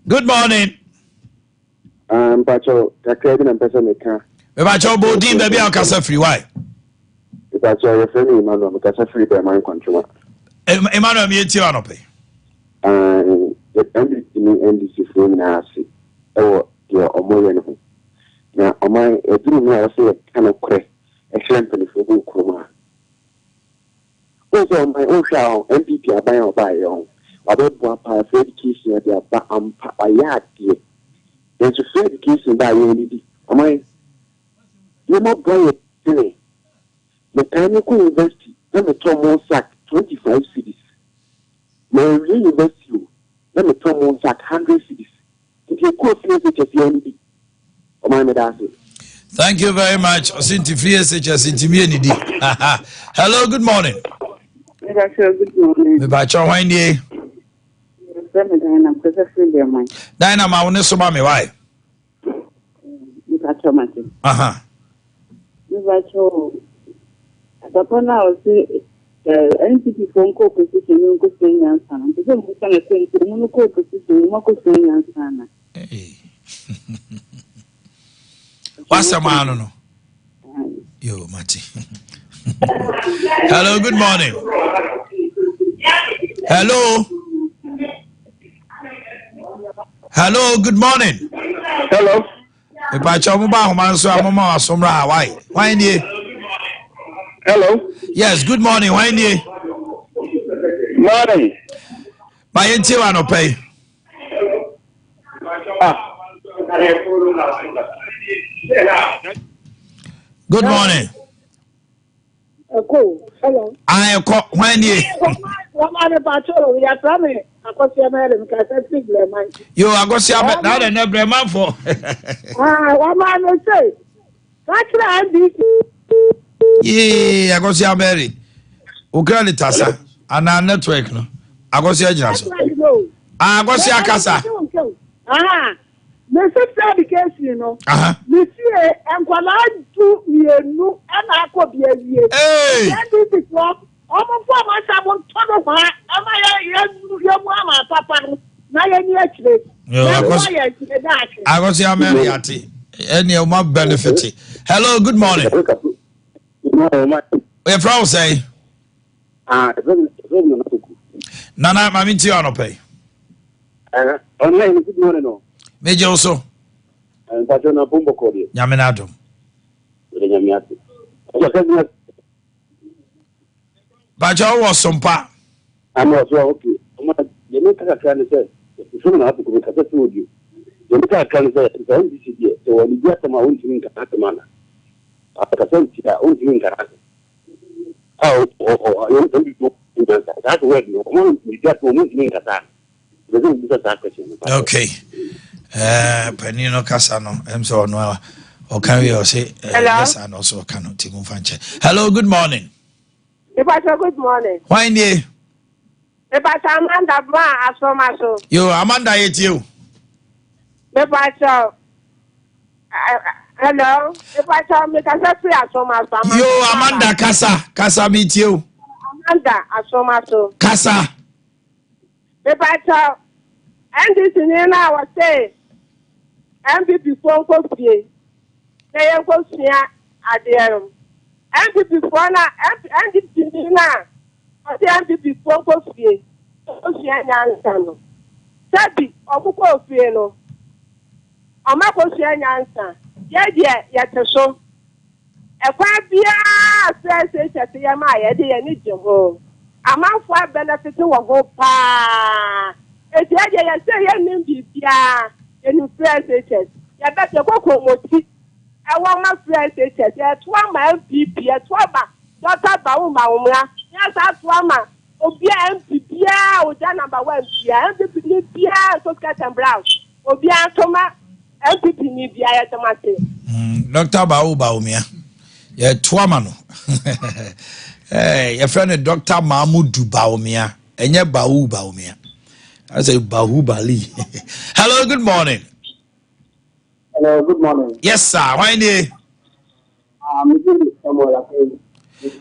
good morning Ah, mpakyɛw, kakra bi na mpɛ sɛ meka. Mepakyɛw, bɔ odin baabi a ɔkasa firi, why? Mepakyɛw, yɛfrɛ me Emmanuel, mekasa firi Bɛɛman Kwantwoma. Emmanuel, mi yɛtie anɔpɛ. Ah, ne NDC foɔ nyinaa ase wɔ deɛ wɔyɛ no ho. Na ɔman, ɛduru mmerɛ a ɛwɔ sɛ yɛka nokorɛ kyerɛ mpaninfoɔ bi wɔ kurom ha. Wohu sɛ ɔman, wohwɛ a ɔn, NPP aban a ɔbaeɛ ɔn, wabɛboa paa, free education ɔde aba ampa, wayɛ adeɛ. Nanso free education baa yɛannidi. Ɔman, nneɛma boa yɛ dene. Mekae mekɔ university na metɔ mo sack 25 cedis. Manwie university o, na metɔ mo sack 100 cedis. Nti ɛkɔɔ free SHS yɛannidi. Ɔman meda ase. Thank you very much. Ɔsi nti free SHS nti mi enidi. Hello, good morning. Mepakyɛw, good morning. Mepakyɛw, hwan nie? Yɛfrɛ me Diana, mepɛ sɛ firi Brɛman. Diana, ma wo ne so ma me wae. Mepakyɛw, mate. Aha. Mepakyɛw, papa no a ɔse NPP foɔ nkɔ opposition no nkɔsua nyansa no, mpɛ sɛ mbusa no sɛ nti ɔmo no kɔ opposition no ɔmo akɔsua nyansa ana? Wasɛm ano no. Yo, mate. Hello, good morning. Hello. Hello, good morning. Hello. Mepakyɛ ɔmo ba ahoma nso a moma wasomra ha why? Hwan nie? Hello. Yes, good morning. Hwan nie? Morning. Ma yɛntie wɔ anɔpa yi. Ah. Good morning. Ɛkɔ hello. Ah, ɛkɔ hwan nie? Wɔn mi pa kyɛw yɛfrɛ mi Akɔsia Mary mi kasa firi Brɛman. Yo, Akɔsia mɛ na adɛ nɛ Brɛman fɔ. Ah, wɔn mi se kakyere NDC. Yee, Akɔsia Mary, okura ne tasa anaa network no. Akɔsia gyina so. Ah, Akɔsia kasa. Ah, mesi free education no. Me fie nkwadaa 12 ɛna akɔ bi awie. NDC foɔ ɔmo nfo ɔmo nsa mo ntɔ no hwa ɛma yɛ yɛ yɛ mu ama papa no na yɛ ni akyire. Yɛ mu ayɛ akyire daakye. Akɔsia Mary ate ɛni ɔmo benefit. Hello, good morning. Yɛfrɛ wo sɛn? Nana, maame nti anɔpɛ yi. Online, good morning. No. Megye wo so. Mpatsɔ na pɔn bɔkɔ deɛ. Nyame na adom. Yɛde nyame ase. Mpatsɔ wɔ sompa. Ama ɔso a okay. Ɔma deɛ mi kakra ne sɛ efiri na ato kuro kasa fi audio. Deɛ mi kakra ne sɛ sɛ NDC deɛ sɛ wɔn di asɛm a wɔntumi nka asɛm ana. Akasa nti a wɔntumi nka asɛm. A ɔ ɔ ɔ NDC nyansa saa sɛ word no wɔn di asɛm a wɔntumi nkasa. Okay. Panin no kasa no ɛm sɛ ɔno a ɔka wie ɔse ɛyɛ saa na ɔsɛ ɔka no nti momfa nkyɛ. Hello, good morning. Mepakyɛ, good morning. Hwan nie? Mepakyɛ, Amanda ma asoma so. Yo, Amanda, yɛtie o. Mepakyɛ, hello, mepakyɛ, mekasa firi asoma so. Yo, Amanda, kasa kasa, metie o. Amanda asoma so. Kasa. Mepakyɛ, NDC ni no a wɔse NPP foɔ nkɔ fie na yɛnkɔ sua adeɛ no. NPP foɔ na NDC ni no a wɔse NPP foɔ nkɔ fie nkɔ sua nyansa no. Sɛbi ɔmo kɔɔ fie no, ɔmo akɔsua nyansa. Yɛ deɛ yɛte so. Ɛkwan biara sɛ SHS yɛ ma a yɛde yɛn ani gye ho. Amanfoɔ abɛnɛfete wɔ ho paa. Enti ɛdeɛ yɛsɛ yɛnnim biribiara, yɛnim free SHS. Yɛbɛ yɛkɔ kɔmɔti ɛwɔ ma free SHS. Yɛto ama NPP, yɛto ama Dr. Bawumia Bawumia. Yɛsa ato ama obiara MP biara a ogya number 1 biara. NPP ni biara nso skirt and blouse. Obiara nso ma NPP ni biara yɛde ma se. Dr. Bawu Bawumia, yɛto ama no. Yɛfrɛ no Dr. Mahmudu Bawumia, ɛnyɛ Bawu Bawumia. I say Bahubali. Hello, good morning. Hello, good morning. Yes, sir. Why nie?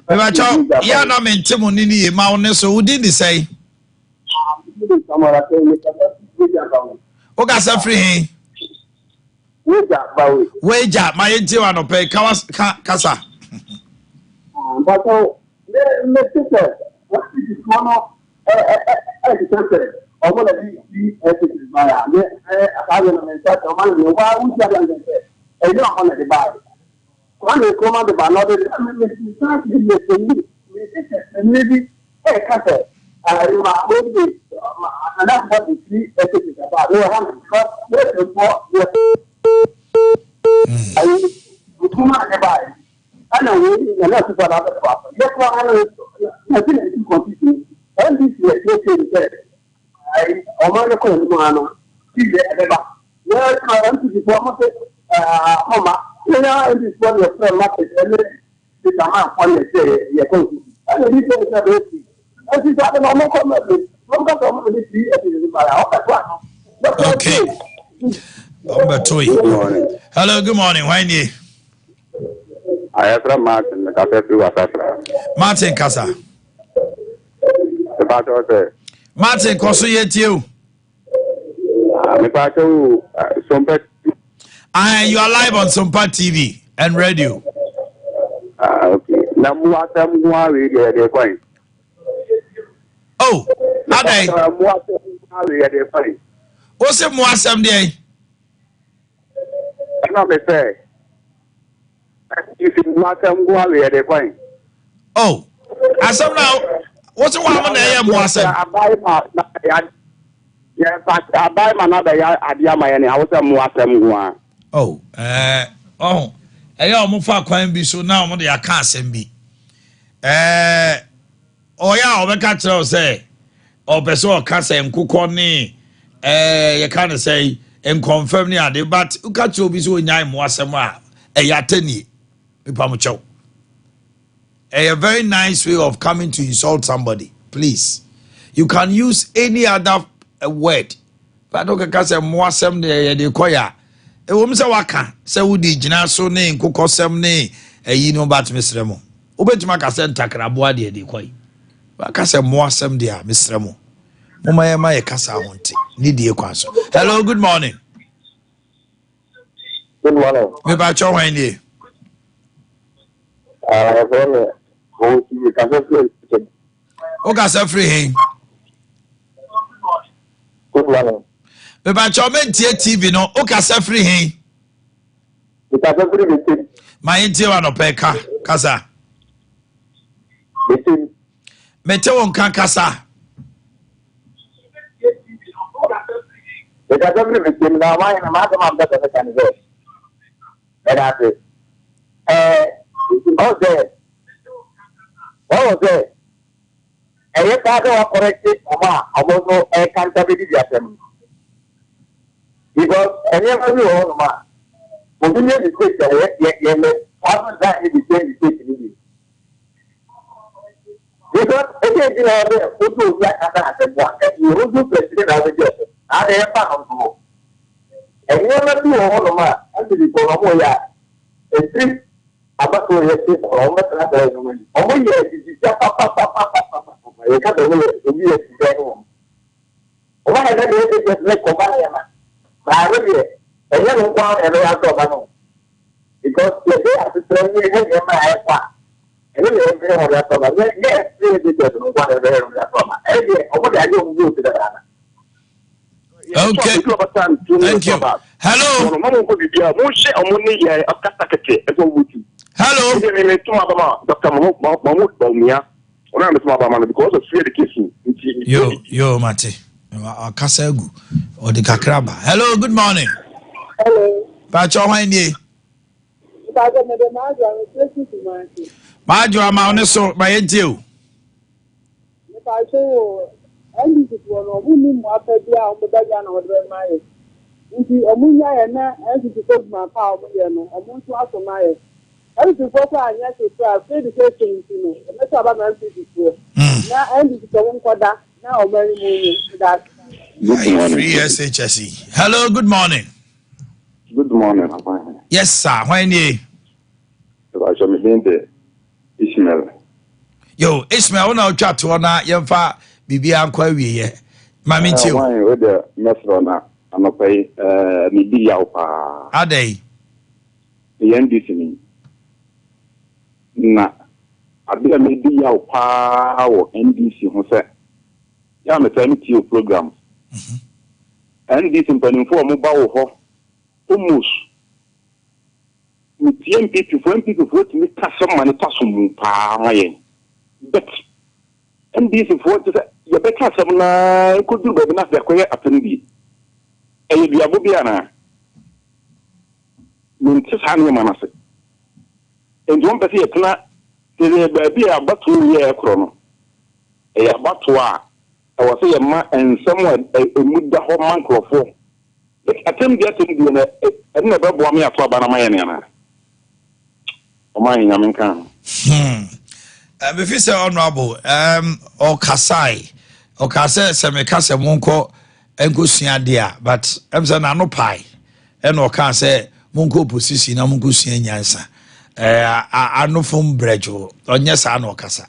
Mebakyɛw, yɛ na mente mo ne ne yie ma wo ne so wodin de sɛn? Wokasa firi he? Weja, ma yɛntie wɔ anɔpɛ yi. Ka kasa. Mpatsɔ, me te sɛ NPP foɔ no ɛhyehyɛ sɛ Ɔmo na de free SHS baeɛ a, me ɛ saa deɛ no me nsa sɛ ɔmo ayɛ me waa wosi adeɛ anka sɛ ɛnyɛ ɔmo na de baeɛ. Kwame Nkrumah de ba na ɔde de me me nsa de yɛ panyin me te sɛ panyin bi ɛka sɛ ɛɛ ma ɔde ma anafo de free SHS aba a mewɔ ha no because yɛ yɛ ayi Nkrumah de baeɛ ɛna wei Nana Akufo-Addo abɛtoa so yɛ koraa no 1992 constitution NDC yɛ kyerɛkyerɛ mu sɛ ayi ɔman no kɔ anim ara no yɛ ɛbɛba. Na ɛka NPP foɔ mo se moma yɛn ara NDC foɔ na yɛfrɛ market ɛne Peter Man foɔ na yɛkyerɛ yɛ yɛ constitution. Ɛna ebi sɛ sɛ bɛyɛ free. Ɛnti saa de na ɔmo kɔ mɛ bi ɔmo kasa ɔmo de free ɛti de ba ya ɔmo bɛto ano. Okay. Ɔmo bɛto yi. Hello, good morning. Why nie? Ayɛfrɛ Martin, mekasa firi Wasasra. Martin kasa. Mepakyɛw sɛ. Martin kɔ so yɛ tie o. Ah, mepakyɛw o, Sompa. Ah, you are live on Sompa TV and radio. Ah, okay. Na mu asɛm ho awe deɛ yɛde kwan. Oh, adɛn? Mu asɛm ho awe yɛde kwan. O se mu asɛm deɛ? Ɛna me sɛ. Nti mu asɛm nko ara yɛ de kwan. Oh, asɛm na wo se wɔn na ɛyɛ mu asɛm. Abae ma na ya yɛ fa abae ma na bɛyɛ adeɛ ama yɛ ne awosɛ mu asɛm nko ara. Oh, ɛɛ ɔho ɛyɛ wɔn fa kwan bi so na wɔn de aka asɛm bi ɛɛ. Ɔyɛ a ɔbɛka kyerɛ wo sɛ ɔpɛ sɛ ɔka sɛ nkokɔ ne ɛɛ yɛka no sɛ nkɔmfam ne ade but woka kyerɛ obi sɛ ɔnyae mmoasɛm a ɛyɛ atɛnie mepa mo kyɛw ɛyɛ very nice way of coming to insult somebody please you can use any other eh, word But wokeka sɛ mmoasɛm deɛ yɛde kɔ yɛ a, ɛwom sɛ waka sɛ wode gyina so ne nkokɔsɛm ne ayi no but mesrɛ mo. Wobɛtumi aka sɛ ntakraboa deɛ de kɔ yi. Waka sɛ mmoasɛm deɛ a mesrɛ mo. Momma yɛma yɛ kasa ho nte ne die kwan so. Hello, good morning. Good morning. Mepakyɛ hwan nie? Ah, ɛfrɛ me Owusu, mekasa firi Wokasa firi he? Good morning. Mepakyɛ mentie TV no, wokasa firi he? Mekasa firi Betem. Ma yɛntie wa nɔpɛ ka, kasa. Betem. Mete wo nka kasa. Mekasa firi Betem na ɔman na m'asɛm a mpɛ sɛ meka ne sɛ ɛda ase. Ɛɛ, ɔsɛ Wahu sɛ ɛyɛ paa sɛ wakɔrɛkte wɔn a wɔn nso ɛreka nsa bɛdidi asɛm no. Because nneɛma bi wɔ hɔnom a, obi yɛ mistake a yɛ yɛ yɛ mɛ saa nso nsa nyɛ the same mistake no bi. Because ɛdi nti na ɛwɔ sɛ wotu obi akasa asɛm a ɛdi wotu pɛsire na wobɛgye ɔso. Saa na yɛmfa no nto hɔ. Nneɛma bi wɔ hɔnom a ɛmbibifoɔ no wɔyɛ a ɛfiri Abatoɔ yɛ se kɔ a wɔbɛtena saa adwuma yi. Wɔn yɛ adidisɛ papapapapapa. Yɛka sɛ wɔn yɛ obi yɛ adidisɛ ne wɔn. Wɔn ayɛ sɛ deɛ ɛsɛ ne kɔba nneɛma. Baako deɛ ɛnyɛ no nko ara na ɛbɛyɛ asɔ ɔba no. Because yɛde asetena mu yɛ nneɛma a ɛkɔ a ɛno na ɛbɛyɛ wɔn asɔ ɔba. Nyɛ nyɛ ɛsɛ ɛsɛ no nko ara na ɛbɛyɛ wɔn asɔ ɔba. Ɛyɛ deɛ wɔn de agye wɔn vote dadaada. Okay. Thank you. Hello. Hello. Yo, yo, Mate. Akasa agu. Ɔde kakra ba. Hello, good morning. Hello. Pacho hwan nie? Pacho me de Majo, me firi Kumasi. Majo ama wo ne so, ma yɛntie o. Mepakyɛw o, NDC foɔ no ɔmo nni mmoa pa biara a ɔmo bɛba Ghana wɔde bɛma yɛ. Nti ɔmo nya yɛ na NPP foɔ dwuma pa a ɔmo yɛ no ɔmo ntoa so ma yɛ. NPP foɔ koraa anyɛ hwee koraa free education nti no yɛbɛto aba ma NPP foɔ. Na NDC foɔ ɔmo nkɔda na ɔmo anim nwu. Meda ase. Good morning. Free SHS. Hello, good morning. Good morning. Yes, sir. Hwan nie? Mepakyɛ me din de Ishmael. Yo, Ishmael, wo na wotwa toɔ na yɛmfa biribiara nkɔ awieɛ. Ma me ntie o. Wan, wo deɛ mɛsrɛ na anɔpa yi eh, medi yaw paa. Adɛn? Meyɛ NDC ni. Na ade a medi yaw paa wɔ NDC ho sɛ, yɛ a metaa metie wo programs. NDC mpanimfoɔ a wɔba wo hɔ almost metie NPP foɔ, NPP foɔ tumi kasa ma ne ta so mu paa ma yɛn, but NDC foɔ te sɛ yɛbɛka asɛm naa nkɔduru baabi na afei akɔyɛ atɛm bi. Ɛyɛ duabɔ bi anaa? Mente saa nneɛma no ase. Nti wɔn pɛ sɛ yɛtena sɛ baabi a abatoɔ yɛ ɛkorɔ no, ɛyɛ abatoɔ a ɛwɔ sɛ yɛma nsɛm a ɛmu da hɔ ma nkurɔfoɔ. Atɛm di atɛm di no, ɛno na ɛbɛboa me ato aba no ma yɛ ne anaa? Ɔma yɛ Nyame nka ho. Mefi sɛ Honorable ɔkasae, ɔka sɛ meka sɛ monkɔ nkɔsua adeɛ a, but sɛ n'ano pae ɛna ɔkaa sɛ monkɔ opposition na monkɔsua nyansa. Anofom brɛdwo ɔnyɛ saa na ɔkasa.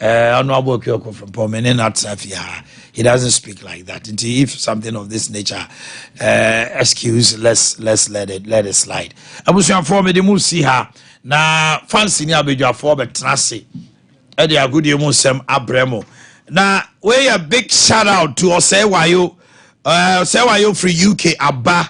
Honorable Okuoko Frimpong, me ne no atena fie ha, he doesn't speak like that. Nti if something of this nature, excuse, let's let it slide. Abusuafoɔ, mede mu si ha na fancy ne abadwafoɔ bɛtena ase ɛde agodie mu nsɛm abrɛ mo. Na wei yɛ big shout out to Ɔsɛe Wayo, Ɔsɛe Wayo firi UK aba,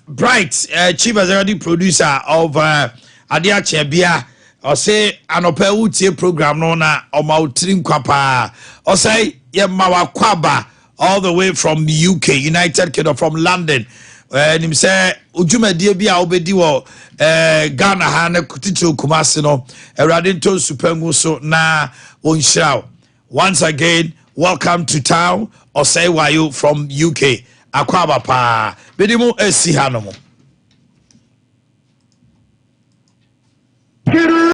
Bright, chief executive producer of Adeɛ Akyɛ Bia. Ɔse anɔpɛ wotie program no na ɔma wo tiri nkwa paa. Ɔsɛe, yɛma wakɔ aba all the way from UK, United Kingdom, from London. Nim sɛ dwumadie bi a wobɛdi wɔ Ghana ha ne titiri Kumase no, Awurade ntɔ nsupangu so na ɔnhyira wo. Once again, welcome to town, Ɔsɛe Wayo from UK. Akɔ aba paa. Bɛdi mu asi ha no mo.